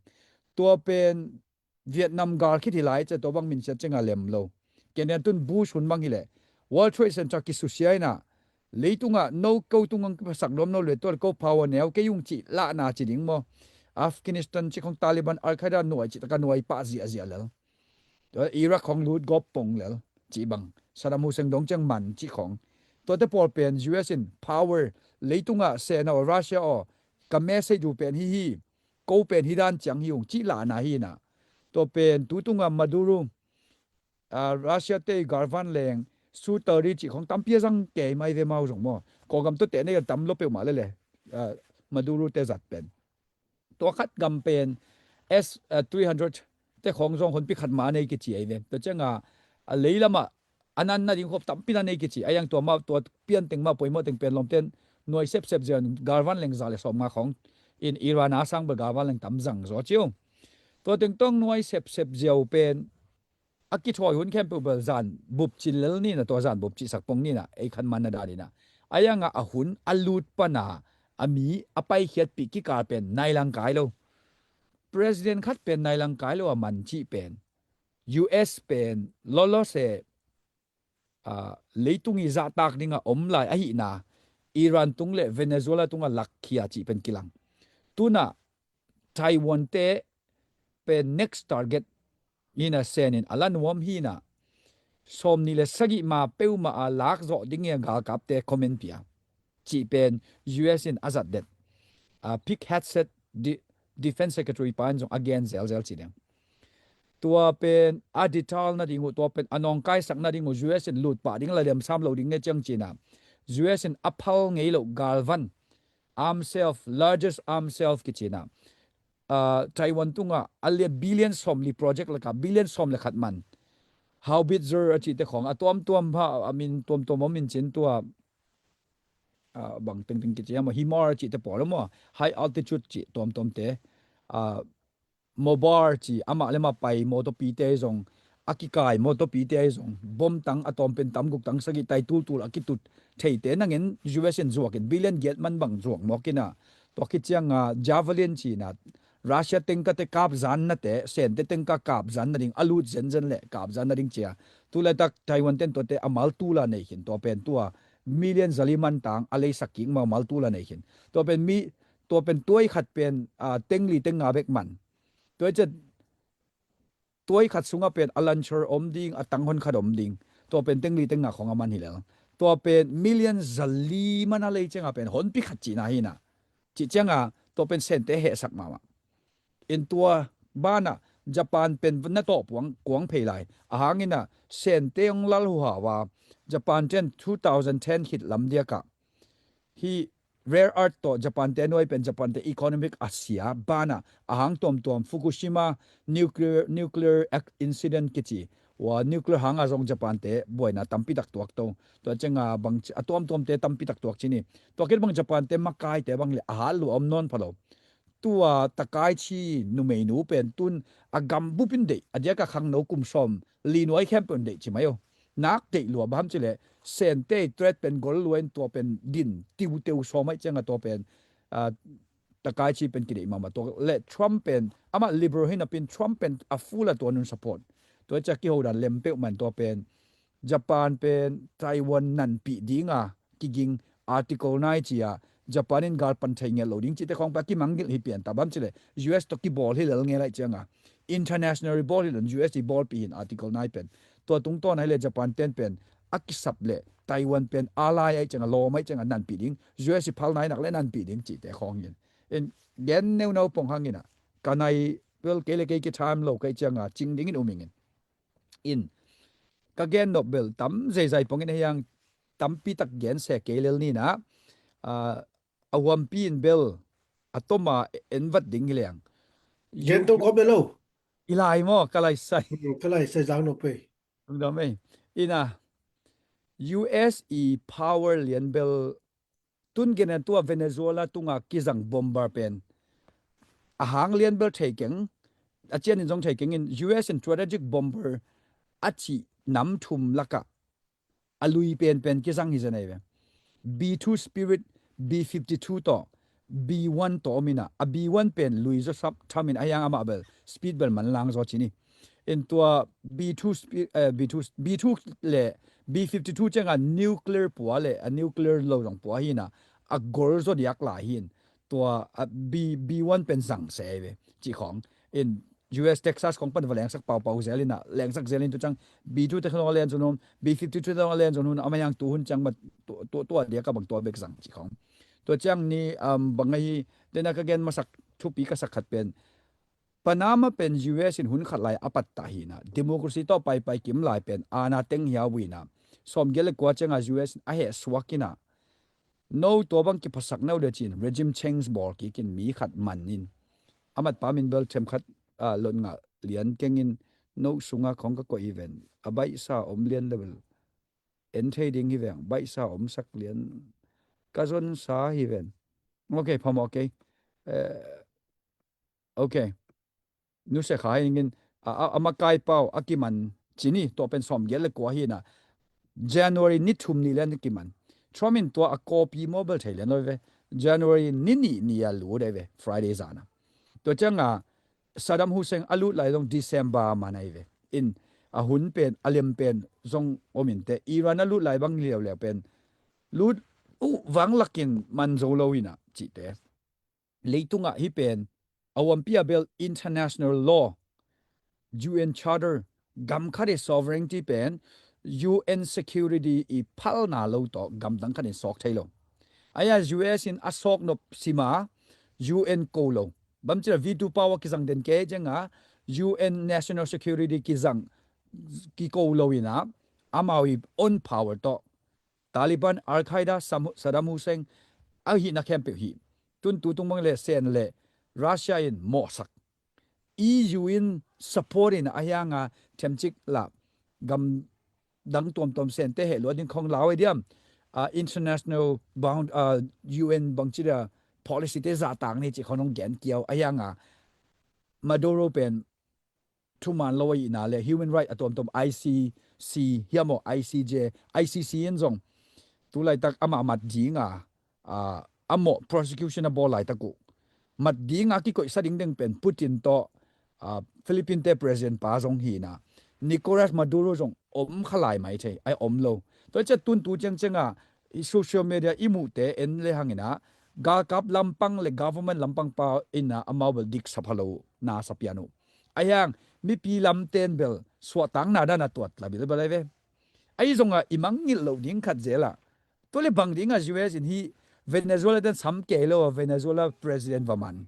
Tua pen Vietnam gal khit hi lai cia tua bang minsiat cianga lem lo. Kenian tun Bush hun bang hileh World Trade Center kisusia in a, leitunga no ko tung ang kipasak nuam no le tua ko power neu kei ung cih lahna ci ding maw. Afghanistan cih khong Taliban, Al Qaeda nuai cih taka nuai pah ziahziah lel. Tua Iraq khong lut gawp pong lel cih bang. Saddam Hussein dong ciang man cih khong. Tuate pawl pen U S in power leitunga sena aw Russia aw ka message uh pen hi hi. Ko pen hi dan ciang hi ung cih lahna hi in a. Tua pen tutunga Maduro, ah, Russia te galvan leng Su thirty cih khong tampi a zang kei mai ve mau zong maw. Kawlgam tuate nei a tam lo peuhmah lele, ah, Maduro te zat pen. Tua khat gam pen S, ah, three hundred te khong zong honpi khat ma nei kici ai ve. Tua cianga, a lei lama a nan nading khop tampi na nei kici. A yang tua ma, tua pian teng ma poimawh teng pen lawmten nuai sepsep zian galvan leng za le sawm nga khong in Iran a sang bel galvan leng tam zang zaw ciu. Tua teng tawng nuai sepsep ziau pen a kithawi hun khempeuh bel zan bup cih lel ni in a, tua zan bup cihsak pong ni in a, ei khan man na dan in a. A yanga a hun a lut pana a mi a paikhiatpih kikal pen nai langkai lo. President khat pen nai langkai lo a man cih pen U S pen lawlawse, ah, leitung i zahtak dinga om lai ahihna Iran tung le Venezuela tunga lakkhia cih pen kilang. Tuna Taiwan te pen next target ni in a senin a la nuam hi in a, sawm nih le sagih ma peuhmah a lak zawh ding i a galkapte comment pia cih pen U S in a zat det. Ah, Pete Hegseth, Defense Secretary pa in zong a gen zelzel ci ding. Tua pen a detail nading uh, tua pen a nawngkaisak nading uh U S in lut pah ding la liamsam lo ding nge ciang ci in a, U S in a phal ngei loh galvan, arm shelf, largest arm shelf kici in a, ah, Taiwan tunga a lian billion sawm li project laka billion sawm le khat man. Howitzer a cihte khong a tuamtuam ha, a min tuamtuam om in cin tua, ah, bang tengteng kici ama HIMARS a cihte pawl a maw, high altitude cih tuamtuamte, ah, MOBAR cih amah le mah pai mawtawpite zong, a kikai mawtawpite zong, bom tang a tawmpen tam guk tang sagih tai tultul a kitut theite nangin U S in zuak in billion giat man bang zuak mawk in a, tua khit cianga Javelin ci in a, Russia tengkate kapzan nate, Sente tengka kapzan nading, a lut zenzen le kapzan nading cia. Tulaitak Taiwan ten tuate a mal tula nei khin, tua pen tua million zali man tang a leisak kik ma mal tula nei khin. Tua pen mi, tua pen tuai khat pen, ah, tengli tenga bek man. Tuai ciat tuai khat sungah pen a launcher om ding, a tanghon khat om ding. Tua pen tengli tenga khong a man hi lel. Tua pen million zali man a lei cianga pen honpi khat cihna hi na. Cih cianga tua pen Sente hehsak mahmah. In tua banah Japan pen na tawh puang kuang phei lai. A hangin a Sente ong lal huhau a Japan ten two thousand ten khit lam diakah hi rare earth tawh Japan te nuai pen Japan te economic a sia banah a hang tuamtuam Fukushima nuclear, nuclear ac-, incident kici ua nuclear hanga zong Japan te buaina tampi tak tuak to. Tua cianga bang ci-, a tuamtuam te tampi tak tuak ci ni. Tua kit bang Japan te makai te bang le a hat lua om nawn pha lo. Tua Takaichi numeinu pen tun a gam bupin deih, a diaka khangno kum sawm li nuai khempeuh in deih ci mai o. Nak deih lua bang ham cileh Sente threat pen gol lua in tua pen din tiuteu sawm aih cianga tua pen, ah, Takaichi pen kideih mahmah tua le Trump pen amah liberal hi napin Trump pen a full a tua nun support. Tua cia kihodan lem peuh man tua pen Japan pen Taiwan nanpih dinga kiging Article nine cia Japan in galpan thei ngel lo ding cihte khawng pa kimangngilh hi pian ta bam cileh U S tawh kibawl hi lel ngel aih cianga international bawl hi lel U S i bawlpih hin Article nine pen. Tua tungtawn ahi le Japan ten pen a kisap le Taiwan pen ally aih cianga lawm aih cianga nanpih ding U S i phal nainak le nanpih ding cihte khawng hin. In gen neunau pong hangin a ka nai bel kei le kei ki time lo kai cianga cing dingin umingin. In ka gen nop bel tam zeizai pongin a hiang tampi tak gen se kei lel nina, ah, a huampi in bel a toma en vat ding hi leng. Gen to khop le lo. I lai maw, ka lai sai. Hmm, ka lai sai zang nop ei. Ina U S i power lian bel tun gen a tua Venezuela tunga kizang bomber pen a hang lian bel thei keng, a cian in zong thei keng in U S in strategic bomber a cih nam thum lakah a lui penpen kizang hi zen ahi ve. B two Spirit, B fifty-two tawh, B one tawh om ina, a B one pen lui zaw sap tham in a hiang amah bel speed bel manlang zaw ci ni. In tua B two spi-, eh, B two, B two le B fifty-two cianga nuclear pua le a nuclear lo zong pua hi na a gol zaw diak lai hin tua a B, B one pen zang se ve ci khong. In U S Texas khong pan va lengsak paupau zel ina lengsak zel in tu ciang B two te khong a len zon hun, B fifty-two te khong a len zon hun, a mayang tu hun ciang ma tu, tu, tua diak a bang tua bek zang ci khong. Tua ciang ni, um, bang ahi, tena ka gen masak thupi ka sak khat pen Panama pen U S in hun khat lai a pattah hi na, democracy tawh paipai kim lai pen ana teng hia uh hi na, sawmgiat le kua cianga U S in a heh suak hi na, no tua bang kiphasak no le cin regime change bawl kikin mi khat man in, a matpa min bel them khat, ah, lot ngah lian kengin no sunga khong ka koih hi ven, a baihsa om lian le bel en thei ding hi veng, baihsa omsak lian ka zonsa hi ven. Ok, phamawh kei. Eh, ok. Nuse kha hi ngin, a, a, a makai pau a kiman ci ni, tua pen sawmgiat le kua hi na. January ni thum ni lian kiman. Trump in tua a copy maw bel thei lian lo ve. January ni nih ni a lut ahi ve, Friday zana. Tua cianga Saddam Hussein a lut lai zong December man ahi ve. In a hun pen, a lem pen zong om in te. Iran a lut lai bang liauliau pen lut uh vang lakin man zo lo ina cihte. Leitungah hi pen a huampi a bel international law, U N Charter, gam khat i sovereignty pen U N security i phalna lo tawh gam dang khat in sawk thei lo. Aia U S in a sawk nop sima U N ko lo. Bamcila veto power kizang den kei cianga U N national security kizang kiko lo ina amau i own power tawh Taliban, Al-Qaeda, Sam-, Saddam Hussein a hihna khempeuh hi. Tun tu tung bang le sen le Russia in mawhsak. E U in support in a hianga themcik la gam dang tuamtuam sente heh lua ding khong lau e diam. Ah, international bound, ah, U N bangci dia policy te zahtak ni ci khong nong gen kiau a hianga Maduro pen thuman lo a ihna le human right a tuamtuam I C C hiam aw I C J, I C C in zong tu laitak amah mat dinga, ah, a mawh prosecution a bawl laitak uh mat dinga kikoihsa dingding pen Putin tawh, ah, Philippine te president pa zong hi na, Nicolas Maduro zong om kha lai mai thei, ai om lo. Tua ciah tuntu ciangcianga i social media i muhte en le hangina, galkap lampang le government lampang pa ina amau bel dik sa pha lo na sa pian uh. Ahiang mipi lamten bel suahtakna dana tuat la bilbel ai ve. Ahi zonga i mangngilh loh ding khat zela, tua le bang dinga U S in hi Venezuela ten sam kei lo a Venezuela president va man.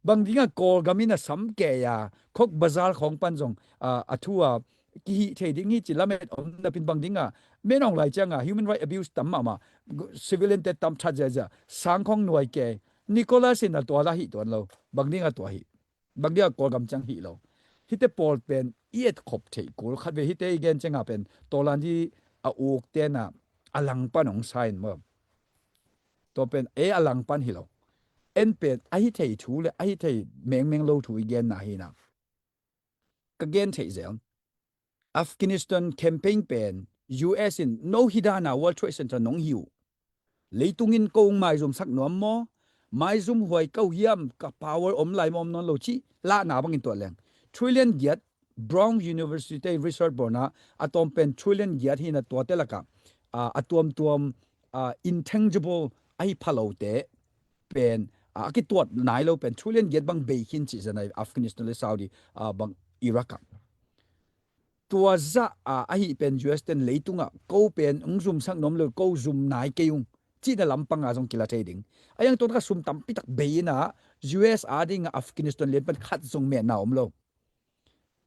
Bang dinga Kawlgam in a sam kei a Cox's Bazar khawng pan zong, ah, a thu a kihih thei ding hi ci lamet om napin bang dinga menong lai cianga human right abuse tam mahmah, civilian te tam that ziazia sang khawng nuai kei. Nicolas in a tua la hi tuan lo. Bang dinga tua hi. Bang dinga Kawlgam ciang hi lo. Hite pawl pen i et khop thei kul khat ve hite i gen cianga pen tawlan hi a uk tena a langpan hong sa in maw. Tua pen e a langpan hi lo. En pen a hi thei thu le a hi thei mengmeng lo thu i genna hi na. Ka gen thei zel. Afghanistan campaign pen U S in no hi dana World Trade Center nong hi uh. Leitungin ko hong maizumsak nuam maw? Maizum huai ko hiam ka power om lai maw om nawn lo cih lahna bangin tuat leng. Trillion giat Brown University research borna a tawm pen trillion giat hina tuate laka, ah, a tuamtuam, ah, intangible ahi phalote pen, ah, a kituat nai lo pen trillion giat bang bei khin cih zanai Afghanistan le Saudi, ah, bang Iraq a. Tua zah a ahi pen U S ten leitungah ko pen hong zumsak nuam lo ko zum nai kei ung cihna lampanga zong kila thei ding. Ayang tua taka sum tampitak bei ina U S a dinga Afghanistan lian pan khat zong metna om lo.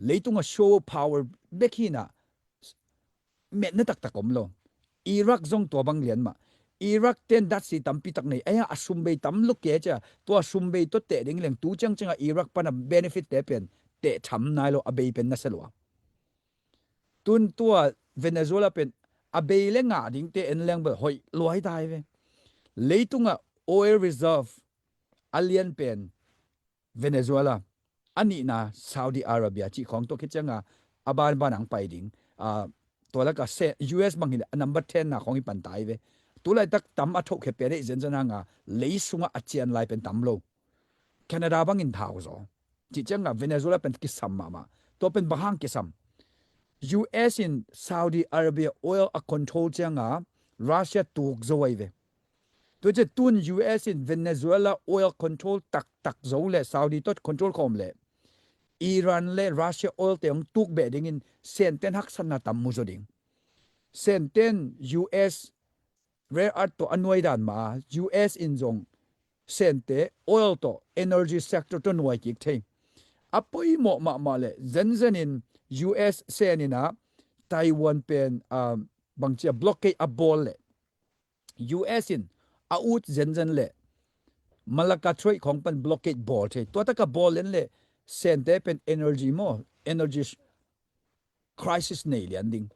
Leitungah show power bek hina metna taktak om lo. Iraq zong tua bang lian mah. Iraq ten datsi tampitak nei. Ayang a sum bei tam lo ke cia. Tua sum bei tua teh ding leng tu ciangcianga Iraq pana benefit te pen teh tham nai lo a bei pen na selua. Tun tua Venezuela pen a bei le ngah ding te en leng bel hoih luai tai ve. Leitunga oil reserve a lian pen Venezuela, a nihna Saudi Arabia cih khawng tua khit cianga a banban ang pai ding. Ah, tua laka se U S bang hi a number ten na khawng hi pan tai ve. Tulaitak tam a thohkhe pen ei zenzen hanga lei sunga a cian lai pen tam lo. Canada bangin thau zaw. Cih cianga Venezuela pen kisam mahmah. Tua pen bang hang kisam. U S in Saudi Arabia oil a control cianga Russia tuk zo ai ve. Tua ciah tun U S in Venezuela oil control taktak zo le Saudi tot control khawm le Iran le Russia oil te hong tuk beh dingin Senten haksatna tam mu zo ding. Senten U S rare earth tawh a nuai dan ma U S in zong Sente oil tawh energy sector tawh nuai kik thei. A poimawh mahmah le zenzen in U S Sen ina Taiwan pen, um, bangcia blockade a bawl le U S in a ut zenzen le Malacca Strait khawng pan blockade bawl thei. Tua taka bawl len le Sente pen energy maw, energy crisis nei lian ding.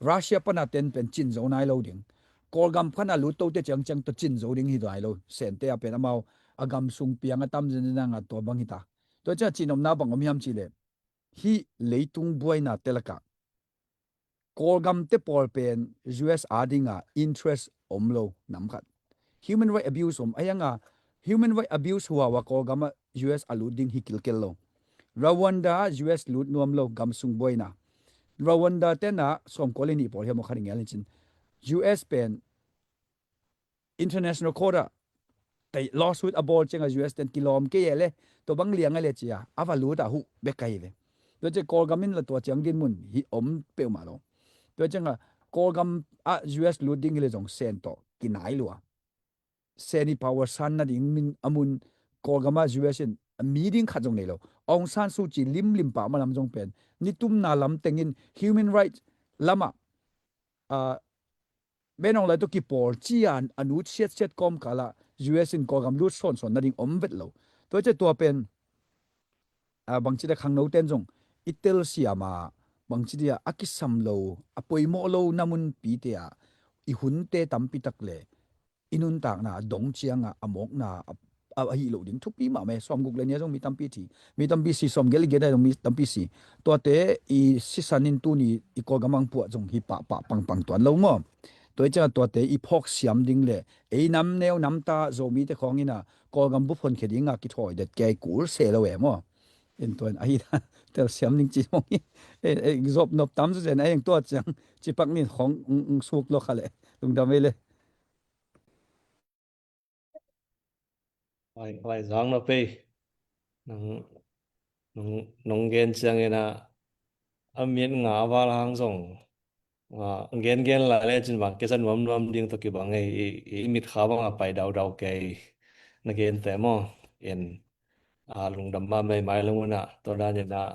Russia pana ten pen cin zo nai lo ding. Kawlgam khana lut tote ciangciang tawh cin zo ding hi nai lo. Sente a pen amau a gam sung piang a tam zenzen a ngat tua bang hi ta. Tua ciang cin omna bang om hiam ci le hih leitung buaina te laka Kawlgam te pawl pen U S a dinga interest om lo nam khat. Human right abuse om a hianga human right abuse huawa Kawlgama U S a lut ding hi kilkel lo. Rwanda U S lut nuam lo gam sung buaina. Rwanda tena sawmkua le nih pawl hiam aw khat i ngel hi cin. U S pen International Court ah tei lawsuit a bawl cianga U S ten kilawm kei e le tua bang liang a le cia a va lut a huh bek ka hi ve. Tua cia Kawlgam in la tua ciang din mun hi om peuhmah lo. Tua cianga Kawlgam ah U S lut ding hi le zong Sen tawh kinai lua. Sen i power san nading min a mun Kawlgam ah U S in a mi ding khat zong nei lo. Aung San Suu Kyi limlim pah malam zong pen nitumna lam tengin human right lamah, ah, benong lai tawh kipawl cia a nut siatsiat kawmkalah U S in Kawlgam lut sawnsawn nading om vet lo. Tua cia tua pen, ah, bangci dia khangno ten zong i telsiam a bangci dia a kisam lo a poimawh lo na munpi te ah i hunte tampi tak le i nuntakna a dong cianga a mawkna a, a, a hih loh ding thupi mahmah e. Sawmguk le nia zong mi tampi thi, mi tampi si, sawmgel i gen a zong mi tampi si. Tuate i sisan in tuni i Kawlgam ang puah zong hi pahpah pangpang tuan lo maw? Tua i ciangah tuate i phawk siam ding le ei nam neu nam ta Zomite khawng inah Kawlgam bup honkhia dingah kithawi det kei kul se lo e maw. In tua in ahi dan telsiam ding ci hong hi. Zop nop tam zazen a heng tua ciang cipak nin khawng suk lo kha le. Lungdam ei le. Lai zang no pei. Nong gen ciangin ah a mit nga a val hang zong gengen lai le cin bang kesa nuamnuam ding tawh kibang ei. I mit kha bangah pai daudau kei na gente maw. In a lungdam mahmah ei. Mai lung unah tua danin ah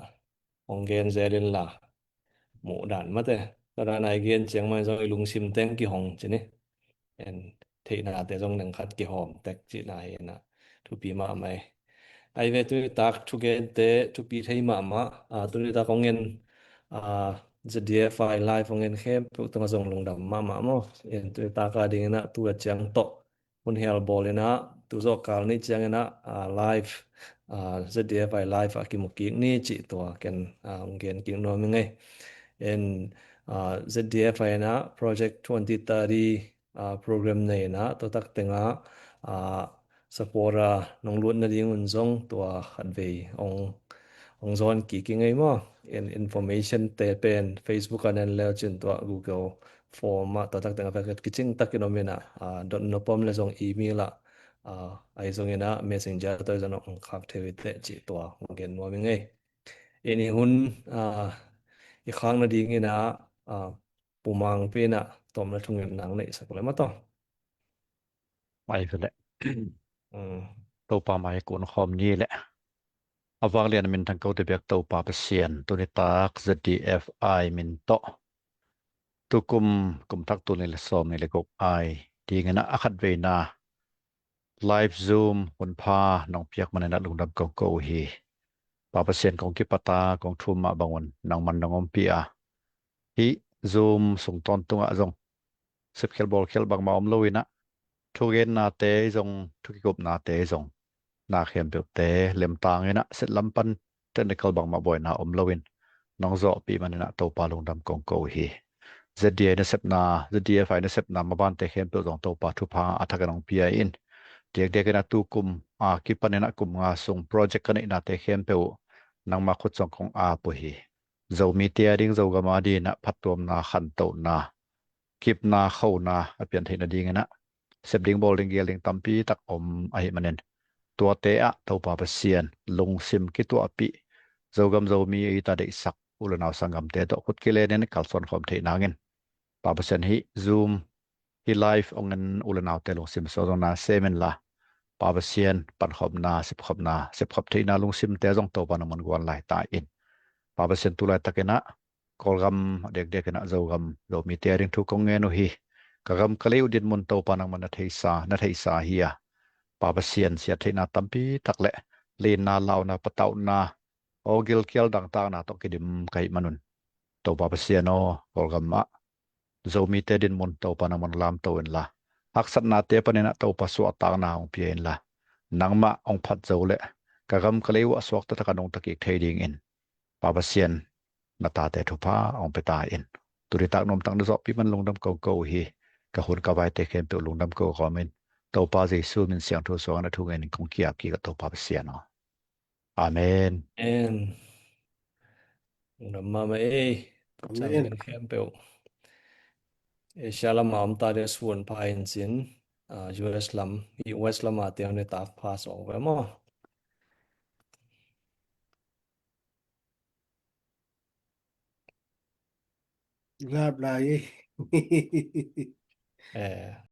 hong gen zel inla muh dan mate. Tua dan a i gen ciang mai zong i lungsim teng kihong cin hi. En theihnate zong neng khat kihawm tek cihna hi inah thupi mahmah ei. Ai ve tuni tak thugente thupi thei mahmah. Tuni tak hong en ZDFI live hong en khempeuh tungah zong lungdam mahmah maw. En tuni tak a ding inah tu a ciang tawh hun hel bawl inah tu zawh kal ni ciang inah live ZDFI live a kimu kik ni cih tua ken hong gen kik nuam ing ei. En ZDFI inah Project twenty thirty program nei inah tua tak tengah support a nong lut nading un zong tua khatvei hong zawn kik ing ei maw. En information te pen Facebook a nen leu cin tua Google form ah tua tak tengah vek kicing takin om inah dot nop om le zong email ah ahi zong inah Messenger tawh zong hong khak thei uh hi teh cih tua hong gen nuam ing ei. En i hun i khak nading inah Pu Mangpi inah tawmna thungen nang neihsak le mataw. Mai vele. Topa mai kun khawm ni le. A vang lian a min thang ko te biak Topa Pasian tuni tak ZDFI min tawh tukum kum thak tul ni le sawm ni le guk ai ding inah a khatveina live Zoom hunpha nong piak man inah lungdam kong ko uh hi. Pa Pasian kong kipata kong thum mah bangun nangman nong ompih a hih Zoom sung tawntungah zong sepkhial bawlkhial bangmah om lo inah thugennate zong thukikupnate zong na khempeuhte lemtang inah setlam pan technical bangmah buaina om loin nong zawhpih man inah Topa lungdam kong ko uh hi. ZDI nasepna ZDFI nasepna mabante khempeuh zong Topa thupha a thak in hong pia in diakdiak inah tukum a kipan inah kum nga sung project ka neihnate khempeuh uh nangmah khut zong kong ap uh hi. Zomite a ding Zogam a ding inah phattuamna khantohna kipna khona a pian theih nading inah sep ding bawl ding gel ding tampi tak om ahih manin tuate ah Topa Pasian lungsim kituahpih Zogam Zomi a ita deihsak u le nau sanggamte tawh khut kilenin kalsuan khawm theih nangin Pa Pasian hih Zoom hih live hong en u le naute lungsim sung zong na sem inla Pa Pasian pankhopna sepkhopna sepkhop theihna lungsimte zong Topa nangman guan lai ta in Pa Pasian tu laitak inah Kawlgam a diakdiak inah Zogam Zomite a ding thu kong ngen uh hi. Ka gam ka lei uh dinmun Topa nangman na theisa na theisa hi a Pa Pasian siat theihna tampi tak le linna launa patauhna aw gilkial dangtakna tawh kidim ka hih manun Topa Pasian aw Kawlgam ah Zomite dinmun Topa nangman lamto inla haksatnate panin ah Topa suahtakna hong pia inla nangmah hong phat zo le ka gam ka lei uh a suakta tak a nungta kik thei dingin Pa Pasian na tate thupha hong pia ta in. Tuni tak nuamtak na zawhpih man lungdam kong ko uh hi. Ka hun ka vaite khempeuh lungdam ko kawmin Topa Jesu min siangtho suangin a thu ngenin kong ki-ap kik a Topa Pasian aw. Amen. Amen. Lungdam mahmah ei. Amen. Asia lamah om ta ding a suan pha in cin, ah, U S lam, U S lamah te hong ne tak pha sawk ve maw? Lap lai. Eh,